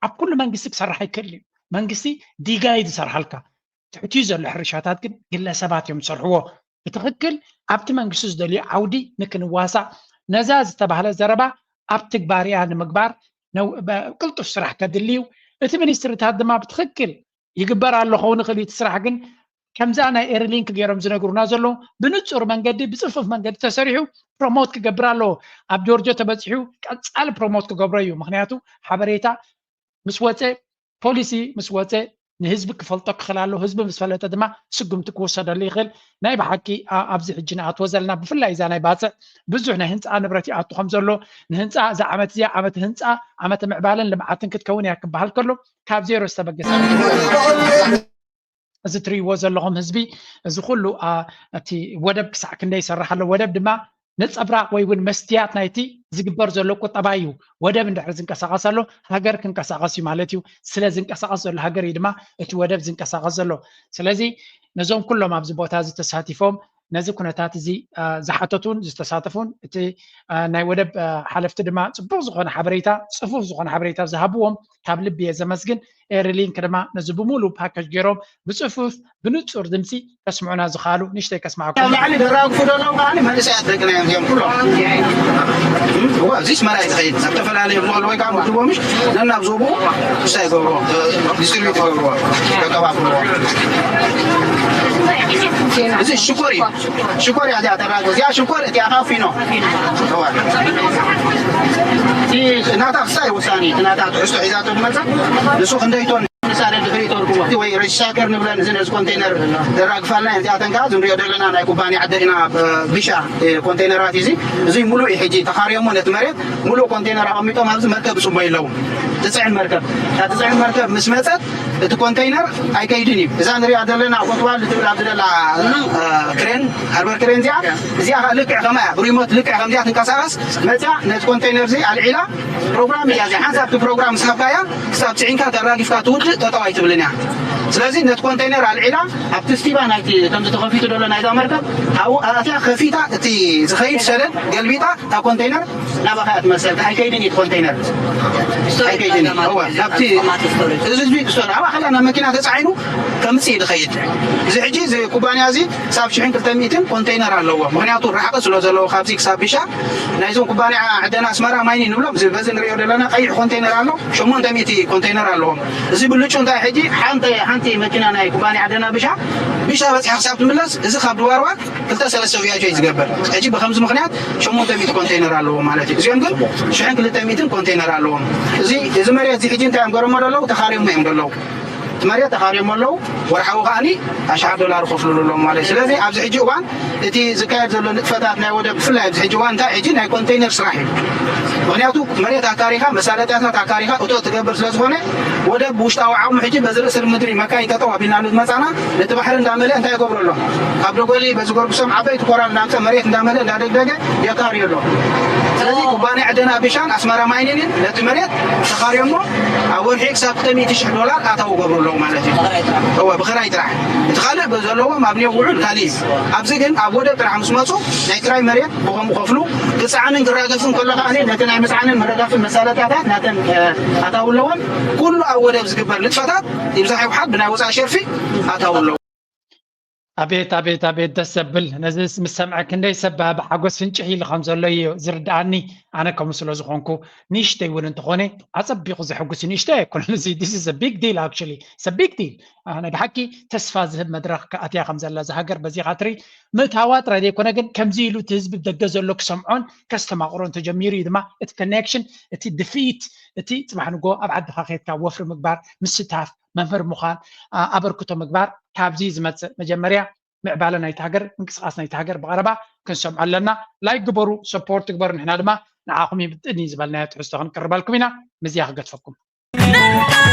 ኣብ ኩሉ መንግስቲ ክሰርሕ ኣይክእል እዩ። መንግስቲ ዲጋ እዩ ዝሰርሓልካ። ትሕቲ ዘሎ ሕርሻታት ግን ግለሰባት እዮም ዝሰርሕዎ። ብትኽክል ኣብቲ መንግስቲ ዝደልዮ ዓውዲ ንክንዋሳእ ነዛ ዝተባህለ ዘረባ ኣብ ትግባር እያ ንምግባር ቅልጡፍ ስራሕ ከድሊ እዩ። እቲ ሚኒስትሪታት ድማ ብትኽክል ይግበር ኣሎ ክኸውን ይኽእል እዩ እቲ ስራሕ፣ ግን ከምዛ ናይ ኤሪሊንክ ገይሮም ዝነግሩና ዘለዉ ብንፁር መንገዲ ብፅፉፍ መንገዲ ተሰሪሑ ፕሮሞት ክገብር ኣለዎ። ኣብ ጆርጆ ተበፂሑ ቀፃሊ ፕሮሞት ክገብሮ እዩ። ምክንያቱ ሓበሬታ ምስ ወፀ፣ ፖሊሲ ምስ ወፀ ንህዝቢ ክፈልጦ ክኽእል ኣለዎ። ህዝቢ ምስ ፈለጠ ድማ ስጉምቲ ክወሰደሉ ይኽእል። ናይ ብሓቂ ኣብዚ ሕጂ ንኣትዎ ዘለና ብፍላይ እዛ ናይ ባፅዕ ብዙሕ ናይ ህንፃ ንብረት ይኣቱ ከም ዘሎ፣ ንህንፃ እዛ ዓመት እዚኣ ዓመት ህንፃ ዓመተ ምዕባለን ልምዓትን ክትከውን እያ ክበሃል ከሎ ካብ ዜሮ ዝተበገሰ እዚ ትርእይዎ ዘለኹም ህዝቢ እዚ ኩሉ እቲ ወደብ ክሳዕ ክንደይ ይሰርሕ ኣሎ። ወደብ ድማ ነፀብራቕ ወይ እውን መስትያት ናይቲ ዝግበር ዘሎ ቁጠባ እዩ። ወደብ እንድሕር ዝንቀሳቐስ ኣሎ ሃገር ክንቀሳቐስ እዩ ማለት እዩ። ስለ ዝንቀሳቐስ ዘሎ ሃገር እዩ ድማ እቲ ወደብ ዝንቀሳቐስ ዘሎ። ስለዚ ነዞም ኩሎም ኣብዚ ቦታ እዚ ተሳቲፎም ነዚ ኩነታት እዚ ዝሓተቱን ዝተሳተፉን እቲ ናይ ወደብ ሓለፍቲ ድማ ፅቡቕ ዝኾነ ሓበሬታ፣ ፅፉፍ ዝኾነ ሓበሬታ ዝሃብዎም ካብ ልቢ እየ ዘመስግን። ኤሪሊንክ ድማ ነዚ ብሙሉ ፓኬጅ ገይሮም ብፅፉፍ ብንፁር ድምፂ ከስምዑና ዝኽኣሉ ንእሽተይ ከስምዓኩም። ኣብ ላዕሊ ዘራግፉ ዘለዉ ከዓ መንእሰያት ደቅና እዮም እዚኦም ኩሎም። እዋ እዚስ መርኣይ ዝኸይድ ናብ ዝተፈላለዩ ዝኸሉ ወይ ከዓ ምድቦ ምሽ ነናብ ዞብኡ ንሳ ይገብርዎ፣ ዲስትሪቢዩት ይገብርዎ፣ የቀባብልዎ። እዚ ሽኮር እዩ። ሽኮር እያ እዚኣ ተራጎ እዚኣ ሽኮር እቲኣ ከዓ ፊኖ ናታ ክሳይ ውሳኔ እቲ ናታ ትሕዝቶ ሒዛቶ ዝመፀ ንሱ ክንደይ ቶን ንሳ ድሕሪኡ ተርክቦ ወይ ሬጅስታከር ንብለን እዚ ነዚ ኮንቴነር ዘራግፋልና እዚኣተን ከዓ ዝንሪኦ ዘለና ናይ ኩባንያ ዓደ ኢና ቢሻ ኮንቴነራት እዚ እዚ ሙሉእ እዩ ሕጂ ተኻርዮሞ ነቲ መሬት ሙሉእ ኮንቴነር ኣቐሚጦም ኣብዚ መርከብ ይፅበዩ ኣለዉ። ትፅዕን መርከብ እታ ትፅዕን መርከብ ምስ መፀት እቲ ኮንቴይነር ኣይከይድን እዩ። እዛ ንሪኣ ዘለና ኮትዋል ትብል ኣብዚ ዘላ ክሬን ሃርበር ክሬን እዚኣ እዚኣ ከዓ ልክዕ ከማያ ብሪሞት ልክዕ ከምዚኣ ትንቀሳቐስ መፅያ ነቲ ኮንቴይነር እዚ ኣልዒላ ፕሮግራም እያ እዚኣ ሓንሳብ እቲ ፕሮግራም ምስ ሃብካያ ክሳብ ፅዒንካ ተራጊፍካ ትውድእ ጠጠው ኣይትብልን እያ። ስለዚ ነቲ ኮንቴይነር ኣልዒላ ኣብቲ ስቲባ ናይቲ ከምዚ ተኸፊቱ ዘሎ ናይዛ መርከብ ኣብኡ ኣትያ ከፊታ እቲ ዝኸይድ ሰደድ ገልቢጣ እታ ኮንቴይነር ናባኻ እያ ትመልሰልካ። ኣይከይድን እዩ እቲ ኮንቴይነር ኣይከይድን እዩ። እወ ናብቲ እዚ ህዝቢ ስቶር ኣብኣ ከላ ናብ መኪና ተፃዒኑ ከምፅእ እዩ ዝኸይድ። እዚ ሕጂ እዚ ኩባንያ እዚ ክሳብ ሽሕን ክልተ ሚእትን ኮንቴይነር ኣለዎ። ምክንያቱ ርሕቂ ስለ ዘለዎ ካብዚ ክሳብ ቢሻ ናይዞም ኩባንያ ዕደና ኣስመራ ማይኒ ንብሎም እዚ በዚ ንሪኦ ዘለና ቀይሕ ኮንቴይነር ኣሎ። ሸሞንተ ሚእቲ ኮንቴይነር ኣለዎም። እዚ ብልጩ እንታይ ሕጂ ሓንቲ ሓንቲ መኪና ናይ ኩባንያ ዕደና ቢሻ ቢሻ በፂሓ ክሳብ ትምለስ እዚ ካብ ድዋርዋ ክልተ ሰለስተ ቪያጆ እዩ ዝገብር። ሕጂ ብከምዚ ምክንያት ሸሞንተ ሚእቲ ኮንቴይነር ኣለዎ ማለት እዩ። እዚኦም ግን ሽሕን ክልተ ሚእትን ኮንቴይነር ኣለዎም። እዚ እዚ መሬት እዚ ሕጂ እንታይ እዮም ገረሞ ዘለዉ ተኻርዮሞ እዮም ዘለዉ። እቲ መሬት ተኻርዮሞ ኣለዉ። ወርሓዊ ከዓኒ ኣሽሓት ዶላር ከፍልሉ ኣለዎም ማለት እዩ። ስለዚ ኣብዚ ሕጂ እዋን እቲ ዝካየድ ዘሎ ንጥፈታት ናይ ወደብ ብፍላይ ኣብዚ ሕጂ እዋን እንታይ ሕጂ ናይ ኮንቴይነር ስራሕ እዩ። ምክንያቱ መሬት ኣካሪኻ መሳለጥያታት ኣካሪኻ እቶ ትገብር ስለ ዝኾነ ወደብ ብውሽጣዊ ዓቕሙ ሕጂ በዚ ርእሲ ምድሪ መካይን ጠጠው ኣቢልናሉ ዝመፃና ነቲ ባሕሪ እንዳመልአ እንታይ ይገብሩ ኣሎ ካብ ደጎሊ በዚ ጎርግሶም ዓበይቲ ኮራል እንዳምፀ መሬት እንዳመልአ እንዳደግደገ የካርዮ ኣሎ። ስለዚ ኩባንያ ዕደና ቢሻን ኣስመራ ማይኒንን ነቲ መሬት ተኻርዮሞ ኣብ ወርሒ ክሳብ ክልተ ሚእቲ ሽሕ ዶላር ኣታዊ ገብሩ ኣለዉ ማለት እዩ። እወ፣ ብኽራይ ጥራሕ። እቲ ካልእ ዘለዎም ኣብ ኔው ውዑል ካልእ እዩ። ኣብዚ ግን ኣብ ወደብ ጥራሕ ምስ መፁ ናይ ክራይ መሬት ብኸምኡ ከፍሉ፣ ክፀዓንን ክራገፍን ከሎ ከዓ ነቲ ናይ ምፅዓንን ምርጋፍን መሳለጥያታት ናተን ኣታዊ ኣለዎም። ኩሉ ኣብ ወደብ ዝግበር ንጥፈታት ይብዛሕ ይውሓድ ብናይ ወፃኢ ሸርፊ ኣታዊ ኣለዎ። ኣቤት ኣቤት ኣቤት ደስ ዘብል። ነዚ ምስ ሰምዐ ክንደይ ሰብ ብሓጎስ ፍንጭሕ ኢሉ ከም ዘሎ እዩ ዝርድኣኒ። ኣነ ከምኡ ስለ ዝኾንኩ ንእሽተይ እውን እንተኾነ ኣጸቢቑ ዘሐጉስ እዩ። ንእሽተይ ኣይኮነን እዚ this is a big deal actually it's a big deal። ኣነ ብሓቂ ተስፋ ዝህብ መድረኽ ኣትያ ከም ዘላ እዛ ሃገር በዚኻ ትርኢ። ምእታዋ ጥራይ ዘይኮነ ግን ከምዚ ኢሉ እቲ ህዝቢ ብደገ ዘሎ ክሰምዖን ከስተማቕሮን ተጀሚሩ እዩ ድማ እቲ connection እቲ ድፍኢት እቲ ጽባሕ ንጎ ኣብ ዓድኻ ከድካ ወፍሪ ምግባር ምስታፍ መምህር ምዃን ኣበርክቶ ምግባር ካብዚ ዝመፅእ መጀመርያ ምዕባለ ናይቲ ሃገር ምንቅስቃስ ናይቲ ሃገር ብቐረባ ክንሰምዖ ኣለና። ላይክ ግበሩ፣ ሰፖርት ግበሩ። ንሕና ድማ ንዓኹም ይምጥን እዩ ዝበልናዮ ትሕዝቶ ክንቅርበልኩም ኢና። ምስዚኣ ክገድፈኩም።